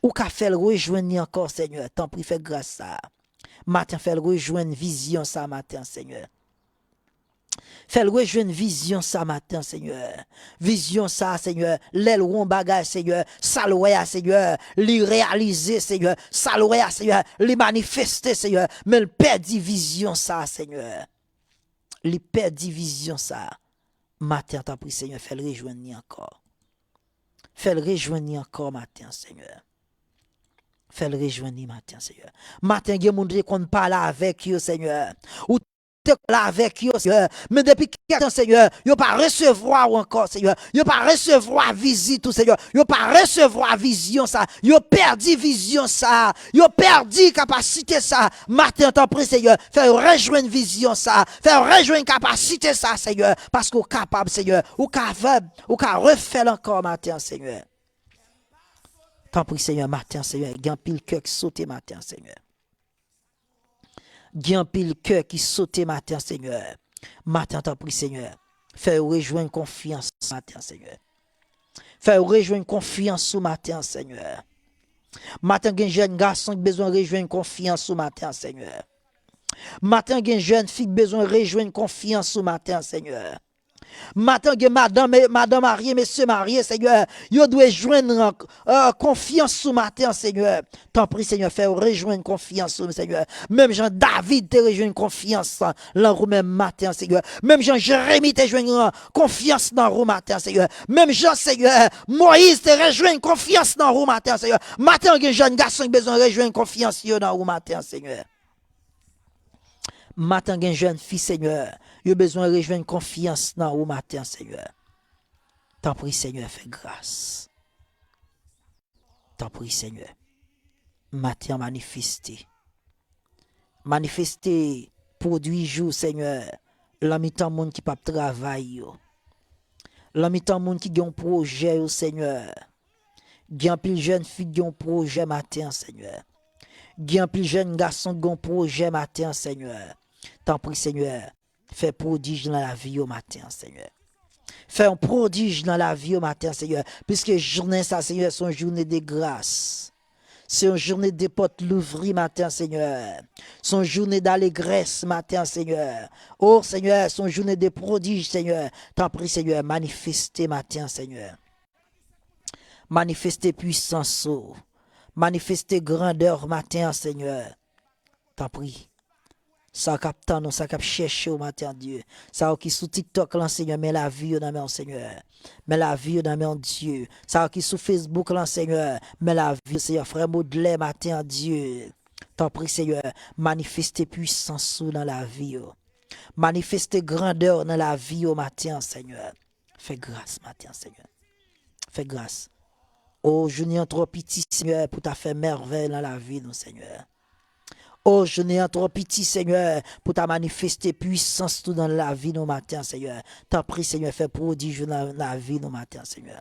Ou ka fè l rejwenn li ankò, Senyè. Tanpri, fè gras sa a. Maten, fè l rejwenn vizyon sa a maten an, Senyè. Fè l rejwenn vizyon sa a maten an, Senyè. Vizyon sa a, Senyè, lè l wè yon bagay, Senyè, sa l wè a, Senyè, li reyalize, Senyè, sa l wè a, Senyè, li manifeste, Senyè, men l pèdi vizyon sa a, Senyè. Li pèdi vizyon sa a. Maten an, tanpri, Senyè, fè l rejwenn li ankò. Fè l rejwenn li ankò maten an, Senyè. Fè l rejwenn li maten an, Senyè. Maten, gen moun ou te konn pale avèk yo, Senyè. Ou te konn pale avèk yo, Senyè. Men depi kèk tan, Senyè, yo pa resevwa w ankò, Senyè. Yo pa resevwa vizit ou, Senyè. Yo pa resevwa vizyon sa. Yo pèdi vizyon sa. Yo pèdi kapasite sa. Maten an, tanpri, Senyè, fè yo rejwenn vizyon sa. Fè yo rejwenn kapasite sa, Senyè. Paske ou kapab, Senyè. Ou kapab. Ou ka refè l ankò maten an, Senyè. Tanpri, Senyè, maten an, Senyè, gen anpil kè ki sote maten an, Senyè. Gen anpil kè ki sote maten an, Senyè. Maten an, tanpri, Senyè, fè yo rejwenn konfyans maten an, Senyè. Fè yo rejwenn konfyans ou maten an, Senyè. Maten, gen jèn gason ki bezwen rejwenn konfyans ou maten an, Senyè. Maten, gen jèn fi ki bezwen rejwenn konfyans ou maten an, Senyè. Maten, gen madanm, madanm marye, mesye marye, Senyè, yo dwe jwenn, eh, konfyans ou maten an, Senyè. Tanpri, Senyè, fè yo rejwenn konfyans ou, Senyè. Menm jan David te rejwenn konfyans lan ou menm maten an, Senyè. Menm jan Jeremi te jwenn, eh, konfyans nan ou maten an, Senyè. Menm jan, Senyè, Moyiz te rejwenn konfyans nan ou maten an, Senyè. Maten an, gen jèn gason ki bezwen rejwenn konfyans yo nan ou maten an, Senyè. Maten, gen jèn fi, Senyè, yo bezwen rejwenn konfyans nan ou maten an, Senyè. Tanpri, Senyè, fè gras. Tanpri, Senyè. Maten an, manifeste. Manifeste pwodui ou, Senyè, lan mitan moun ki p ap travay yo. Lan mitan moun ki gen yon pwojè yo, Senyè. Gen anpil jèn fi ki gen yon pwojè maten an, Senyè. Gen anpil jèn gason ki gen yon pwojè maten an, Senyè. Tanpri, Senyè, fè pwodij nan lavi yo maten an, Senyè. Fè yon pwodij nan lavi yo maten an, Senyè. Piske jounen sa, Senyè, se yon jounen de gras. Se yon jounen de pòt louvri maten an, Senyè. Se yon jounen dalegrès maten an, Senyè. O, Senyè, se yon jounen de pwodij, Senyè. Tanpri, Senyè, manifeste maten an, Senyè. Manifeste pwisans ou. Manifeste grandè w maten an, Senyè. Tanpri. Sa k ap tann ou, sa k ap chèche w maten an, Dye. Sa yo ki sou TikTok lan, Senyè, men lavi yo nan men w, Senyè. Men lavi yo nan men w, Dye. Sa yo ki sou Facebook lan, Senyè, men lavi yo, Senyè. Frè Modlè maten an, Dye. Tanpri, Senyè, manifeste pwisans ou nan lavi yo. Manifeste grandè w nan lavi yo maten an, Senyè. Fè gras maten an, Senyè. Fè gras. O, jounen an twò piti, Senyè, pou ta fè mèvèy nan lavi nou, Senyè. O, jounen an twò piti, Senyè, pou ta manifeste pwisans ou nan lavi nou maten an, Senyè. Tanpri, Senyè, fè pwodij ou nan lavi nou maten an, Senyè.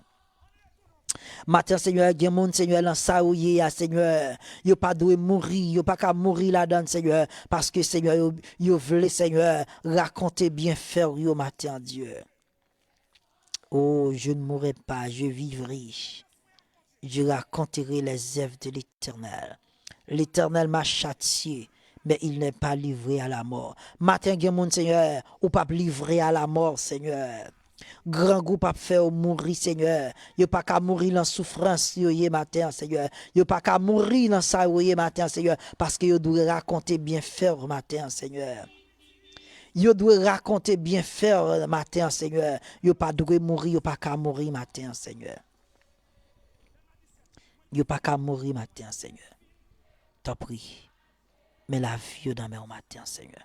Maten an, Senyè, gen moun, Senyè, lan sa yo ye a, Senyè, yo pa dwe mouri, yo pa ka mouri ladan l, Senyè, paske, Senyè, yo, yo vle, Senyè, rakonte byenfè w yo maten an, Dye. Oh, je ne mourrai pas, je vivrai. Je raconterai les œuvres de l'Éternel. L'Éternel m'a châtié, mais il n'est pas livré à la mort. Maten, gen moun, Senyè, ou p ap livre a la mò, Senyè. Grangou p ap fè yo mouri, Senyè. Yo pa ka mouri lan soufrans yo ye maten an, Senyè. Yo pa ka mouri lan sa yo ye maten an, Senyè, paske yo dwe rakonte byenfè w maten an, Senyè. Yo dwe rakonte byenfè w maten an, Senyè. Yo pa dwe mouri, yo pa ka mouri maten an, Senyè. Yo pa ka mouri maten an, Senyè. Tanpri, men lavi yo nan men w maten an, Senyè.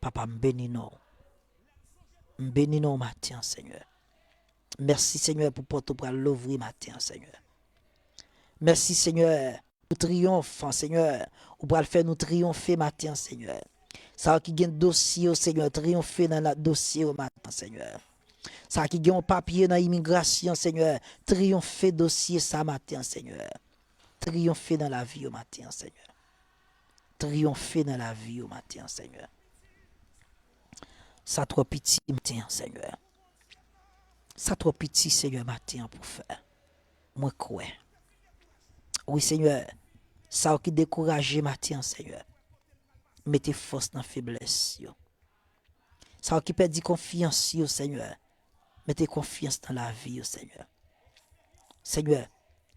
Papa, m beni non w. M beni non w maten an, Senyè. Mèsi, Senyè, pou pòt ou pral louvri maten an, Senyè. Mèsi, Senyè, pou triyonf an, Senyè. Ou pral fè nou triyonfe maten an, Senyè. Sa yo ki gen dosye yo, Senyè, triyonfe nan la, dosye yo maten an, Senyè. Sa ki gen yon papye nan imigrasyon, Senyè, triyonfe dosye sa maten an, Senyè. Triyonfe nan lavi yo maten an, Senyè. Triyonfe nan lavi yo maten an, Senyè. Sa twò piti maten an, Senyè. Sa twò piti, Senyè, maten an pou fè. Mwen kwè. Wi, Senyè, sa yo ki dekouraje maten an, Senyè, mete fòs nan feblès yo. Sa yo ki pèdi konfyans yo, Senyè, mete konfyans nan lavi yo, Senyè. Senyè,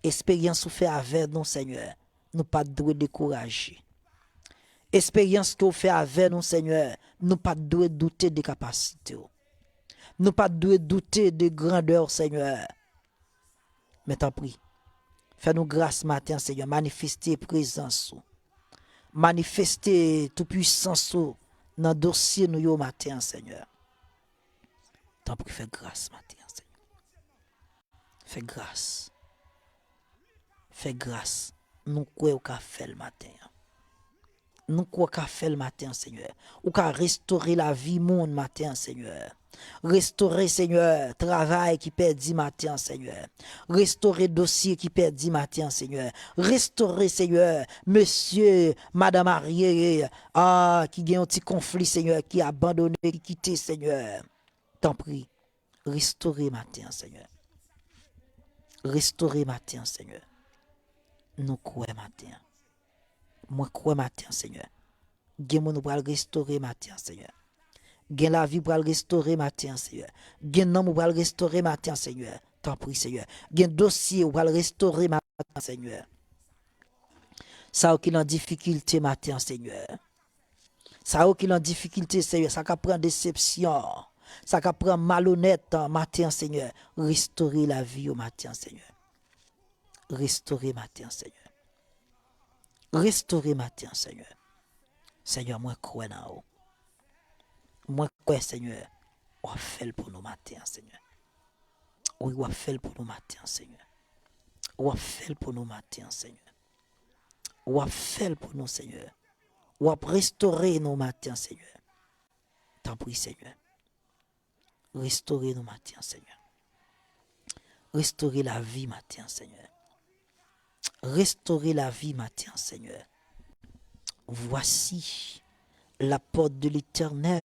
esperyans ou fè avè nou, Senyè, nou pa t dwe dekouraje. Esperyans ke w fè avè nou, Senyè, nou pa t dwe doute de kapasite w. Nou pa t dwe doute de grandè w, Senyè. Men tanpri, fè nou gras maten an, Senyè. Manifeste prezans ou. Manifeste toupwisans ou nan dosye nou yo maten an, Senyè. Tanpri, fè gras maten an, Senyè. Fè gras. Fè gras. Nou kwè ou ka fè l maten an. Nou kwè w ka fè l maten an, Senyè. Ou ka restore lavi moun maten an, Senyè. Restore, Senyè, travay ki pèdi maten an, Senyè. Restore dosye ki pèdi maten an, Senyè. Restore, Senyè, mesye, madan marye, a, ki gen yon ti konfli, Senyè, ki abandone, ki kite, Senyè. Tanpri, restore maten an, Senyè. Restore maten an, Senyè. Nou kwè maten an. Mwen kwè maten an, Senyè. Gen moun ou pral restore maten an, Senyè. Gen lavi ou pral restore maten an, Senyè. Gen nanm ou pral restore maten an, Senyè. Tanpri, Senyè. Gen dosye ou pral restore maten an, Senyè. Sa yo ki nan difikilte maten an, Senyè. Sa yo ki nan difikilte, Senyè. Sa k ap pran desepsyon. Sa k ap pran malonèt maten an, Senyè. Restore lavi yo maten an, Senyè. Restore maten an, Senyè. Restore maten an, Senyè. Senyè, mwen kwè nan ou. Mwen kwè, Senyè, w ap fè l pou nou maten an, Senyè. Wi, w ap fè l pou nou maten an, Senyè. W ap fè l pou nou maten an, Senyè. W ap fè l pou nou, Senyè. W ap restore nou maten an, Senyè. Tanpri, Senyè. Restore nou maten an, Senyè. Restore lavi maten an, Senyè. Restore lavi maten an, Senyè. Voici, la porte de l'Éternel.